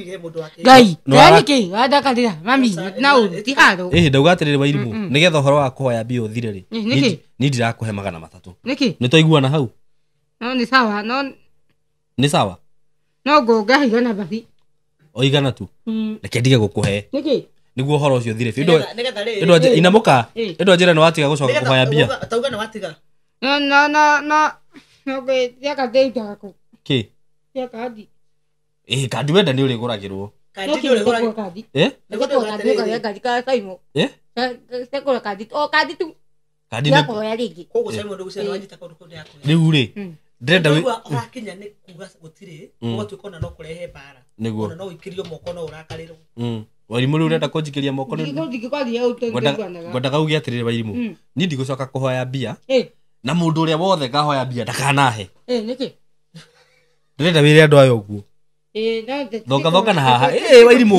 Ngai. Nĩ wandakarĩra mami na ũru ti haro. Ĩhĩ ndauga atĩrĩrĩ Wairimũ nĩgetha ũhoro wa kũhoya mbia ũthire rĩ. Nĩkĩ? Niĩ ndirakũhe 300. Nĩkĩ? Nĩ twaiguana hau? No nĩ sawa no Nĩ sawa? No ngũngaigana bathi. O igana tu. Reke ndige gũkũhe. Nĩkĩ? Nĩguo ũhoro ũcio ũthire biũ. Nĩgetha rĩrĩ. Ĩndũ inamũka. Ĩndũ anjĩra nĩ watiga gũcoka kũhoya mbia. Tauga nĩ watiga. No no no no no ngwĩtia kandi ndagaku. Kĩ? Tia kandi. Ĩĩ kandi wenda nĩ ũrĩgũragĩrwo. Kandi nĩ ũrĩgũragĩrwo. Kandi. Eh? Nĩgũkũra kandi ka Saimo. Eh? Tekũra kandi o kandi tu. Kandi nĩ kũhoya rĩngĩ. Koguo Saimo ndũgũcia nĩ wanyita kaũndũ kau ndĩrakũhe. Rĩu rĩ. Ndĩrenda ũrakinya nĩ kuga gũtirĩ ũgatuĩka ona no kũrehe mbara. Nĩguo. Ona no ũikĩrio moko no ũrakarĩrwo. Wairimũ rĩu ũrenda kũnjikĩria moko nĩ ngwendaga uge atĩrĩrĩ Wairimũ. Niĩ ndigũcoka kũhoya mbia. Na mũndũ ũrĩa wothe ngahoya mbia ndakanahe. Nĩkĩ? Ndĩrenda wĩre andũ aya ũguo. Thonga thonga na haha. Ĩĩ Wairimũ.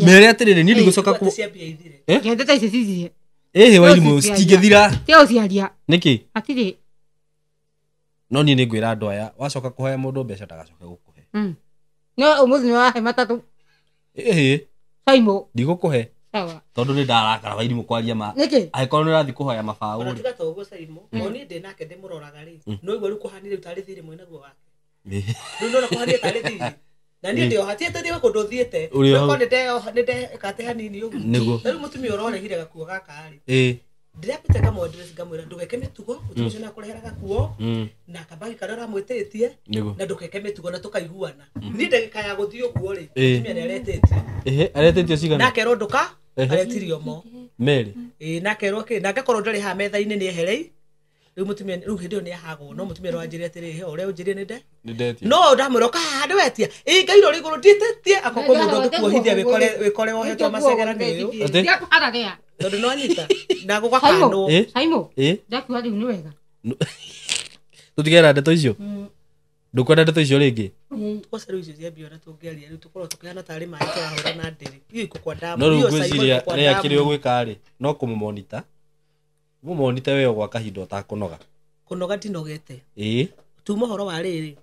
Mere atĩrĩrĩ niĩ ndigũcoka kũ Ngĩendete ici cithire. Ĩhĩ Wairimũ citingĩthira. Tiga gũciaria. Nĩkĩ? Hatirĩ. No niĩ nĩngwĩra andũ aya wacoka kũhoya mũndũ mbeca ndagacoke gũkũhe. No ũmũthĩ nĩ wahe matatũ. Ĩhĩ. Saimo. Ndigũkũhe. Sawa. Tondũ nĩ ndarakara Wairimũ kwaria ma. Nĩkĩ? Angĩkorwo nĩ ũrathiĩ kũhoya mabaũ Ona rĩ. tiga to ũguo Saimo. O niĩ ndĩ nake ndĩmũroraga rĩ. No igua rĩu kũhanire rĩu tarĩ thirĩ mwĩnaguo wake. Rĩu nona kũhanire tarĩ thirĩ. Na niĩ ndĩoha ti atĩ ndĩ kũndũ thiĩte. Ũrĩ hau. Nĩndekate hanini ũguo. Nĩguo. Na rĩu mũtumia ũrorehire gakuo gaka rĩ. Ĩĩ. Ndĩrambĩte ngamũ-address ngamwĩra ndũgeke mĩtugo mũtumia ũcio nĩakũrehera gakuo na kambagi karĩa ũramwĩtĩtie na ndũgeke mĩtugo na tũkaiguana. Niĩ ndagĩka ya gũthiĩ ũguo rĩ mũtumia nĩaretĩtie. Ĩhĩ aretĩtie cigana? Na akerwo ndũka aretirio mo. Merĩ. Ĩĩ na akerwo kĩ na ngakorwo ndarĩ haha metha-inĩ nĩeherei. Rĩu mũtumia rĩu hĩndĩ ĩyo nĩahagwo no mũtumia no anjĩre atĩrĩ he ũrĩa ũnjĩrire nĩ nde. Nĩndetia. No ndamwĩra ũka haha nĩwetia. Ĩĩ Ngai ũrĩ igũrũ ndiĩtĩtie akorwo kwĩ mũndũ ũngĩkuohithia wĩkore wohetwo macegera nĩ ũyũ. Atĩ? Ndiakũhara Tondũ no anyita na gũgakanwo. Saimo. Ĩĩ. Ndakiuga rĩu nĩ wega. Tũtigera ndeto icio. Ndũkwenda ndeto icio rĩngĩ? Kwaca rĩu icio cia mbia ona tũngĩaria rĩu tũkorwo tũkĩhana tarĩ maĩ tũrahũra na ndĩrĩ. Iyo iko kwa damu. No rĩu ngwĩciria rĩa kĩrĩa ũgwĩka rĩ, no kũmũmonita. Mũmonite we gwa kahinda ũtakũnoga. Kũnoga ndinogete. Ĩĩ. Tuma ũhoro wa rĩrĩ.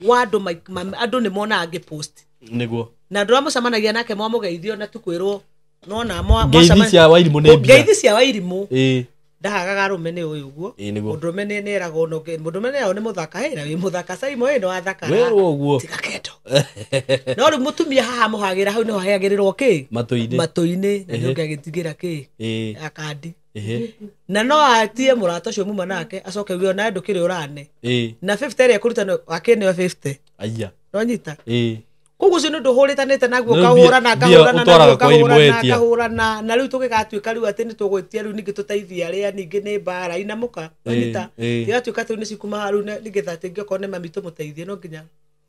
Wa andũ andũ nĩ monaga ngĩpost. Nĩguo. Na andũ arĩa mũcemanagia nake mwamũgeithio na tukwĩrwo nona ngeithi cia Wairimũ nĩ mbia. Ngeithi cia Wairimũ. Ĩĩ. Ndahagaga arũme nĩ ũyũ ũguo. Mũndũrũme nĩ eragwo no mũndũrũme nĩ nĩ mũthaka hĩ na wĩ mũthaka Saimo ĩ nĩ wathakara. Werwo ũguo. Tiga kendo. No rĩu mũtumia haha mũhagĩra hau nĩho hehagĩrĩrwo kĩ? Matũ-inĩ. Matũ-inĩ na nĩ ũngĩagĩtigĩra kĩ? Akandi. Na no atie mũrata ũcio muma nake acoke uge ona ndũkĩrĩ ũrane. Na 50 ĩrĩa ĩkũruta akĩneo 50. Aya. Nonyita. Koguo ũcio nĩ ũndũ ũhũrĩtanĩte naguo ngahũrana ngahũrana na rĩu tũgĩgatuĩka rĩu atĩ nĩ tũgwĩtia rĩu ningĩ tũteithie arĩa ningĩ nĩ mbara inamũka nonyita. Tigatuĩka rĩu nĩ cikuma rĩu nĩgetha atĩ okorwo nĩ mami tũmũteithie no nginya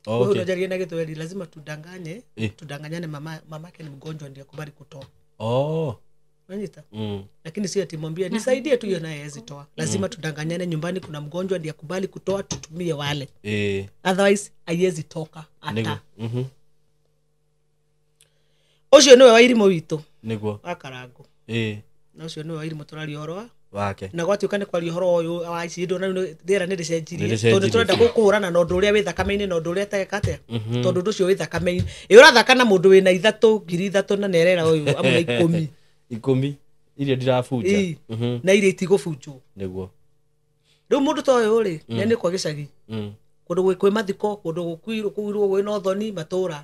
okay. Unajaria na gĩthweri lazima tudanganye tudanganyane mamake ni mgonjwa ndiye akubali kutoa. Oh. Unanyita? Lakini sio ati mwambie nisaidie tu hiyo naye hawezi toa. Lazima tudanganyane nyumbani kuna mgonjwa ndiye akubali kutoa tutumie wale. Otherwise haiwezi toka hata. Ucio niwe Wairimũ witũ. Niguo. Wa Karango. Na ucio niwe Wairimũ tũraria ũhoro wa wake. Na gwatuĩka nĩ kwaria ũhoro ũyũ wa ici ndona rĩera nĩ rĩcenjirie tondũ tũrenda gũkũhũrana na ũndũ ũrĩa wĩ thakame-inĩ na ũndũ ũrĩa teka atĩa tondũ ũndũ ũcio wĩ thakame-inĩ. Ĩ ũrathaka na mũndũ wĩna 3 ngiri 3 na nĩarera ũyũ amwe 10. 10 iria ndirabunja. Na iria itigũbunjwo. Niguo. Rĩu mũndũ ta ũyũ rĩ nĩ kwa gĩcagi. Kũndũ kwĩ mathiko kũndũ gũkuirwo kwĩna ũthoni matũra.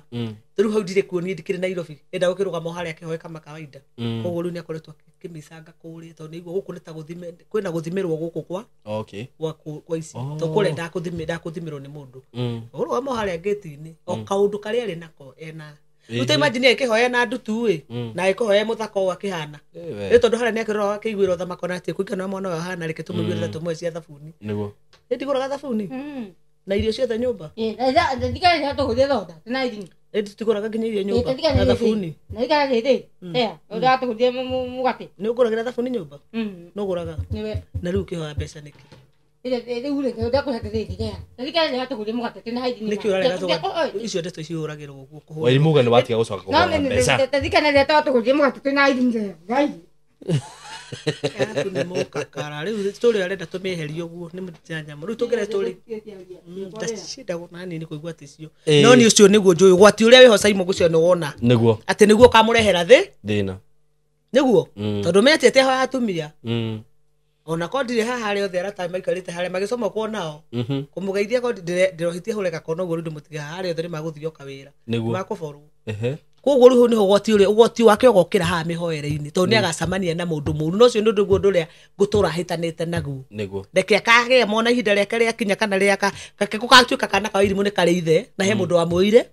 Rĩu hau ndirĩ kuo niĩ ndikĩrĩ Nairobi enda gũkĩrũgama o harĩa akĩhoe kama kawaida. Koguo rĩu nĩakoretwo akĩmĩcanga kũrĩa tondũ nĩaigua gũkũ nĩ ta kwĩna gũthimĩrwo gũkũ kwa okay. Kwa ici tondũ kũrĩa ndakũthimĩrwo nĩ mũndũ. Ũrũgama o harĩa gate-inĩ o kaũndũ karĩa arĩ nako ena. Rĩu ta imagine akĩhoya na ndutu ĩ na akĩhoya mũthako ũũ akĩhana. Rĩu tondũ harĩa nĩakĩrora akĩiguĩrwo tha makona atĩ kũingana na mwana ũyũ ahana reke tũmũiguĩre tha tũmũhe cia thabuni. Nĩguo. Nĩ ndigũraga thabuni. Na irio ciothe nyũmba. Tũtigũraga nginya irio nyũmba na thabuni. Nĩ ũgũragĩra thabuni nyũmba? Nĩ ũgũraga? Na rĩu ũkĩhoya mbeca nĩkĩ? Nĩkĩ ũrarega tũgate? Icio ndeto cihũragĩrwo ũguo kũhũra. Wairimũ uga nĩ watiga gũcoka kũhoya mbeca. Yaku nĩ mũkakara rĩu story arenda tũmĩeherie ũguo nĩ mũtanyamũ rĩu tũngere story ndacindagwo na nini kũigua atĩ cio no nĩ ũcio nĩguo njũĩ ũgwati ũrĩa wĩho Saimo gũcio nĩ wona nĩguo atĩ nĩguo ũkamũrehera thĩ thĩna nĩguo tondũ menye atĩ ahoya atumia ona ko ndirĩ haha harĩa othe arata maikarĩte harĩa magĩcoma kuo nao kũmũgeithia ko ndĩrohitie hũre gakona ũguo rĩu ndĩmũtige haha harĩa othe nĩ magũthiĩ o kawĩra makũborwo. Koguo rĩu nĩho ũgwati ũrĩa ũgwati wake ũgokĩra haha mĩhoere-inĩ tondũ nĩ agacemania na mũndũ mũũru na ũcio nĩ ũndũ guo ũndũ ũrĩa ngũtũra hĩtanĩte naguo. Nĩguo. Reke akagĩa mwana ihinda rĩake rĩakinya kana rĩaka gũgatuĩka kana ka Wairimũ nĩ karĩ ithe na he mũndũ wamũire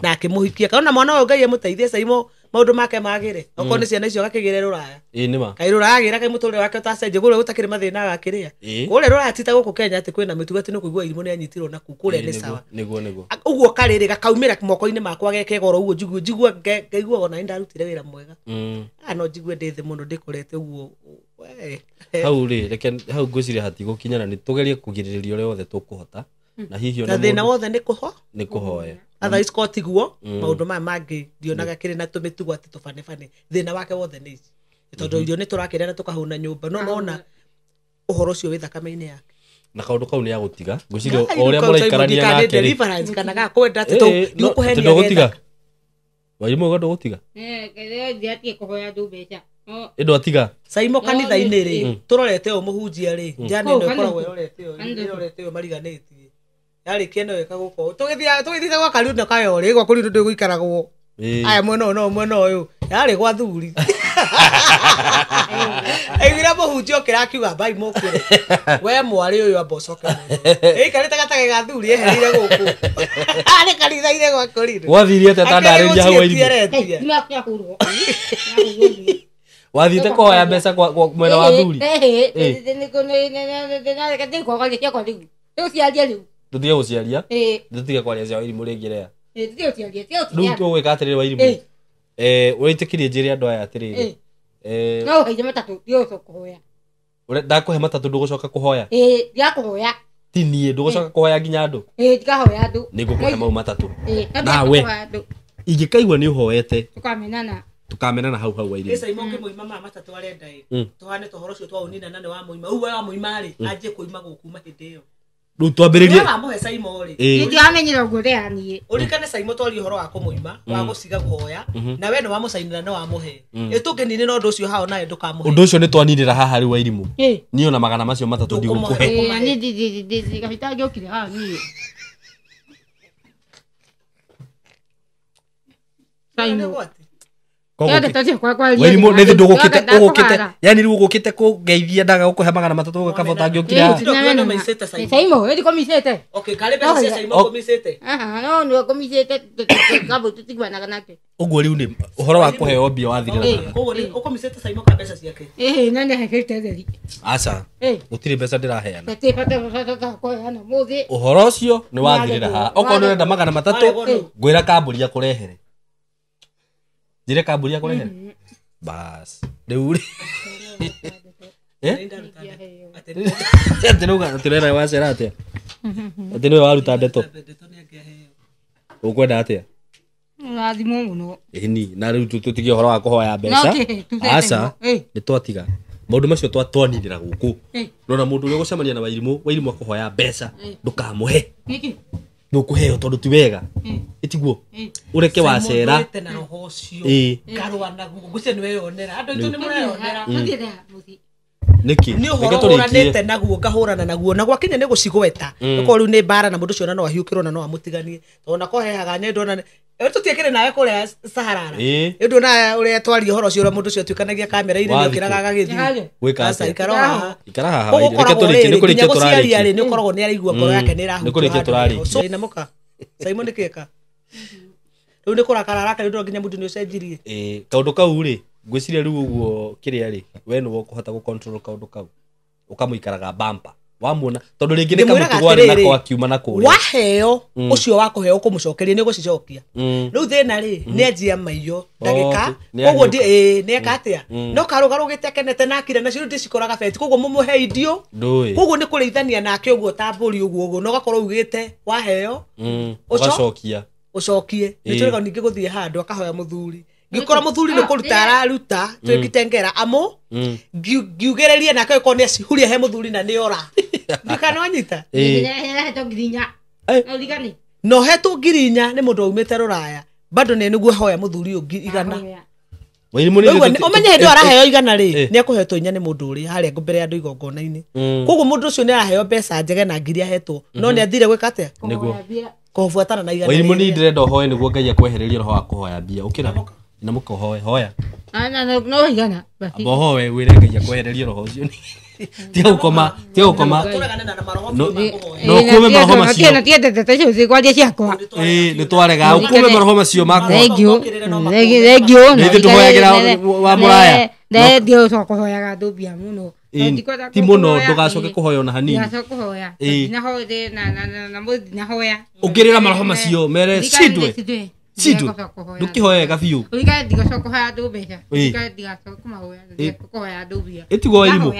na akĩmũhikia kana mwana ũyũ Ngai amũteithie Saimo maũndũ make magĩre okorwo nĩ ciana icio agakĩgĩre rũraya. Ĩĩ nĩ ma. Kaĩ rũraya agĩra kaĩ mũtũrĩre wake ũtacenjie kũrĩa gũtakĩrĩ mathĩna agakĩrĩa. Kũrĩa rũraya ti ta gũkũ Kenya atĩ kwĩna mĩtugo atĩ nĩ kũigua Wairimũ nĩ anyitirwo naku kũrĩa nĩ sawa. Nĩguo nĩguo. Ũguo karĩrĩ gakaumĩra moko-inĩ makwa geke goro ũguo njigue njigua ngaigua ona ndarutire wĩra mwega. No njigue ndĩ thĩ mũno ndĩkorete ũguo. Hau rĩ reke hau ngwĩciria hatigũkinyana nĩ tũgerie kũgirĩrĩria ũrĩa wothe tũkũhota na hihi ona thĩna wothe nĩ nĩ kũhoya. Otherwise ko tiguo maũndũ maya mangĩ ndionaga kĩrĩ na tũmĩtugo atĩ tũbanebane thĩna wake wothe nĩ ici tondũ irio nĩ tũrakĩrĩa na tũkahũna nyũmba no nona ũhoro ũcio wĩ thakame-inĩ yake na kaũndũ kau nĩ agũtiga ngwĩciria o ũrĩa mũraikarania nake deliverance kana gakwenda atĩ ndikũhenia ndũgũtiga Wairimũ uga ndũgũtiga ĩndũ atiga Saimo kanitha-inĩ rĩ tũrorete ũyũ mũhunjia rĩ njana ĩno ĩkoragwo ĩrorete ũyũ ĩrorete ũyũ mariganĩtie yarĩkia no ĩka gũkũ tũgĩthiĩte gwa Kariuki kayo rĩ gwa Kariuki ndũ gũikaragwo aya mwena ũyũ no mwena ũyũ yarĩ gwa thuri aiguire mũhunjia okĩra akiuga mbai mũkĩre we mwarĩ ũyũ amba ũcoke ĩikarĩte gatage ga thuri ehereire gũkũ arĩ kanitha-inĩ gwa Kariuki gwathirie atĩa ta ndarĩria hau Wairimũ wathiĩte kũhoya mbeca kwa mwena wa thuri tũtige gũciaria tũtige kwaria cia Wairimũ rĩngĩ rĩa rĩu tũgwĩka atĩrĩrĩ Wairimũ ũrĩtĩkĩrie njĩre andũ aya atĩrĩrĩ no ũheire matatũ ndigũcoka kũhoya ndakũhe matatũ ndũgũcoka kũhoya ndĩrakũhoya Ti niĩ ndũgũcoka kũhoya nginya andũ. Ĩĩ ndikahoya andũ. Nĩngũkũhe mau matatũ. Ĩĩ Nawe. Ingĩkaigua nĩ ũhoete. Tukamenana. Tukamenana hau hau wairimu. Ĩ Simon ũngĩmũima maya matatũ arenda ĩ. Tũhane tũhoro ũcio twaũnina na nĩ wamũima. Ũguo wamũima rĩ, anjie kũima gũkuma hĩndĩ ĩyo. Rĩu twambĩrĩrie. We wamũhe Simon rĩ. Ĩĩ. Niĩ ndiamenyire ũguo rĩa niĩ. Ũririkane Simon twaria ũhoro wa kũmũima, wa gũciga kũhoya, na we nĩ wamũcainĩra nĩ wamũhe. Ĩ tũngĩninĩra ũndũ ũcio hao nawe ndũkamũhe. Ũndũ ũcio nĩ twaninĩra haha rĩu wairimu. Ĩĩ. Niĩ ona magana macio matatũ ndigũkũhe. Ĩĩ niĩ ndi kabita ngĩũkire haha niĩ. Simon. Wairimu nĩ ndũgũkĩte ũgũkĩte yani rĩu ũgũkĩte kũngeithia ndaga gũkũhe magana matatũ ũgakaba ũtangĩũkire haha. Simon, wewe ndikũmicĩte. Okay, karĩ mbeca cia Simon ũkũmicĩte. Aha, no nĩ ũkũmicĩte kabo tũtiguanaga nake. Ũguo rĩu nĩ ũhoro wa kũheo mbia wathirĩra haha. Koguo nĩ ũkũmicĩte Simon ka mbeca ciake. Ĩĩ na nĩ theri. Aca. Gũtirĩ mbeca ndĩraheana. Tũtibata kũheana mũthĩ. Ũhoro ũcio nĩ wathirĩra haha. Okorwo nĩ ũrenda magana matatũ ngwĩra kambũri akũrehere. Njĩre kambũri akũrehere. Bas. Rĩu rĩ. Atĩ rauga atĩ ũrera wacera atĩa? Atĩ nĩwe waruta ndeto. Ũkwenda atĩa? Ũrathimwo mũno. Ĩni, na rĩu tũtige ũhoro wa kũhoya mbeca. Aca, nĩ twatiga. Maũndũ macio twaninĩra gũkũ. Nona mũndũ ũrĩa ũgũcemania na Wairimu, Wairimu akũhoya mbeca, ndũkamũhe. Nĩkĩ? Ndũkũheo tondũ ti wega. Ĩtiguo? Ũreke wacera. Na roho ũcio. Ĩĩ. Ngarũa naguo. Ngwĩciria nĩ weyonera. Andũ aitũ nĩ mũreyonera. Nĩkĩ? Nĩ ũhoro ũranĩte naguo ngahũrana naguo na gwakinya nĩ gũcigweta. Okorwo rĩu nĩ mbara na mũndũ ũcio ona no ahiũkĩrwo na no amũtiganie. Tondũ ona kohehaga nyendo ona tũtiekĩrĩ nawe kũrĩa Saharara. Ĩĩ. Ndũona ũrĩa twaria ũhoro ũcio ũrĩa mũndũ ũcio atuĩkanagia kamera-inĩ nĩ ũkĩraga agagĩthiĩ. Gwĩka Aca, atĩa? ikara o haha. Ikara haha. Koguo Reke ũkoragwo tũrĩkie, rĩrĩ, nĩ kũrĩkia nginya gũciaria tũrarĩkia. rĩ, nĩ ũkoragwo nĩ araigua ngoro yake nĩ Nĩ kũrĩkia ĩrahutio tũrarĩkia. handũ. Inamũka. Simon nĩ kĩeka. Rĩu nĩ kũrakara arakara nĩ nginya mũndũ nĩ ũcenjirie. Ĩĩ, kaũndũ kau rĩ, ngwĩciria rĩu ũguo kĩrĩa rĩ, we nĩwe ũkũhota gũ-control kaũndũ kau. Ũkamũikaraga bumper. Wamuona tondũ rĩngĩ nĩ Ndĩmwĩraga kamũtugo arĩ atĩrĩrĩ, nako akiuma na kũrĩa. Waheo ũcio wa kũheo ũkũmũcokeria nĩ ũgũcicokia. Rĩu thĩna rĩ, nĩ anjia maiyo ndagĩka. Okay, Koguo nĩ ĩĩ nĩ eka atĩa? No karũgarũgĩte akenete na akira nacio rĩu ndĩcikoraga beti. Koguo mũmũhe idio. Ndũĩ. Koguo nĩ kũrĩithania nake ũguo ta mbũri ũguo ũguo na ũgakorwo ugĩte waheo Ũgacokia. Ũcokie. Nĩ tũrega ningĩ gũthiĩ handũ akahoya mũthuri. Ngĩkora mũthuri nĩ kũruta araruta twĩkitengera amũ ngiugĩrĩrie nake ũkorwo nĩ acihuria he mũthuri na nĩ ora. Ndikana wanyita. Nĩhetwo ngiri inya. Ũrigani. Na ũhetwo ngiri inya nĩ mũndũ waumĩte rũraya bado nĩ nĩguo ahoya mũthuri ũyũ igana. Wairimu nĩ Ũmenye hĩndĩ ĩyo araheo igana rĩ, nĩ ekũhetwo inya nĩ mũndũ ũrĩa harĩa mbere ya andũ igongona-inĩ. Koguo mũndũ ũcio nĩ araheo mbeca njege na ngiri ahetwo no nĩ athire gwĩka atĩa? Nĩguo. Kũbuatana na igana. Wairimu nĩ ndĩrenda ũhoe nĩguo Ngai akwehererie roho wa kũhoya mbia. Ũkĩra. Inamũka ũhoe, hoya. No igana. Amba ũhoe wĩre Ngai akwehererie roho ũcio. Tiga gũkoma, tiga gũkoma. Tũregane na maroho biũ ma kũhoya. No ũkũme maroho macio. Na tiendete ta icio cikwaria ciakwa. Ĩĩ, nĩ twarega. Ũkũme maroho macio makwa. Thank you. Thank you. Nĩ ithuĩ tũhoyagĩra wa mũraya. Ndendio ũcoka kũhoyaga andũ mbia mũno. Ti mũno ndũgacoke kũhoya ona hanini. Ndigacoka kũhoya. Ndinahoya na mũthĩ ndinahoya. Ũngĩrĩra maroho macio mere cindwe. Cindwe. Ndũkĩhoyega biũ. Ũrigane ndigacoka kũhoya andũ mbeca. Ũrigane ndigacoka kũmahoya. Ndigacoka kũhoya andũ mbia. Ĩtiguo Wairimu.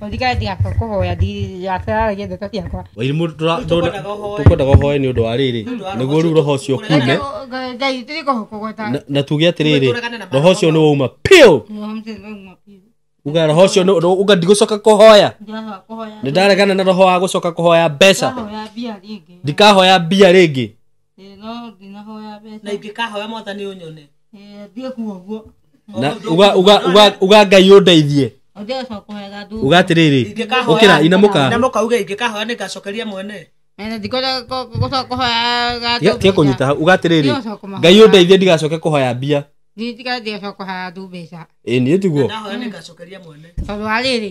Ũrigane ndigacoka kũhoya ndigacoka ndeto ciakwa. Wairimu tũkwendaga ũhoe nĩ ũndũ wa rĩrĩ nĩguo rĩu roho ũcio kume Ngai tũrĩ na tuge atĩrĩrĩ roho ũcio nĩ wauma piũ. Uga roho ũcio uga ndigũcoka kũhoya. Nĩ ndaregana na roho wa gũcoka kũhoya mbeca. Ndikahoya mbia rĩngĩ. No ndinahoya mbeca. Na ingĩkahoya mwathani ũnyone. Thiĩ kuo ũguo. Na uga Ngai ũndeithie. Uga atĩrĩrĩ ũkĩra inamũka. Inamũka uge ingĩkahoya nĩngacokeria mwene. Tiga kũnyita hau uga atĩrĩrĩ Ngai ũndeithie ndigacoke kũhoya mbia. Ndigacoka kũhoya andũ mbeca. Ĩĩ niĩ tiguo. Ndahoya nĩngacokeria mwene. Tondũ wa rĩrĩ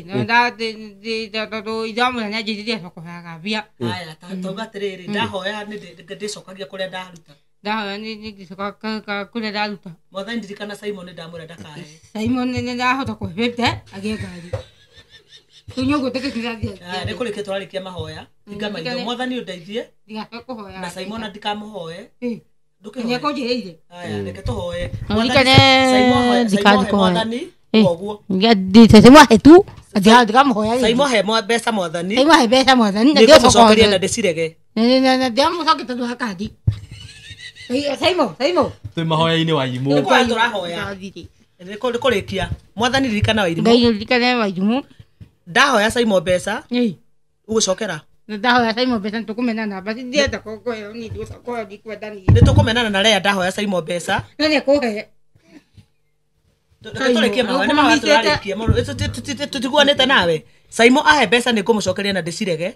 tondũ ithamũra nĩ anjĩrire ndigacoka kũhoyaga mbia. Haya tauga atĩrĩrĩ ndahoya ndĩcokagia kũrĩa ndaruta. Ndahoya nĩndĩcokaga kũrĩa ndaruta. Mwathani ndirikana Simon ndamwĩra ndakahe. Simon nĩ ndahota kũhe agĩe ngari. Rĩu nĩ ũguo Nĩ kũrĩkia tũrarĩkia mahoya. Hinga maitho mwathani ũndeithie. Ndigacoka kũhoya. Na Simon ndikamuhoe. Nĩekũnjĩrĩire. Haya reke tũhoe. Ũririkane ndikathi kũhoya. Ũguo. Saimo ahe tu ndikamũhoya Saimo he mbeca mwathani. Saimo ahe mbeca mwathani na ndĩmũcokerie na ndĩcirege. Na ndĩamũcokeria tondũ wa kandi. Saimo Saimo twĩ mahoya-inĩ Wairimũ. Nĩ tũrahoya. Nĩ kũrĩkia. Mwathani ririkana Wairimũ. Ngai ririkana Wairimũ. Ndahoya Saimo mbeca. Ũgũcokera. Ndahoya Saimo mbeca nĩtũkũmenana basi ndienda kũheo niĩ ndigũcoka ndikwenda niĩ. Nĩtũkũmenana na Lea ndahoya Saimo mbeca. No nĩekũhe. Tũrĩkie mahoya nĩ mahoya tũrarĩkia. Tũtiguanĩte nawe. Saimo ahe mbeca nĩngũmũcokeria na ndĩcirege.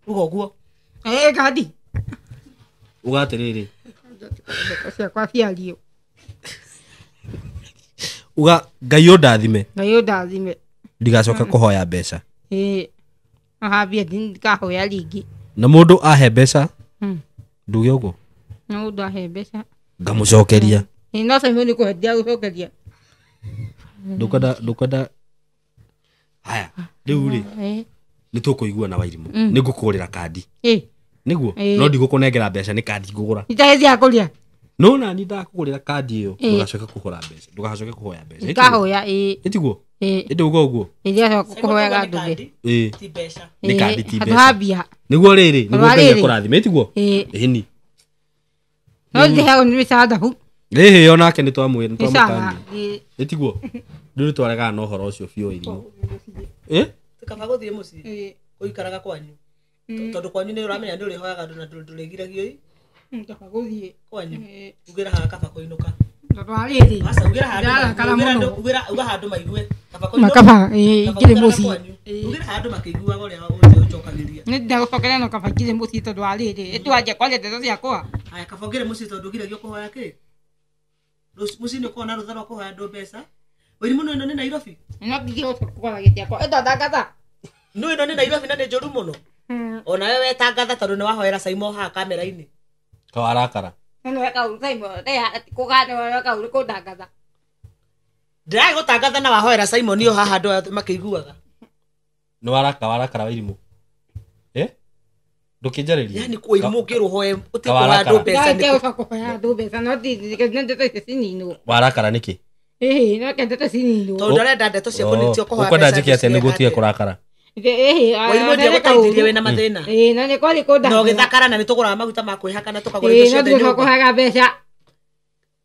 Uga ũguo. Kandi. Uga atĩrĩrĩ. Ciakwa ciario. Uga Ngai ũndathime. Ngai ũndathime. Ndigacoke kũhoya mbeca. Ahambia ndikahoya rĩngĩ. Na mũndũ ahe mbeca nduge ũguo. Na mũndũ ahe mbeca ngamũcokeria. No Saimo nĩ kũhe ndiagũcokeria. Ndũkwenda haya rĩu rĩ nĩ tũkũiguana Wairimũ. Nĩ ngũkũgũrĩra kandi. Nĩguo no ndigũkũnengera mbeca nĩ kandi ngũgũra. Itahecia kũrĩa. No nani ndakũgũrĩra kandi ĩyo ndũgacoke kũgũra mbeca. Ndũgacoke kũhoya mbeca. Ndikahoya Ĩtiguo? Ĩndĩ uga ũguo. Ndigacoka kũhoyaga ndũge. Ti mbeca. Nĩ kandi ti mbeca. Nĩguo rĩrĩ nĩguo Ngai akũrathime ĩtiguo? Ĩni. No ndiheagwo nĩ mĩcaara hau. Ĩhĩ onake nĩ twamũkania. Ĩtiguo? Rĩu nĩtwaregana na ũhoro ũcio biũ Wairimũ. Kaba gũthiĩ mũciĩ gũikaraga kwanyu. Tondũ kwanyu nĩ ũramenya nĩ ũrĩhoyaga andũ na ndũrĩgiragio ĩ. Kaba gũthiĩ kwanyu. Ugĩra haha kaba kũinũka. Tondũ wa rĩrĩ. Aca ugĩra handũ uga handũ maigue. Kaba kũinũka. Kaba ingĩrĩ mũciĩ. Ugĩra handũ makĩiguaga ũrĩa ũnjokagĩria. Nĩ ndagũcokeria no kaba ingĩrĩ mũciĩ tondũ wa rĩrĩ. Ĩtwanjia kwaria ndeto ciakwa. Haya kaba ũngĩrĩ mũciĩ tondũ ũgiragio kũhoya kĩ? Mũciĩ nĩ ũkoragwo na rũtha rwa kũhoya andũ mbeca. Wairimũ no ĩno nĩ Nairobi. No ndigĩhota kũgũra gĩtĩ gĩakwa. Ĩndatangatha. No ĩno nĩ Nairobi na nĩ njũru mũno. Onawe wetangatha tondũ nĩ wahoera Saimo haha kamera-inĩ. Kawarakara. No weka ũru Saimo kũgana weka ũru kũndangatha. Ndĩragĩ gũtangatha na wahoera Simon o haha andũ othe makĩiguaga. Nĩ warakara Wairimũ. Ndũkĩnjarĩrie. Yani Wairimũ ũngĩrwo ũhoe ũtige kũhoya andũ mbeca nĩ. Kũhoya andũ mbeca no ndeto icio cininwo. Warakara nĩkĩ? No ndeto cininwo. Tondũ ndarenda ndeto ciaku nĩcio kũhoya mbeca. Ũkwenda njĩke atĩa nĩguo ũtige kũrakara? Wairimũ ndiagũteithirie wĩna mathĩna. Na nĩ kwarĩ kũnda. Na ũgĩthakara na nĩtũgũraga maguta ma kwĩhaka na tũkagũra indo ciothe nyũmba. Kũhoyaga mbeca.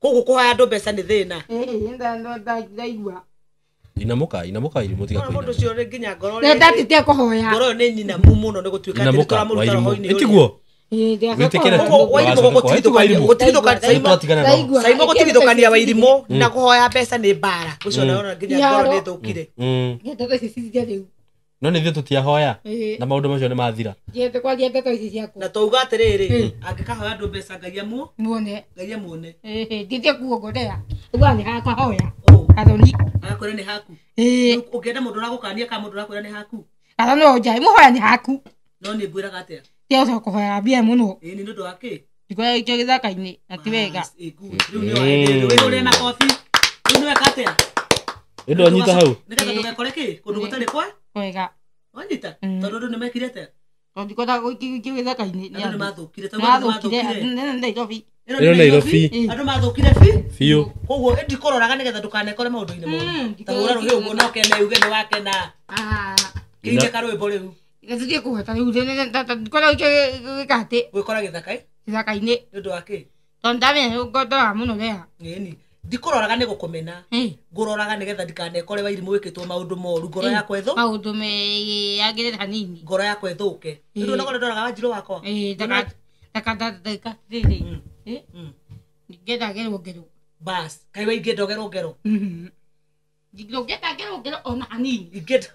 Koguo kũhoya andũ mbeca nĩ thĩna. Ndaigua. Inamũka Wairimũ tiga kũina. Mũndũ ũcio rĩ nginya ngoro rĩ. Ndatĩtie kũhoya. Ngoro ĩyo nĩ nyinamu mũno nĩ gũtuĩka atĩ nĩtũramũruta roho-inĩ. Ĩtiguo? Saimo gũtigithũkania Wairimũ na kũhoya mbeca nĩ mbara. Ũcio naona nginya ngoro nĩ thũkire. Ndeto ici cithire rĩu. No nĩ ithuĩ tũtiahoya na maũndũ macio nĩ mathira. Ndiende kwaria ndeto ici ciakwa. Na twauga atĩrĩrĩ angĩkahoya andũ mbeca Ngai amuone. Ngai amuone. Nditie kuongorea. Uga nĩ hakwa hoya. Athoni. Agakwĩra nĩ haku. Ũngĩenda mũndũ ũragũkania kana mũndũ ũrakwĩra nĩ haku. Ara no njai mũhoya nĩ haku. No nĩ ngwĩraga atĩa? Tiacoka kũhoya mbia mũno. Nĩ ũndũ wa kĩ? Ndikoya ikio gĩthaka-inĩ na ti wega. Rĩu nĩ wĩhũre makobi. Rĩu nĩ weka atĩa? Ĩndũ anyita hau. Nĩgetha ndũgekore kĩ? Kũndũ gũtarĩ kwa? Kwega. Wanyita? Tondũ andũ nĩmekire atĩa? Tondũ ndikwendaga gũikio gĩthaka-inĩ. Andũ nĩmathũkire. Nĩmathũkire. Nĩ Nairobi. Ĩno Nairobi. Andũ mathũkire biũ. Koguo ndikũroraga nĩgetha ndũkanekore maũndũ-inĩ moru. Ta hũra rũhĩ ũguo na ũkene uge nĩ wakena. Kĩine karwĩmbo rĩu. Gĩthiĩ kũgweta rĩu ndikwenda gũikio gĩka atĩ. Gwĩkora gĩthaka Gĩthaka-inĩ. Nĩ ũndũ wa kĩ? Tondũ ndamenya ndoraga mũno Lea. Ĩni. Ndikũroraga nĩ gũkũmena. Ngũroraga nĩgetha ndikanekore Wairimũ wĩkĩtwo maũndũ moru ngoro yakwa ĩthũ. Maũndũ meyagĩrĩre hanini. Ngoro yakwa ĩthũke. Nĩ ũndũ onakorwo ndoraga Wanjirũ wakwa. Ndaka rĩrĩ. Ngenda ngerwo ngero. Bas, kaĩ we ingĩenda ũgerwo ngero. Ndingĩenda ngerwo ngero ona hanini. Ingĩenda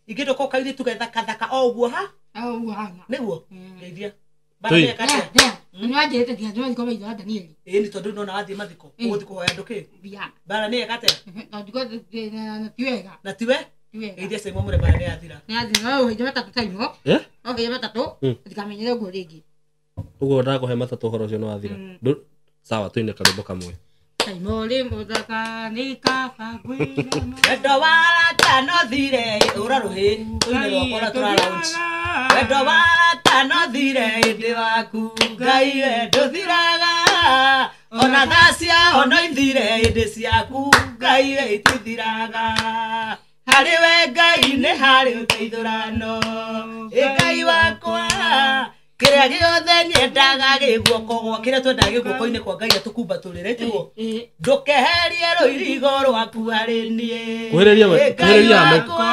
ingĩenda ũkorwo kairĩtu gethakathaka o ũguo ha? O ũguo hana. Nĩguo? Ngeithia. Nĩwanjĩrĩte nginya mathiko maitũ wa Danieli. Ĩni tondũ nĩndona wathiĩ mathiko. Ũgũthiĩ kũhoya andũ kĩ? Mbia. Mbara nĩ eka atĩa? Tondũ ti wega. Na tiwe? Ngeithia Saimo mũre mbara nĩ yathira. Nĩ yathira. No ũheire matatũ Saimo. No ũheire matatũ. Ndikamenyere ũguo rĩngĩ. Ũguo ndakũhe matatũ ũhoro ũcio nĩ wathira. Sawa twine karwĩmbo kamwe. Saimo rĩ mũthaka nĩ kaba ngwĩra. Wendo wa arata no thire ũra rũhĩ tũine rwakwa na tũra lounge. Wendo wa arata no thire ĩndĩ waku Ngai we ndũthiraga. Ona thaa ciao no ithire hĩndĩ ciaku Ngai itithiraga. Harĩ we Ngai nĩ harĩ ũteithũrano. Ĩ Ngai wakwa kĩrĩa gĩothe nyendaga gĩ guoko gwa kĩrĩa twendaga gĩ guoko-inĩ kwa Ngai atũkumbatũrĩre tiguo. Ndũkeherie rũirigo rwaku harĩ niĩ. Kuhĩrĩria we, Ĩ Ngai kuhĩrĩria we. wakwa.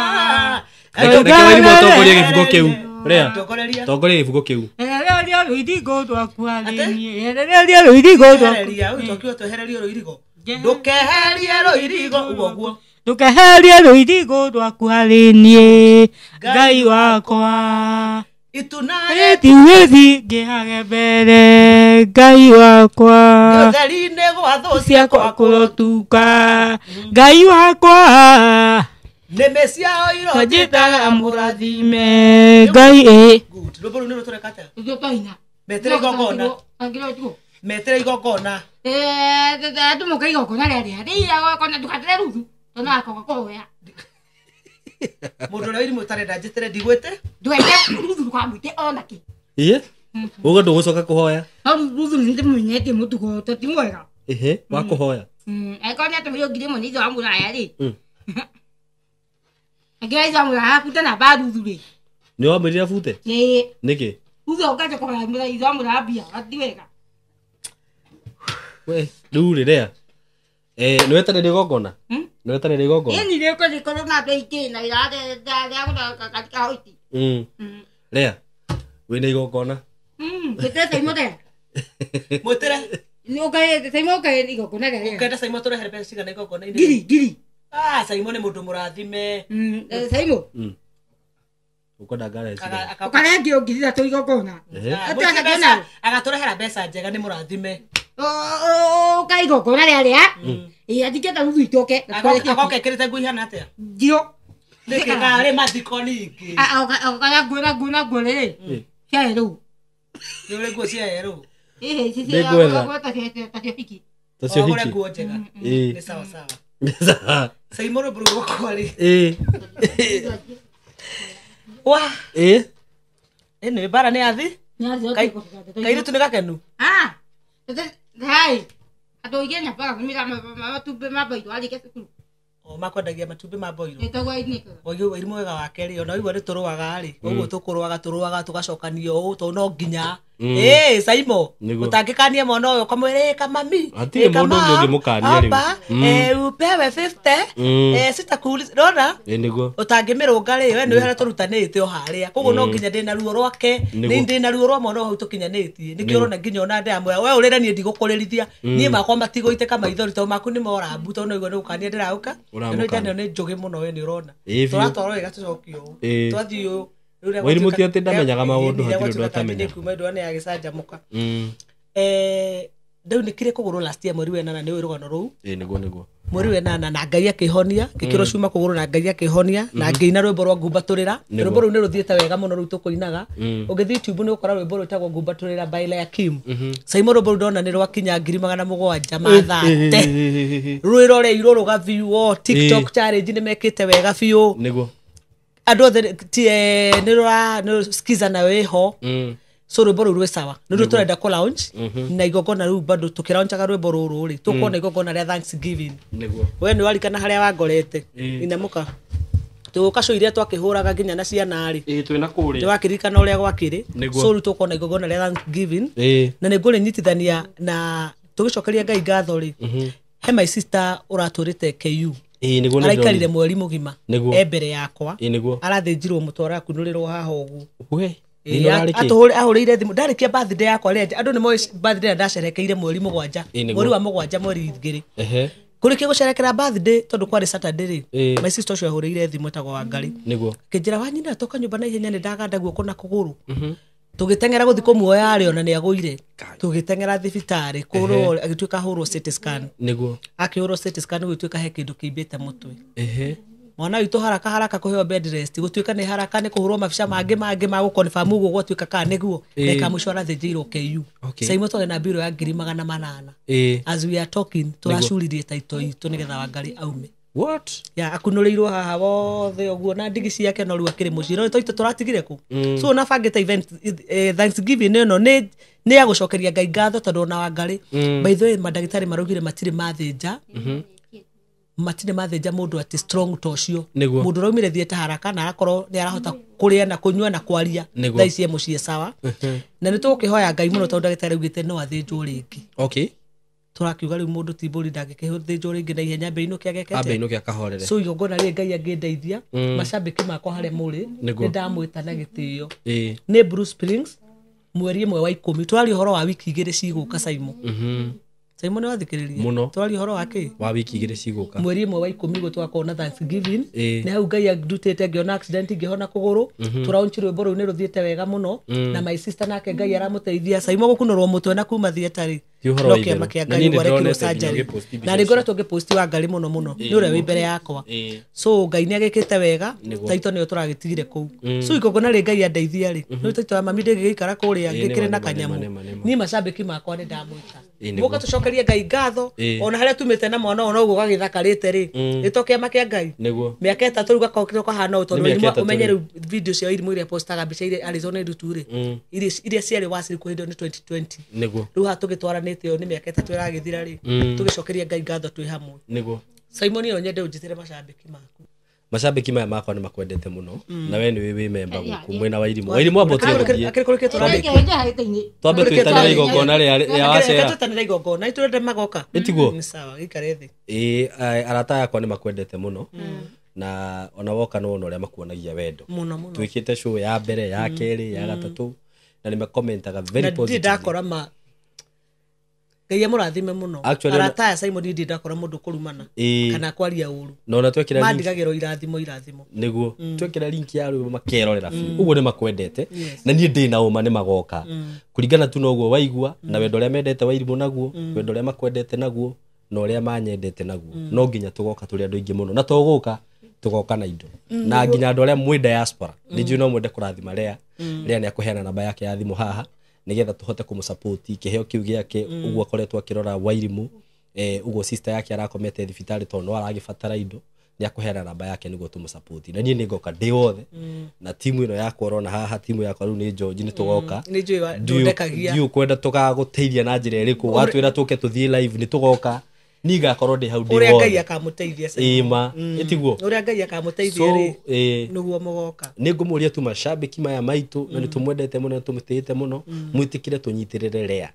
Reke Wairimu atongorie gĩbugo kĩu. Rea. Tongoreria. Tongoria gĩbugo kĩu. Ehereria rũirigo rwaku harĩ Atĩ? niĩ. Ehereria rũirigo rwaku. Ehereria, ũyũ twakiuga twehererie rũirigo. Ndũkeherie rũirigo ũguo guo. Ndũkeherie rũirigo rwaku harĩ niĩ Ngai wakwa. Ituna Ĩtiwĩthi ngĩhage mbere Ngai wakwa. ũtheri-inĩ gwa thũ Ciakwa kũrotuka Ngai wakwa. Nĩmĩ ciao Kanjĩtaga mũrathime Ngai ĩ. Good. Rwĩmbo rũu nĩ rũtũreka atĩa? Metĩre igongona. Metĩre igongona. Ndũmũke igongona rĩarĩa rĩigongona ndũgatere ruthu tondũ akoga kũhoya. Mũndũ ũrĩa Wairimu ũtarenda njĩtĩre ndigwĩte. Ndũgaite ruthu ndũkamwĩte ona kĩ. Ĩĩ. Uga ndũgũcoka kũhoya. No ruthu nĩ ndĩmũmenyetie mũtugo to ti mwega. Ĩhĩ, wa kũhoya. Angĩkorwo nĩ atũmĩrwo 1000 nĩ ithe wa mũraya rĩ. Angĩkorwo ithe wa mũraya abute namba ruthu rĩ. Nĩ wamwĩrire abute? Ĩĩ. Nĩkĩ? Ruthu ũkaja kũhoya ithe wa mũraya mbia, ti wega. We, rĩu rĩ Rea. Nĩ wetereire igongona? Nĩ wetereire igongona? Ĩni rĩkorwo na andũ aingĩ na rĩa gũthaka katika hoiti. Rea, wĩna igongona? Mwĩtĩre Saimo Rea. Mwĩtĩre. Saimo ũkae igongona rĩa Rea. Ũkenda Saimo tũrehere mbeca cigana igongona-inĩ? Ngiri, ngiri. Ah, Saimo nĩ mũndũ mũrathime. Saimo. Ũkwenda ngari cigana? Ũkarehe ngiri 3,000 igongona. Agatũrehera mbeca njega nĩ mũrathime. Ũkae igongona rĩa Rea. Ĩĩ athikĩte ruthu itoke. Agoka ekĩrĩte nguo ihana atĩa? Njirũ. Nĩkĩ karĩ mathiko ningĩ? Agoka nguo na nguo na nguo rĩrĩ. Cia yerũ. Nĩ ũrĩ nguo cia yerũ? Ĩhĩ, Nĩngwetha. ta cio hiki. Ta cio Ũgũre hiki. nguo njega. Ĩĩ. Nĩ sawa sawa. Sawa. Saimo rwĩmbo rũu rwakwa rĩ. Ĩĩ. Wa. Ĩĩ. Ĩnĩ mbara nĩ yathi? Kairĩtu nĩ gakenu? Ah. Hai. Andũ aingĩ nyambaga kũmĩra matumbĩ ma mboirũ arĩkia cukuru. O makwendagia matumbĩ ma mboirũ. Ĩtagwo inĩkaga. Waigua Wairimu wega wake rĩ, ona waigua nĩ tũrũaga rĩ, ũguo tũkũrũaga tũrũaga tũgacokanio ũũ tondũ no nginya. Ĩĩ Saimo, ũtangĩkania mwana ũyũ ũkamwĩra ĩ kamami. Hatirĩ mũndũ ũngĩ ũngĩmũkania rĩu. Aba, upewe 50, sitakuuliza. Ndona? Ĩĩ nĩguo. Ũtangĩmĩrũnga rĩ, we nĩwe harĩa tũrutanĩte o harĩa. Koguo no nginya ndĩna ruo rwake, nĩ ndĩna ruo rwa mwana hau tũkinyanĩtie. Nĩkĩo ũrona nginya ona ndĩramwĩra, we ũrĩre niĩ ndigũkũrĩrithia. Niĩ makwa matigũitĩka maithori tondũ maku nĩ morambu tondũ no igua nĩ gũkania ndĩraũka. Ũramũkania. Nĩ njũgĩ mũno we nĩ ũrona. Ĩĩ biũ. Tũratwarwo wega tũcokio ũũ. Twathiĩ ũũ. Wairimu ti atĩ ndamenyaga maũndũ hatirĩ ũndũ atamenyaga. Kuma ndũa nĩ yagĩcanjamũka. Ndaunĩkire kũgũrũ last year mweri wa ĩnana nĩ ũĩ rũgano rũu. Ĩĩ nĩguo nĩguo. Mweri wa ĩnana na Ngai akĩhonia, ngĩkĩrwo cuma kũgũrũ na Ngai akĩhonia na ngĩina rwĩmbo rwa ngumbatũrĩra. Rwĩmbo rũu nĩ rũthiĩte wega mũno rũu tũkũinaga. Ũngĩthiĩ YouTube nĩ ũgũkora rwĩmbo rwĩtagwo ngumbatũrĩra by Lea Kim. Saimo rwĩmbo rũu ndona nĩ rwakinya 730,000. Rwĩroreirwo rũgaviewwo, TikTok challenge nĩ mekĩte wega biũ. Nĩguo. Andũ othe nĩ rũra nĩ skiza nayo ĩho. So rwĩmbo rũu rwĩ sawa. Nĩ ruo tũrenda kũ launch na igongona rĩu bado tũkĩlaunchaga rwĩmbo rũrũ rĩ tũkuona igongona rĩa Thanksgiving. Nĩguo. We nĩ warikana harĩa wangorete. Inamũka. Tũgũka show iria twakĩhũraga nginya na ciana rĩ. Ĩĩ twĩna kũrĩa. Nĩ wakĩririkana ũrĩa gwakĩrĩ. So rĩu tũkuona igongona rĩa Thanksgiving. Na nĩ ngũrĩnyitithania na tũgĩcokeria Ngai ngatho rĩ. He my sister ũratũrĩte KU. Ĩĩ nĩguo nĩ Araikarire mweri mũgima. Nĩguo. E mbere yakwa. Ĩĩ nĩguo. Arathĩnjirwo mũtwe arakunũrĩrwo haha ũguo. We. Ahũrĩire thimũ ndarĩkia birthday yakwa rĩ andũ nĩ moĩ birthday ndacerekeire mweri 7 mweri wa 7 mweri 2 kũrĩkia gũcerekera birthday tondũ kwarĩ Saturday rĩ my sister ũcio ahũrĩire thimũ etagwo Wangari nĩguo akĩnjĩra wanyina toka nyũmba na ihenya nĩ ndaganda guoko na kũgũrũ tũgĩteng'era gũthiĩ kũmuoya rĩ ona nĩ agũire tũgĩteng'era thibitarĩ kũhũrwo agĩtuĩka ahũrwo CT scan nĩguo akĩhũrwo CT scan gũgĩtuĩka he kĩndũ kĩimbĩte mũtwe mwana witũ haraka haraka kũheo bed rest gũtuĩka nĩ haraka nĩ kũhũrwo mabica mangĩ mangĩ ma gũconfirm ũguo gwatuĩka kana nĩguo ndagĩka mũico arathĩnjĩirwo KU Saimo twarĩ na mbirũ ya 800,000 as we are talking tũracuririe taito itũ nĩgetha Wangari aume. What? Ya akunũrĩirwo haha wothe ũguo na ndigi ciake no rĩu akĩrĩ mũciĩ no tũitũ tũratigire kũ. So ona bangĩte event Thanksgiving ĩno nĩ ya gũcokeria Ngai ngatho tondũ ona Wangarĩ by the way mandagĩtarĩ maraugire matirĩ mathĩnja matirĩ mathĩnja mũndũ atĩ strong ta ũcio mũndũ ũraumire thieta haraka na arakorwo nĩ arahota kũrĩa na kũnyua na kwaria thaa ici e mũciĩ sawa. Na nĩ tũgũkĩhoya Ngai mũno tondũ ndagĩtarĩ augĩte no athĩnjwo rĩngĩ. Okay. Tũrakiuga rĩu mũndũ ti mbũri ndangĩkĩthĩnjwo rĩngĩ na ihenya ambe inũke agekete ambe inũke akahorere. So igongona rĩrĩ Ngai angĩndeithia macambĩki makwa harĩa mũrĩ nĩ ndamwĩta na gĩtĩo. Nĩ Blue Springs mweri 1 wa 10 tũraria ũhoro wa wiki 2 cigũka Saimo. Saimo nĩ wathikĩrĩria tũraria ũhoro wa kĩ wa wiki 2 cigũka mweri 1 wa 10 guo tũgakorwo na Thanksgiving. Nĩ hau Ngai andutĩte ngĩona accident ngĩhona kũgũrũ tũraunchi rwĩmbo rũu nĩ rũthiĩte wega mũno na my sister nake Ngai aramũteithia. Saimo gũkunũrwo mũtwe na kuma theatre rĩ no kĩama kĩa Ngai gwarekirwo surgery na nĩ ngoretwo ngĩposti Wangarĩ mũno mũno nĩ ũrĩa wĩ mbere yakwa. So Ngai nĩ agĩkĩte wega taito nĩyo tũragĩtigire kũu. So igongona rĩ Ngai andeithia rĩ nĩ taito ya mami ndĩngĩgĩikara kũrĩa ngĩkĩrĩ na kanyamũ niĩ macambĩki makwa nĩ ndamwĩta mũka tũcokerie Ngai ngatho ona harĩa tumĩte na mwana ona ũguo gagĩthakarĩte rĩ gĩto kĩama kĩa Ngai mĩaka 3 rĩu gakorwo kahana ũũ tondũ ũmenye rĩu video cia irimũ iria postaga mbica iria Arizona irutu rĩ iria ciarĩ waciri kũhĩndĩ nĩ 2020 nĩguo rĩu haha tũgĩtwaranĩte ĩyo nĩ mĩaka 3 ĩragĩthira rĩ tũgĩcokeria Ngai ngatho twĩ hamwe nĩguo. Simon no nyende ũnjĩtĩre macambĩki maku. Macambĩki maya makwa nĩ makwendete mũno na we nĩ wĩ memba gũkũ mwena wa Irimũ. Irimũ ambo tũgĩthiĩ twambe twĩtanĩre igongona rĩa wacera twĩtanĩre igongona itũrende magoka ĩtiguo nĩ sawa gĩikare thĩ. Arata yakwa nĩ makwendete mũno na ona woka no ũrĩa makuonagia wendo mũno mũno. Twĩkĩte show ya mbere ya kerĩ ya gatatũ na nĩ makomentaga very positive. Na ndakora ma Ngai amũrathime mũno. Arata aya Simon ndi ndakora mũndũ kũrumana kana kwaria ũru no na twekĩra mandigagĩrwo irathimo irathimo nĩguo twekĩra link ya rwĩmbo makerorera biũ ũguo nĩ makwendete na niĩ ndĩ na ũma nĩ magoka kũringana tu na ũguo waigua na wendo ũrĩa mendete wa Irimũ naguo wendo ũrĩa makwendete naguo na ũrĩa manyendete naguo no nginya tũgoka tũrĩ andũ aingĩ mũno na tũgũka tũgoka na indo na nginya andũ arĩa mwĩ diaspora nĩ njũĩ no mwende kũrathima Lea. Lea nĩ akũheana namba yake ya thimũ haha nigetha tuhote kũmũsupport kĩheo kĩu gĩake ũguo akoretwo akĩrora Wairimũ ũguo sister yake arakomete thibitarĩ tondũ no aragĩbatara indo nĩ akũheana namba yake nĩguo tũmũsupport na niĩ nĩ ngoka ndĩ wothe na timu ĩno yakwa ũrona haha timu yakwa rĩu nĩ George nĩ tũgoka nĩ njũĩ ndũndekagia ndiũ kwenda tũgagũteithia na njĩra ĩrĩkũ watwĩra tũke tũthiĩ live nĩ tũgoka niĩ ngakorwo ndĩ hau ndĩ ũrĩa wothe Ngai akamũteithia ĩma ĩtiguo ũrĩa Ngai akamũteithia rĩ nĩguo mũgoka. Nĩ ngũmũria tu macambĩki maya maitũ na nĩ tũmwendete mũno nĩ tũmũtĩĩte mũno mwĩtĩkĩre tũnyitĩrĩre Lea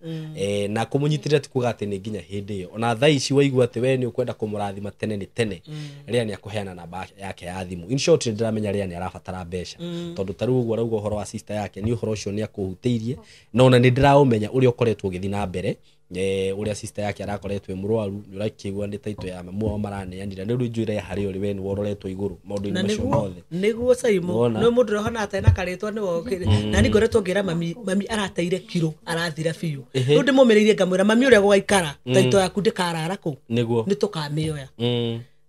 na kũmũnyitĩrĩra ti kuga atĩ nĩ nginya hĩndĩ ĩyo ona thaa ici waigua atĩ we nĩ ũkwenda kũmũrathima tene nĩ tene Lea nĩ akũheana namba yake ya thimũ. In short nĩ ndĩramenya Lea nĩ arabatara mbeca tondũ ta rĩu ũguo arauga ũhoro wa sister yake nĩ ũhoro ũcio nĩ akũhutĩirie na ona nĩ ndĩraũmenya ũrĩa ũkoretwo ũgĩthiĩ na mbere ũrĩa sister yake arakoretwo e mũrwaru nĩ ũrakĩigua nĩ taito ya mamu wao maraneanire nĩ rĩu njũĩ harĩa ũrĩ we nĩ wororetwo igũrũ maũndũ-inĩ macio mothe nĩguo Saimo nĩ mũndũ ũrĩa ũhana atarĩ na karĩtwa nĩwe na niĩ ngoretwo ngĩra mami mami arateire kiro arathira biũ rĩu ndĩmũmĩrĩirie ngamwĩra mami ũrĩa gũgaikara taito yaku ndĩkarara kũu nĩguo nĩ tũkamĩoya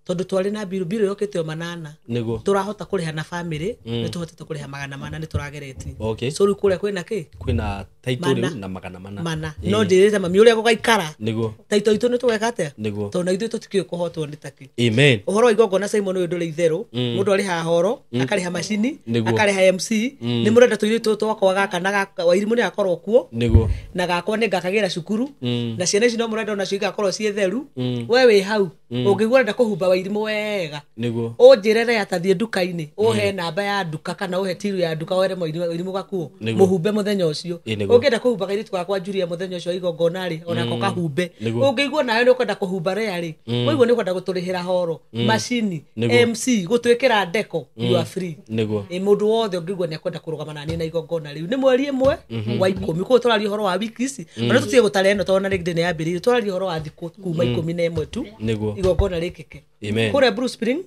tondũ twarĩ na mbiru mbiru yokĩte o 8 nĩguo tũrahota kũrĩha na family nĩ tũhotete kũrĩha 400 nĩ tũrageretie. So rĩu kũrĩa kwĩna kĩ kwĩna taito rĩu na 400 no ndĩrĩte mami ũrĩa gũgaikara nĩguo taito itũ nĩ tũgeka atĩa nĩguo tondũ na ithuĩ tũtikĩũĩ kũhotwo nĩ takĩ. Amen. Ũhoro wa igongona Simon ũyũ ndũrĩ itherũ mũndũ arĩhaga horo akarĩha macini akarĩha MC nĩ mũrenda tũirĩtu twakwa gaka na gaka Wairimũ nĩ agakorwo kuo nĩguo na gakwa nĩ ngakagĩra cukuru na ciana ici no mũrenda onacio igakorwo ciĩ theru we wĩ hau ũngĩigua ũrenda kũhumba Wairimũ wega nĩguo ũnjĩre Lea tathiĩ nduka-inĩ ũhe namba ya nduka kana ũhe tiru ya nduka were Wairimũ gakuo mũhumbe mũthenya ũcio ũngĩenda kũhumba kairĩtu gakwa Julia mũthenya ũcio wa igongona rĩ onako kahumbe ũngĩigua nawe nĩ ũkwenda kũhumba Lea rĩ ũigua nĩ ũkwenda gũtũrĩhĩra horo macini MC gũtwĩkĩra ndeko you are free nĩguo mũndũ wothe ũngĩigua nĩ akwenda kũrũgama na niĩ na igongona rĩu nĩ mweri 1 wa 10 koguo tũraria ũhoro wa wiki ici ona tũtige gũtara ĩno tondũ na rĩngĩ nĩ yambĩrĩirie tũraria ũhoro wa thikũ kuma 11 tu nĩguo igongona rĩkĩke Amen. Kũrĩa Blue Spring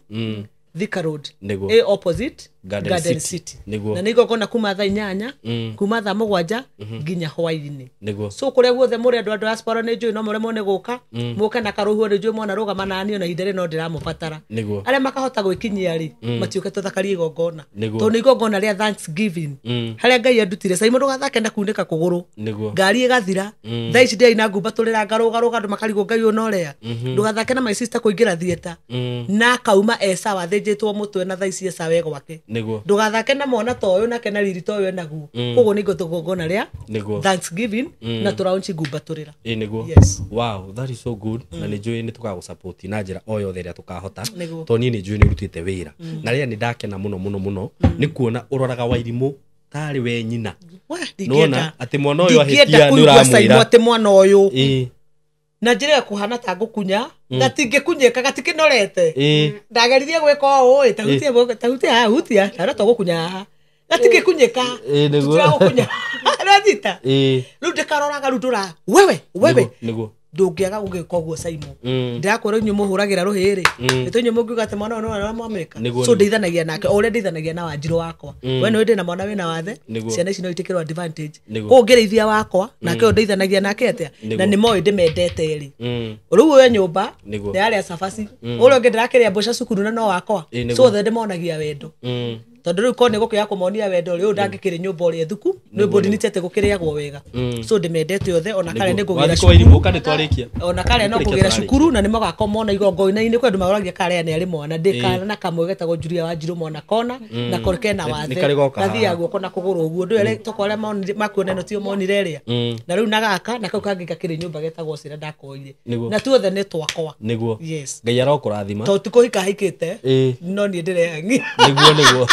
Thika Road nĩguo a opposite Garden City. Nĩguo. Na nĩ igongona kuma thaa 8 kuma thaa 7 nginya hwaĩ-inĩ. Nĩguo. So kũrĩa guothe mũrĩ andũ a diaspora nĩ njũĩ no mũremwo nĩ gũka, mũke na karũhuho nĩ njũĩ mwana rũgama nani ona ihinda rĩrĩ no ndĩramũbatara. Nĩguo. Arĩa makahota gwĩkinyia rĩ, matiũke tũthakarie igongona. Nĩguo. Tondũ nĩ igongona rĩa Thanksgiving. Harĩa Ngai andutire Simon ndũgathake na kunĩka kũgũrũ. Nĩguo. Ngari ĩgathira. Thaa ici ndĩraina ngumbatũrĩra ngarũgarũga andũ makarigwo Ngai ũyũ no ũrĩa. Ndũgathake na my sister kũingĩra theatre. Na akauma e sawa athĩnjĩtwo mũtwe na thaa ici e sawa e gwake. Nĩguo. Ndũgathake na mwana ta ũyũ nake na riri ta ũyũ enaguo. Koguo nĩ igongona rĩa Nĩguo. Thanksgiving na tũraunchi ngumbatũrĩra. Ĩ nĩguo. Yes. Wow, that is so good. Na nĩ njũĩ nĩ tũgagũsupport na njĩra o yothe ĩrĩa tũkahota. Nĩguo. Tondũ niĩ nĩ njũĩ nĩ ũrutĩte wĩra. Na rĩrĩa nĩ ndakena mũno mũno mũno nĩ kuona ũroraga Wairimũ tarĩ we nyina. We, Nĩwona ndingĩenda. atĩ mwana ũyũ Ndingĩenda ahĩtia nĩ kũigua Simon ũramwĩra. atĩ mwana ũyũ. Ĩ. Na njĩra ya kũhana ta ngũkunya, gatingĩkunyĩka gatikĩnorete. Ĩ. Ndageririe gwĩka ũũ ĩ, tahutia guoko, tahutia haha, hutia, ndona to gũkunya haha. Gatingĩkunyĩka. Ĩ, nĩguo. Tũtiragũkunya. Nĩwanyita? Ĩ. Rĩu ndĩkaroraga rĩu ndũra, wewe, wewe. Nĩguo. Ndũngĩaga gũgĩka ũguo Simon. Ndĩrakwĩra inyuĩ mũhũragĩra rũhĩ rĩ, nĩ inyuĩ mũngiuga atĩ mwana ũyũ nĩwe mwamĩka. Nĩguo, So nĩguo. ndeithanagia nake, o ũrĩa ndeithanagia na Wanjirũ wakwa. We nĩũĩ ndĩna mwana wĩna wathe, Nĩguo. ciana ici no itĩkĩrwo advantage. Nĩguo. Koguo ngĩrĩithia wakwa, nake ũyũ ndeithanagia nake atĩa? Nĩguo. Na nĩmoĩ ndĩmendete rĩ. Rĩu ũyũ nyũmba, Nĩguo. ndĩrarĩa cabaci. Ũrĩa ũngĩ ndĩrakĩrĩa mboca cukuru na no wakwa. Ĩ, nĩguo. So othe ndĩmonagia wendo. Tondũ rĩu korwo nĩ gũkĩaga kũmonia wendo rĩ, ũyũ ndangĩkĩrĩ nyũmba ũrĩa thuku, nĩ mbũndinĩtete gũkĩrĩagwo wega. So ndĩmendete othe, ona karĩa nĩ ngũgĩra Wathikũ Wairimũ ũka nĩ twarĩkia. ona karĩa no Nĩkũrĩkia kũgĩra tũrarĩkia. cukuru na nĩ magakorwo mona igongona-inĩ kwĩ andũ maroragia karĩa nĩ arĩ mwana ndĩ kana na kamwe getagwo Julia Wanjirũ mwana kona na ko kena Nĩ wathe karĩ goka gathiaga haha. guoko na kũgũrũ ũguo ndũĩ arĩa toko arĩa monire makuona ĩno tio monire ĩrĩa na rĩu na gaka na kau kangĩ gakĩrĩ nyũmba getagwo Cira ndakoire Nĩguo. na tuothe nĩ twakwa. Nĩguo. Yes. Ngai arokũrathima. Tondũ ti kũhika hikĩte Ĩ. no niĩ ndĩrehangia. Nĩguo nĩguo.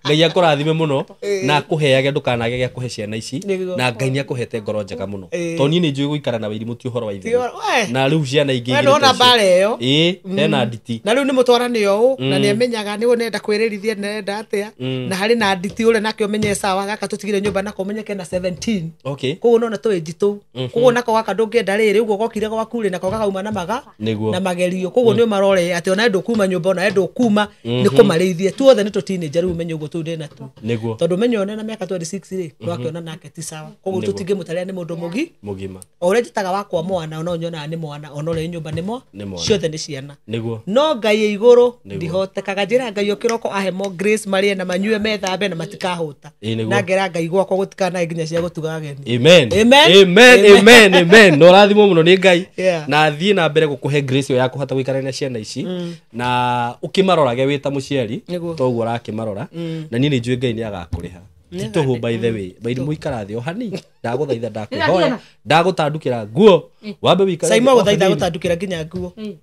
Ngai akũrathime mũno na akũheage ndũkanage gĩa kũhe ciana ici Nĩguo. na Ngai nĩ akũhete ngoro njega mũno. Ĩ. Tondũ niĩ nĩ njũĩ gũikara na Wairimũ ti ũhoro wa Ti itherũ. ũhoro- we. Na rĩu ciana ingĩ We igĩrĩ nĩwona ta icio. mbara ĩyo. Ĩ, hena nditi. Na rĩu nĩ mũtwarani ũũ na nĩ amenyaga nĩguo nenda kwĩrĩrithia nenda atĩa na harĩ na nditi ũrĩa nake ũmenye sawa gaka tũtigire nyũmba nako ũmenye kena 17. Okay. Koguo nona tũĩnji tũu. Koguo nako gaka ndũngĩenda rĩrĩ ũguo gokire gwaku rĩ nako gakauma na maga Nĩguo. na magerio. Koguo nĩ ũmarore atĩ ona ndũkuma nyũmba ona ndũkuma nĩ kũmarĩithia. Tuothe nĩ tũ teenager rĩu ũmenye ũguo tũu ndĩna tu. Nĩguo. Tondũ ũmenye ona na mĩaka 26 rĩ ndwakĩona nake ti sawa. Koguo Nĩguo. tũtingĩmũtarĩra nĩ mũndũ mũgi. Mũgima. O ũrĩa njĩtaga wakwa mwana ona nyonaga nĩ mwana ona ũrĩa nyũmba nĩ mwa Nĩ mwana. ciothe nĩ ciana. Nĩguo. No Ngai ĩ igũrũ Nĩguo. ndihotekaga njĩra Ngai o kĩroko ahe mo grace marĩe na manyue methambe na matikahũta. Ĩ, nĩguo. Na ngera Ngai gwakwa gũtikanae nginya cia gũtuga ageni. Amen. Amen. Amen. Amen. Amen. Na ũrathimwo mũno nĩ Ngai. Yeah. Na thiĩ na mbere gũkũhe grace ĩyo ya kũhota gũikarania na ciana ici na ũkĩmarorage wĩ ta mũciari Nĩguo. toguo ũrakĩmarora na niĩ nĩ njũĩ Ngai nĩ agakũrĩha. Ti tũhũ by the way. Wairimũ ikara thĩ o hanini. Ndagũthaitha ndakũhoya. Ndagũtandukĩra nguo. Wambe wĩikare thĩ Simon o agũthaitha hanini. agũtandukĩra nginya nguo. Ĩ.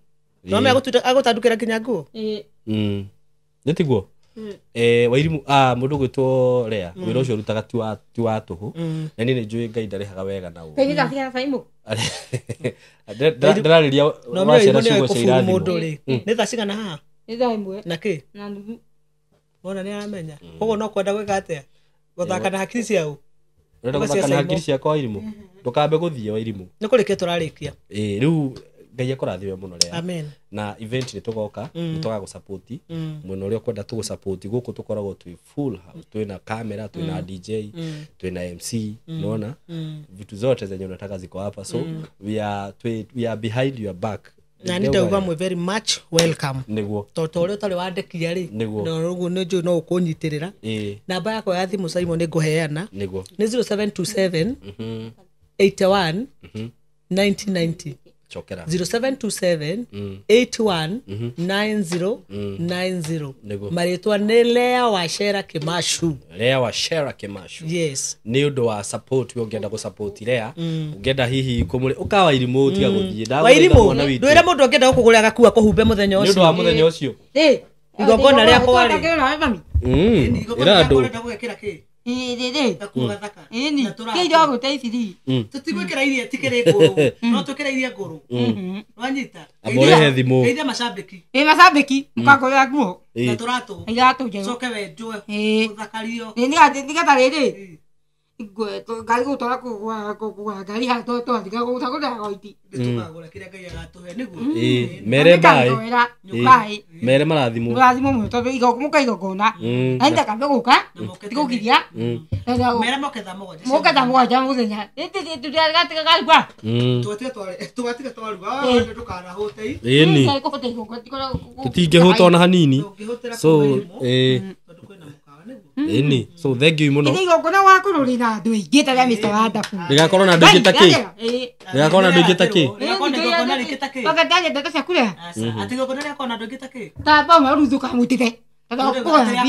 Nĩwamenya agũtandukĩra nginya nguo? Ĩ. Nĩ tiguo? Wairimũ mũndũ ũgwĩtwo Lea wĩra ũcio ũrutaga ti wa tũhũ na niĩ nĩ njũĩ Ngai ndarĩhaga wega na ũũru. Ngai nĩndatigana Simon. Ndĩrarĩria No waciara menya ciugo Wairimũ nĩoĩ cia kũburu irathimo. mũndũ rĩ. Nĩ thaa cigana haha? Nĩ thaa 1 Na kĩ? na nuthu. Wona nĩ aramenya. Koguo no kwenda gwĩka atĩa? Gũthaka na hakiri ciao. Ũrenda Ũgacia gũthaka na Simon. hakiri ciakwa Wairimũ? Ndũkambe gũthiĩ Wairimũ. Nĩ kũrĩkia tũrarĩkia. Ĩ, rĩu Ngai akũrathime mũno Lea. Amen. Na event nĩ tũgoka nĩ tũgagũsupport mwena ũrĩa ũkwenda tũgũsupport gũkũ tũkoragwo twĩ full house twĩna camera twĩna DJ twĩna MC unaona vitu zote zenye unataka ziko hapa so we are behind your back. Na nĩ ndauga mwĩ very much welcome. Nĩguo. Tondũ ũrĩa ũtarĩ wandekia rĩ Nĩguo. na ũguo nĩ njũĩ no ũkũnyitĩrĩra. Ĩ. Namba yakwa ya thimũ Simon nĩ ngũheana. Nĩguo. Nĩ 0727 81 1990. Chokera. 0727 81 90 90. Nĩguo. Marĩtwa nĩ Lea Wachera Kĩmacu. Lea Wachera Kĩmacu. Yes. Nĩ ũndũ wa support we ũngĩenda gũsupport Lea ũngĩenda hihi kũmũrĩ ũka Wairimũ tiga gũthiĩ ndagũthaitha Wairimũ mwana witũ. ndwĩre mũndũ angĩenda gũkũgũrĩra gakua kũhumbe mũthenya nĩ ũndũ wa ũcio. mũthenya ũcio. Ĩ. Igongona rĩakwa rĩ. Ĩra andũ. Ĩ, rĩ, rĩ. Gakuo gathaka. Ĩni. Na tũratũ. Kĩ ndagũte ici rĩ? Tũtigwĩkĩra iria tikĩrĩ ngũrũ. No twĩkĩre iria ngũrũ. Wanyita. Amba ũrehe thimũ. Geithia macambĩki. Ĩ macambĩki mũkangũrĩra nguo. Na tũratũ. Iratũ njerũ. Coke wenjwe. Ĩ. Ũthakario. Ĩ, nĩgetha rĩrĩ. Ngari gũtwara kũgũra ngari haha twathiga gũtagũra goiti. Tũkagũra kĩrĩa Ngai agatũhe nĩguo. Mere mbaĩ. Mere marathimwo. Marathimwo mũno tondũ mũka igongona. Na nĩtakambe gũka tigũkiria. Mere moke thaa mũgwanja. Moke thaa mũgwanja mũthenya. Tũtigatigagwa. Tũgatiga twaruga ndũkanahũte. Ĩni. Tũtingĩhũta ona hanini. So Ĩni. So thank you mũno. Ĩni igongona wakorwo rĩ na andũ aingĩ ta rĩa Mr. Wonderful. Rĩgakorwo na andũ aingĩ ta kĩ? Rĩgakorwo na andũ aingĩ ta kĩ? Rĩgakorwo na igongona rĩngĩ ta kĩ? Wakati ndeto cia kũrĩa. Atĩ igongona rĩgakorwo na andũ aingĩ ta kĩ? Ta bao ruthu kamũtĩte. Igongona rĩa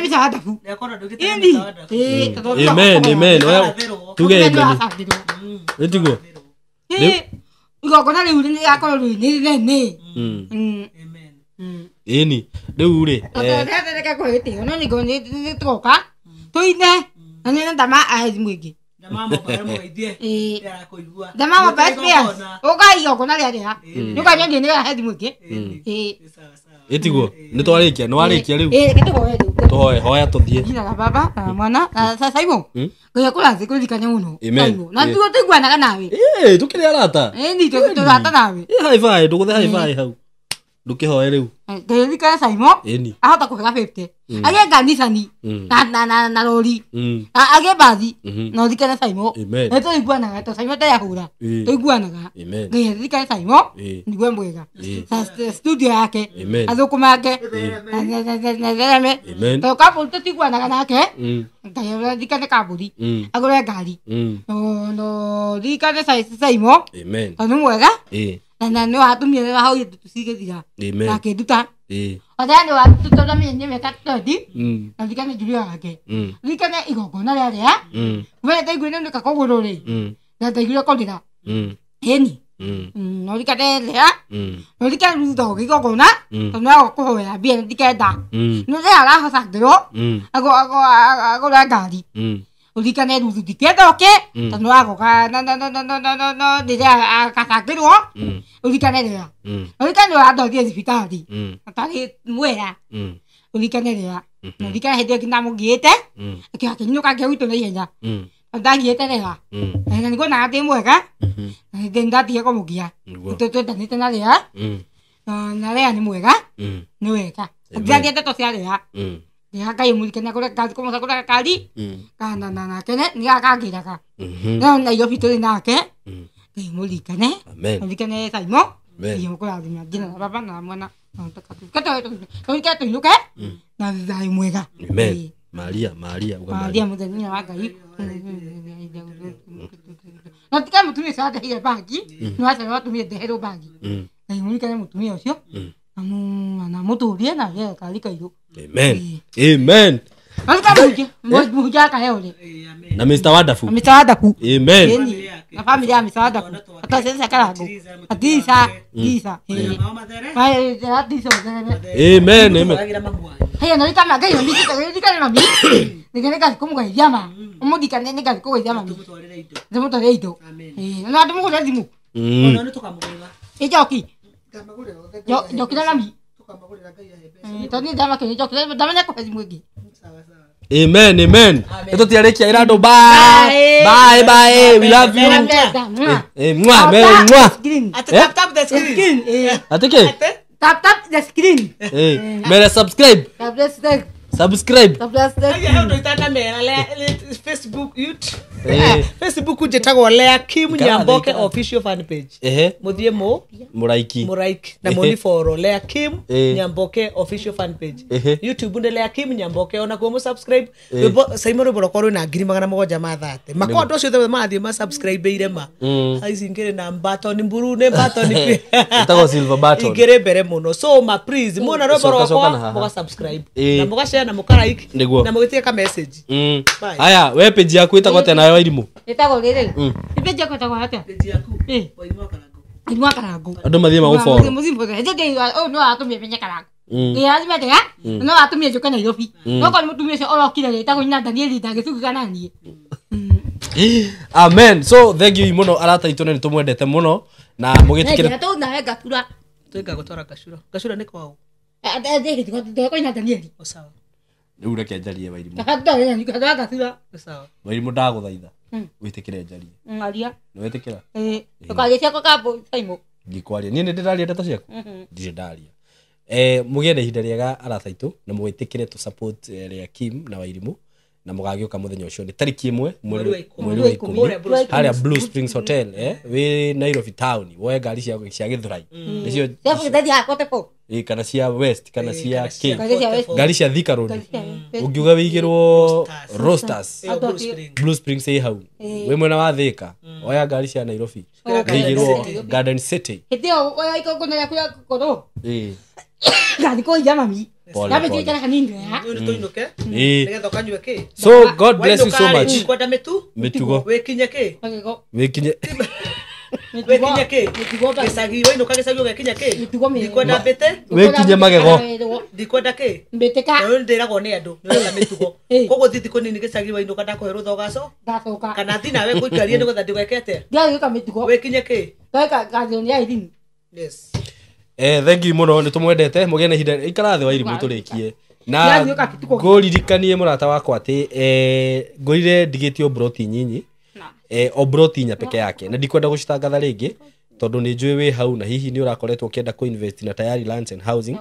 Mr. Wonderful. Rĩgakorwo na andũ aingĩ ta Mr. Wonderful. Amen, amen. Tuge amen. Ĩtiguo. Igongona rĩu rĩgakorwo rĩ nene. Amen. Ĩni rĩu rĩ reke kũhe gĩtĩo no nĩngũ nĩtũgoka tũine na nĩ ndama ahethi mũingĩ ndama mobile spares ũka igongona rĩa rĩa nĩũkanyonia nĩ ahethi mũingĩ. Ĩtiguo nĩtwarĩkia nĩwarĩkia rĩu reke tũhoe rĩu tũhoe hoya tũthiĩ jina la baba na mwana na Simon Ngai akũrathime kũririkane mũno Amen na tiguo tũiguanaga nawe tũkĩrĩ arata ĩni tũrata nawe high five ndũgũthe high five hau ndũkĩhoe rĩu Ngeririkana Simon Ĩni ahota kũhega 50 agĩe kanisani na rori agĩe bathi na ũririkane Simon nĩ tũiguanaga to Simon ndayahũra tũiguanaga Ngai aririkane Simon nĩguo mwega studio yake athũkũmake na thereme to kambũri tũtiguanaga nake Ngai aririkane kambũri agũre ngari no ririkane Simon tondũ nĩ mwega na nĩ watumire nĩ wahoire tũcigĩthira na akĩnduta othe nĩ watũtũramenya nĩ mĩaka 20 na ririkane Julia wake ririkane igongona rĩa rĩa we ndaiguire nĩ kũgũrũ rĩ na ndaiguire kũrĩra ĩni no ririkane rĩa no ririkane rutho igongona tondũ no kũhoera mbia ndikenda no rĩa arahocangĩrwo agũra ngari uririkane ruthu ndikenda oke tondũ agoka no rĩrĩa akacangĩrwo uririkane rĩra uririkane ũrandwarire thibitarĩ atarĩ mwera uririkane rĩra na uririkane hĩndĩ ĩyo ndamũgiĩte akĩnyũka ngĩrutwo na ihenya ndagiĩte rĩra na nĩguonaga ndĩ mwega na hĩndĩ ndatige kũmũgia twendanĩte na rĩra na rĩra nĩ mwega nĩ wega ndirathiĩ ndeto cia rĩra Ngai mũririkane kũmũcagũra gakari kana nake nĩ gakangĩraga no Nairobi tũrĩ nake Ngai mũririkane mũririkane Simon Ngai mũkũrathima jina la baba na mwana na tũrikane tũinũke na thayũ mwega. Amen. Maria Maria uga Maria mũthenya wa Ngai no tika mũtumia ũcio andeheire bangi nĩ wacererwo atumia ndeherwo bangi Ngai mũririkane mũtumia ũcio na mũtũrie na agĩe gakari kairũ. Amen. Amen. Na Mr. Wonderful. Mr. Wonderful. Amen. Na family ya Mr. Wonderful. Atasensa karango. Atisa, tisa. Amen. Amen. Haya no rika magai no rika mami. Nigere kumugeithia ma. Umudikane nigari kugeithia mami. Ndimutwarire indo. Eh, na ndimugurira thimu. Ona nitukamugurira. Njoki. Njoki na mami. Tondũ niĩ ndamakĩria njoki ndamenya kũhe thimũ ĩngĩ. Amen, amen. Tũtiarĩkia ĩra andũ bye. Bye bye. We love you. Mwah, mwah. Tap tap the screen. Ati kĩ? Tap tap the screen. Mere subscribe. Subscribe. Aya ũndũ itanamera Facebook, YouTube. Facebook njĩtagwo Lea Kim Nyamboke official fan page. Mũthiĩ mũraiki na mũni follow Lea Kim Nyamboke official fan page. YouTube nĩ Lea Kim Nyamboke ona kuo mũ subscribe. Rwĩmbo Simon rwĩmbo rwakwa rwĩna 730 makwa andũ acio othe marathiĩ ma subscribe ire ma ici ngĩrĩ na button mburu nĩ button ĩtagwo silver button ingĩrĩ mbere mũno so ma please muona rwĩmbo rwakwa mũga subscribe na mũga share na mũka like na mũgĩtige ka message. Haya we page yaku ĩtagwo atĩa nayo Irimũ? Ĩtagwo rĩrĩ page yaku ĩtagwo atĩa? Page yaku Wairimu wa Karango. Wairimu wa Karango andũ mathiĩ magũfollow mũthiĩ no atũmie menye Karango ngĩrathime atĩa no atũmie njũke Nairobi no korwo nĩ mũtumia ũcio orokire rĩ ĩtagwo nyina Danieli ndangĩcugĩka na niĩ. Amen. So thank you mũno arata aitũ nĩ tũmwendete mũno na mũgĩtĩkĩre tũ nawe ngacura twĩka gũtwara ngacura ngacura nĩ kwao ndĩgĩtigwo nyina Danieli o sawa. Rĩu reke njarie Wairimũ. Sawa. Wairimũ ndagũthaitha. Wĩtĩkĩre njarie. Aria. Nĩ wetĩkĩra? Ĩĩ. Ndũkarie ciakwa kambo Saimo. Ndikwaria. Niĩ nĩ ndĩraria ndeto ciaku. Ndirĩ ndaria. Mũgĩe na ihinda rĩega arata aitũ na mwĩtĩkĩre tũ support rĩa Kim na Wairimũ na mũgagĩũka mũthenya ũcio nĩ tarĩki 1 mweri wa 10 harĩa Blue Springs Hotel wĩ Nairobi town woe ngari cia Gĩthũrai nĩcio kana cia West kana cia K ngari cia Thika Road ũngiuga wĩigĩrwo Roasters Blue Springs ĩ hau wĩ mwena wa Thika oya ngari cia Nairobi wĩigĩrwo Garden City hĩndĩ ĩyo oya igongona rĩaku rĩa gũkorwo ngathi kũiya mami. So God bless you so much. Mitugo. Wikinye ki? Wikinye. Wikinye ki? Gicagi wainuka gicagi ugekinya ki? Ndikwenda mbite. Wikinye magego. Ndikwenda ki? Mbiteka. Na ndiragwo ni andu ni urenda mitugo. Koguo thi thikũ nini gicagi wainuka ndakũhe rũtha ũgacoka. Kana thi nawe ngũikarie nĩgetha ndigweke atĩa? Ndiagĩka mitugo. Wikinye ki? Ngeka ngathio ni Irene. Yes. Thank you muno nĩ tũmwendete mũgĩe na ihinda ikara thĩ Wairimũ tũrĩkie na ngũririkanie mũrata wakwa atĩ ngũrire ndigĩtio broti nyinyi o broti inya peke yake na ndikwenda gũcitangatha rĩngĩ tondũ nĩ njũĩ wĩ hau na hihi nĩ ũrakoretwo ũkĩenda kũ-invest na Tayari Lands and Housing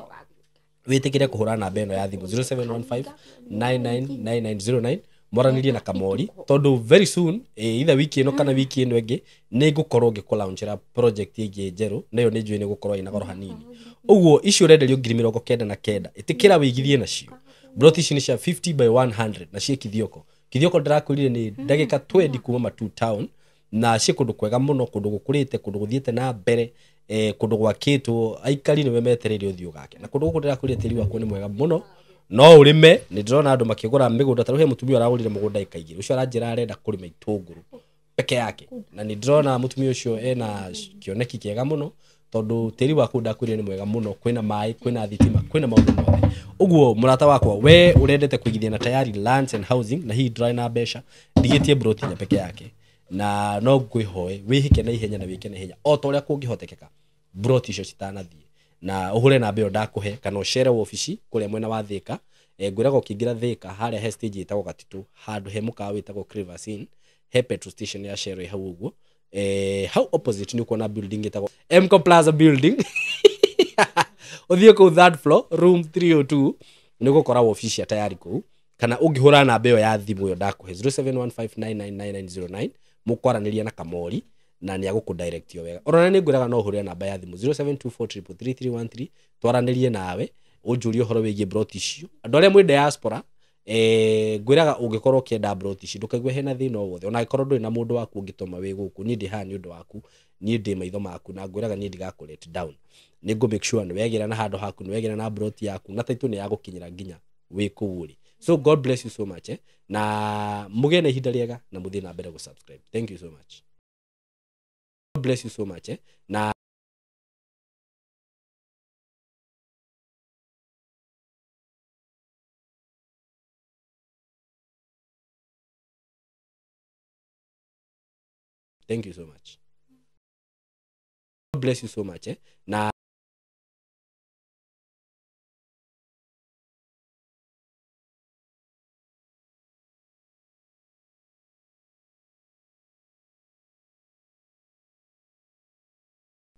wĩtĩkĩre kũhũra namba ĩno ya thimũ 0715 999909 mwaranĩrie na Kamori tondũ very soon either wiki ĩno kana wiki ĩno ĩngĩ nĩ ngũkorwo ngĩkũlaunchĩra project ĩngĩ njerũ nayo nĩ njũĩ nĩ gũkorwo ĩna goro hanini ũguo icio ũrenderio 99,000 ĩtĩkĩra wĩigithie nacio broti ici nĩ cia 50 by 100 na ciĩ Kithioko. Kithioko ndĩrakwĩrire nĩ ndagĩka 20 kuma Matu town na ciĩ kũndũ kwega mũno kũndũ gũkũrĩte kũndũ gũthiĩte na mbere kũndũ gwakĩtwo aikari nĩwe metereire ũthiũ gake na kũndũ gũkũ ndĩrakwĩrire tĩri wakuo nĩ mwega mũno no ũrĩme nĩ ndĩrona andũ makĩgũra mĩgũnda ta rĩu he mũtumia ũragũrire mũgũnda ĩka igĩrĩ ũcio aranjĩra arenda kũrĩma itũngũrũ peke yake na nĩ ndĩrona mũtumia ũcio ena kĩoneki kĩega mũno tondũ tĩri waku ndakwĩrire nĩ mwega mũno kwĩna maĩ kwĩna thitima kwĩna maũndũ mothe ũguo mũrata wakwa we ũrendete kũigithia na Tayari Lands and Housing na hihi ndũrarĩ na mbeca ndigĩtie broti inya peke yake na no ngwĩhoe wĩhĩke na ihenya na wĩke na ihenya o ta ũrĩa kũngĩhotekeka broti icio citanathiĩ na ũhũre namba ĩyo ndakũhe kana ũcere wabici kũrĩa mwena wa Thika ngwĩraga ũkĩingĩra Thika harĩa he stage ĩtagwo Gatitũ handũ he mũkawa wĩtagwo Crevasse Inn he petrol station ya Shell hau ũguo hau opposite nĩ ũkuona building ĩtagwo Mco Plaza building ũthiĩ kũu third floor room 302 nĩ ũgũkora wabici ya Tayari kũu kana ũngĩhũra namba ĩyo ya thimũ ĩyo ndakũhe 0715999909 mũkwaranĩria na Kamori na nĩ agũkũ direct yo wega orona nĩ ngwĩraga no ũhũre namba ya thimũ 0724333313 twaranĩrie nawe ũnjũrie ũhoro wĩgiĩ broti icio andũ arĩa mwĩ diaspora ngwĩraga ũngĩkorwo ũkĩenda broti ici ndũkaigue hena thĩna o wothe ona angĩkorwo ndũrĩ na mũndũ waku ũngĩtũma wĩ gũkũ niĩ ndĩ haha nĩ ũndũ waku niĩ ndĩ maitho maku na ngwĩraga niĩ ndigakũ let down nĩ ngũ make sure nĩ wegĩra na handũ haku nĩ wegĩra na broti yaku na taitũ nĩ yagũkinyĩra nginya wĩ kũu ũrĩ. So God bless you so much na mũgĩe na ihinda rĩega na mũthiĩ na mbere gũ subscribe. Thank you so much. God bless you so much na thank you so much. God bless you so much na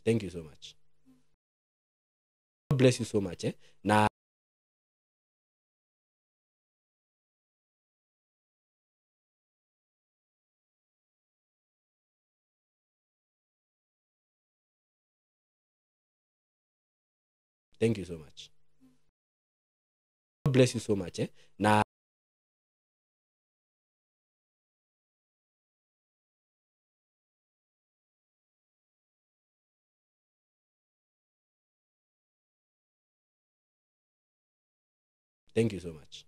thank you so much. God bless you so much na thank you so much. God bless you so much na thank you so much.